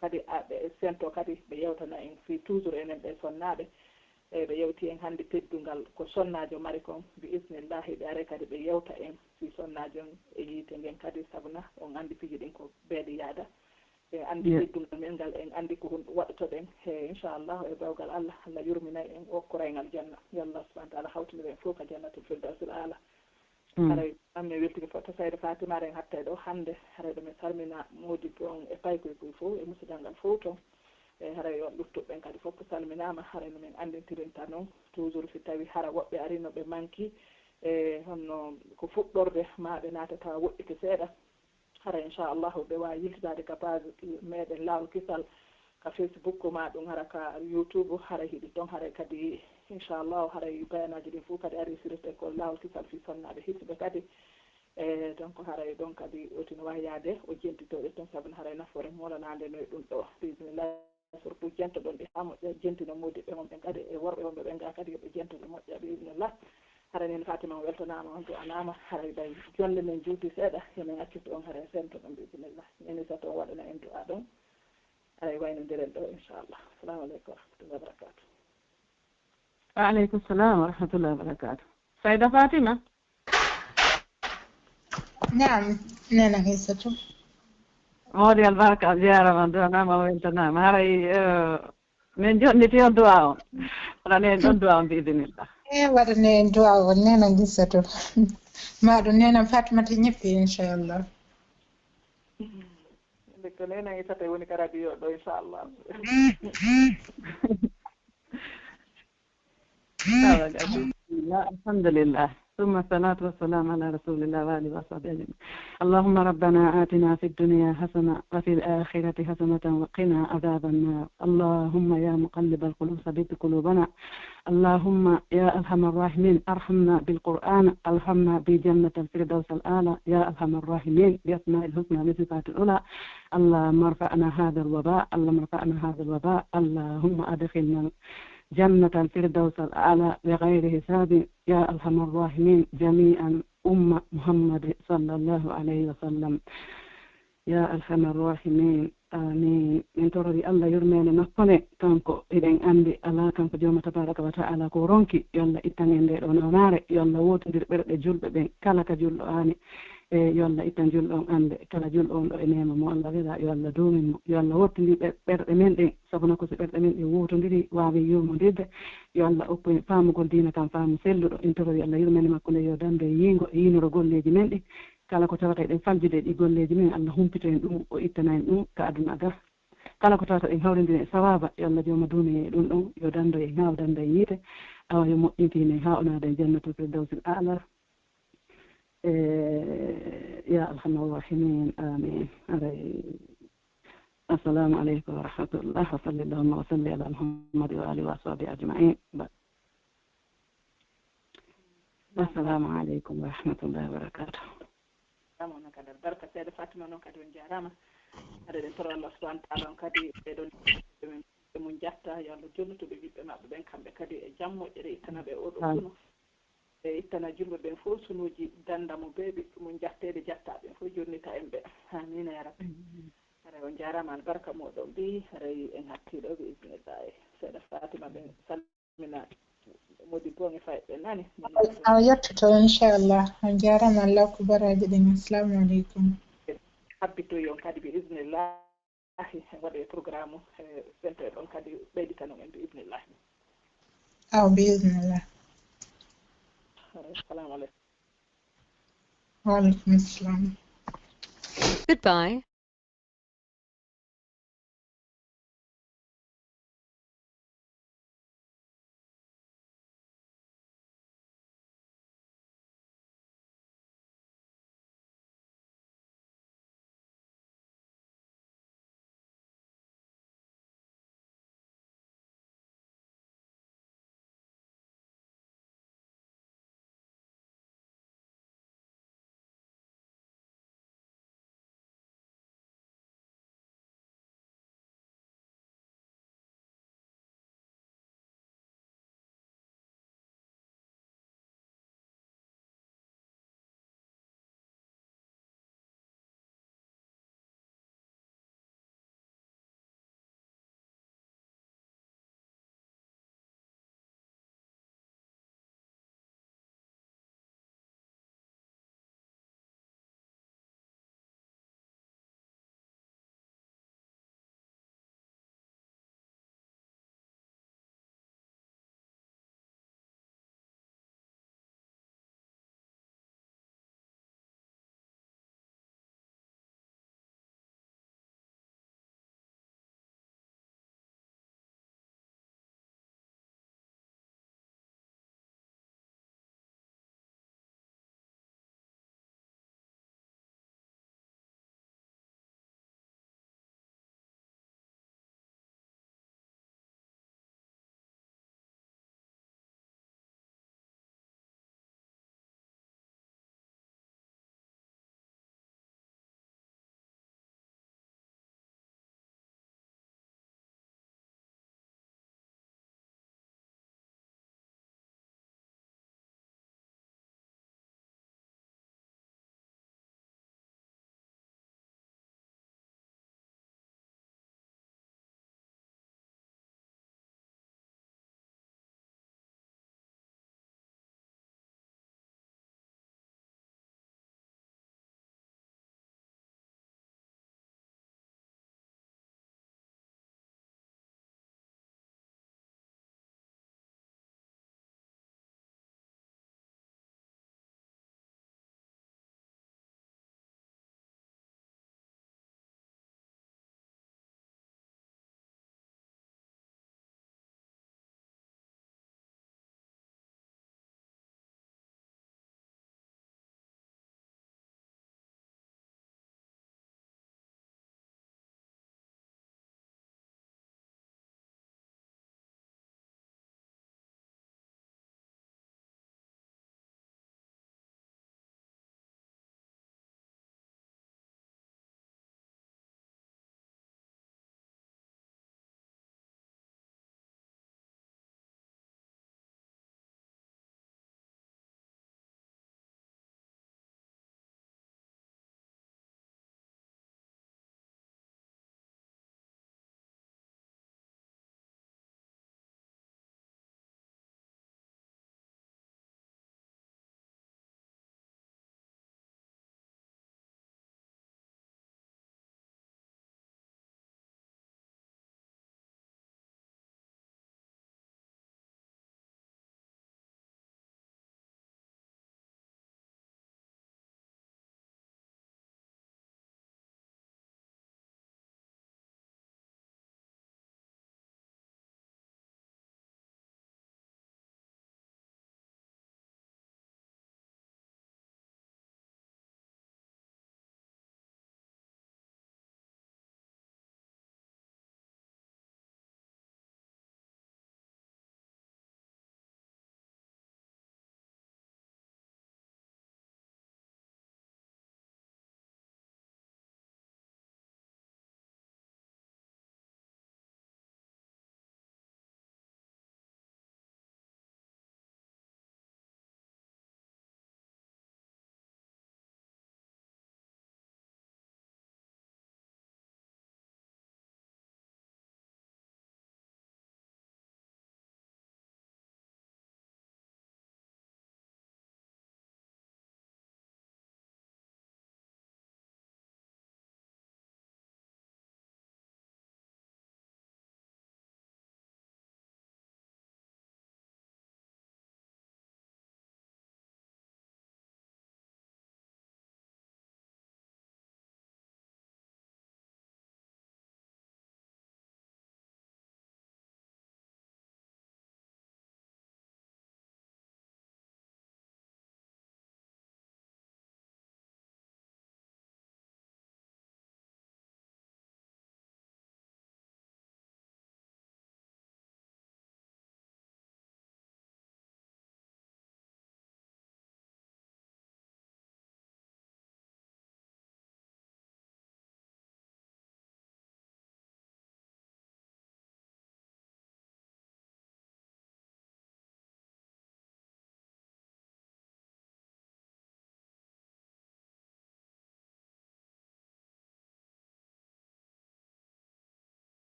kadi, a, ɓe sento kadi, ɓe yewtana en fii toujours enen ɓe sonnaaɓe. E, ɓe yewti en hannde teddungal ko sonnaajo mari kon, bi isnillahi, ɓe aray kadi ɓe yewta en fii sonnaajo on e yiite ngen kadi, sabu na on anndi piiji ɗin ko beede yaada. En anndi teddungal men ngal, en anndi ko hun-, waɗotoɗen. E, inchallah, e bawgal Allah, Allah yurminay en, okkoray en aljanna. Yo Allah subhanahu wa ta'ala hawtinir en fof ka jannatul firdawsil aala. Haray an min weltike fota Sayda Fatima, haray en hattay ɗo hannde. Haray ɗo min salmina moodibbo on e paykoy koy fof e musidal ngal fof ton. E haray on luttuɓe ɓen kadi fof salminaama. Haray no min anndintirinta non, toujours si tawi hara woɓɓe arino ɓe manki, e honno ko fuɗɗorde, maa ɓe naata tawa woɗɗike seeɗa. Hara, inchallahu, ɓe waawi yiltitaade ka page meɗen Laawol Kisal, ka Facebook, maa ɗum hara ka YouTube, hara hiɗi ton, hara kadi, inchallahu, hara bayanaaji ɗin fof kadi ari sur école Laawol Kisal fii sonnaaɓe hisɓe kadi. E, donc, haray ɗon kadi o tino wayyaade, o jentitoo ɗe ton, sabu no haray nafoore moolanaande no e ɗum ɗo. Biisinillah, surtout jento ɗon ɗi haa moƴƴa, jentino moodiɓɓe mon ɓen kadi, e worɓe wonɓe ɓen gaa kadi, yo ɓe jento ɗe moƴƴa, biisinillah. Haray nen Fatima, on weltanaama, on du'anaama, haray ɓay jonde men juuti seeɗa, yo men accitu on haray sento ɗon, biisinillah. Nen isa to on waɗana en du'a ɗon, haray waynondiren ɗo, inchallah. Assalamu aleykum wa rahmatullahi wa barakatuh. Wa aleykum salam wa rahmatullahi wa barakatuh. Sayda Fatima? Naam, Neena Aysatu. Moodi albarka, a jaaraama, du'anaama, weltanaama. Haray, eh, men jonniti on du'a on. Waɗane en ɗon du'a on, bi idinillah. Eh, waɗane en du'a on, Neena Aysatu. Ma ɗum Neena Fatimata ñippi, inchallah. Nde ko Neena Aysata woni ka radio ɗo, inchallah. الحمد لله، ثم الصلاة والسلام على رسول الله وآله وصحبه أجمعين. اللهم ربنا آتنا في الدنيا حسنة وفي الآخرة حسنة وقنا عذاب النار. اللهم يا مقلب القلوب ثبت قلوبنا. اللهم يا أرحم الراحمين ارحمنا بالقرآن، ارحمنا بجنة الفردوس الأعلى يا أرحم الراحمين بأسماء الحسنى وصفات العلى. اللهم ارفعنا هذا الوباء، اللهم ارفعنا هذا الوباء، اللهم أدخلنا جنة الفردوس الأعلى بغير حساب يا أرحم الراحمين جميعا أمة محمد صلى الله عليه وسلم يا أرحم الراحمين آمين. Min tororii Allah yurmeende makko nde, kanko hiɗen anndi alaa kanko Jooma tabaaraka wa ta'ala ko ronki, yo Allah ittan en ndee ɗoo nawnaare, yo Allah wootindir ɓerɗe julɓe ɓen, kala ka julɗo aani, e yo Allah ittan julɗo on annde, kala julɗo on ɗo e neema mo Allah welaa, yo Allah duumin mo, yo Allah wootindir ɓe-, ɓerɗe men ɗen, sabuna ko si ɓerɗe men ɗen wootondirii, waawii yurmondirde, yo Allah okku en faamugol diina kan faamu selluɗo. En tororii Allah yurmeende makko nde yo dandu e yiingo e yiinoro golleeji men ɗin. Kala ko tawata eɗen faljude e ɗii golleeji men, Allah humpito en ɗum, o ittana en ɗum ka aduna ga. Kala ko tawata eɗen hawrindiri e sawaaba, yo Allah Jooma duumin en e ɗum ɗon, yo dandu en haa o danda en yiite, awa yo moƴƴintin en haa o naada en Jannatul Firdawsil A'la. E, ya Arhamar Rahimin, amin. Aray. Assalamu aleykum wa rahmatullah, wa sallallahu wa sallim ala Muhammad wa alihi wa sahbihi ajma'in. Ba-, assalamu aleykum wa rahmatullahi wa barakatuh. Salamu aleykum kadi. Barka seeɗa Fatima, noon kadi on jaaraama. Haɗa eɗen toro Allah subhanahu wa ta'ala on kadi ɓe ɗon ɓe mum jatta, yo Allah jonnutu ɓe ɓiɓɓe maɓɓe ɓen kamɓe kadi e jam moƴƴere, ittana ɓe oo ɗoo Amin. Kunu. E ittana julɓe ɓen fof sunuuji, danda mo bee ɓiɓɓe mum jatteede, jatta ɓen fof, jonnita en ɓe. Amiina yaa Rabbi. Amin. Haray on jaaraama, albarka mooɗon ɓii, haray en hattii ɗoo bi idnillahi. Seeɗa Fatima ɓe salmina Modibbo e fayɓe nani. Awa yettoto, inchallah. On jaaraama, Allah ko baraaji ɗin. Assalamu aleykum. Habbitoy on kadi bi idnillahi. Waɗe programme, eh, sento e ɗon kadi ɓeyditanon en bi idnillahi. Aw, bi idnillah. Assalamu aleykum. Wa aleykum assalam. Goodbye.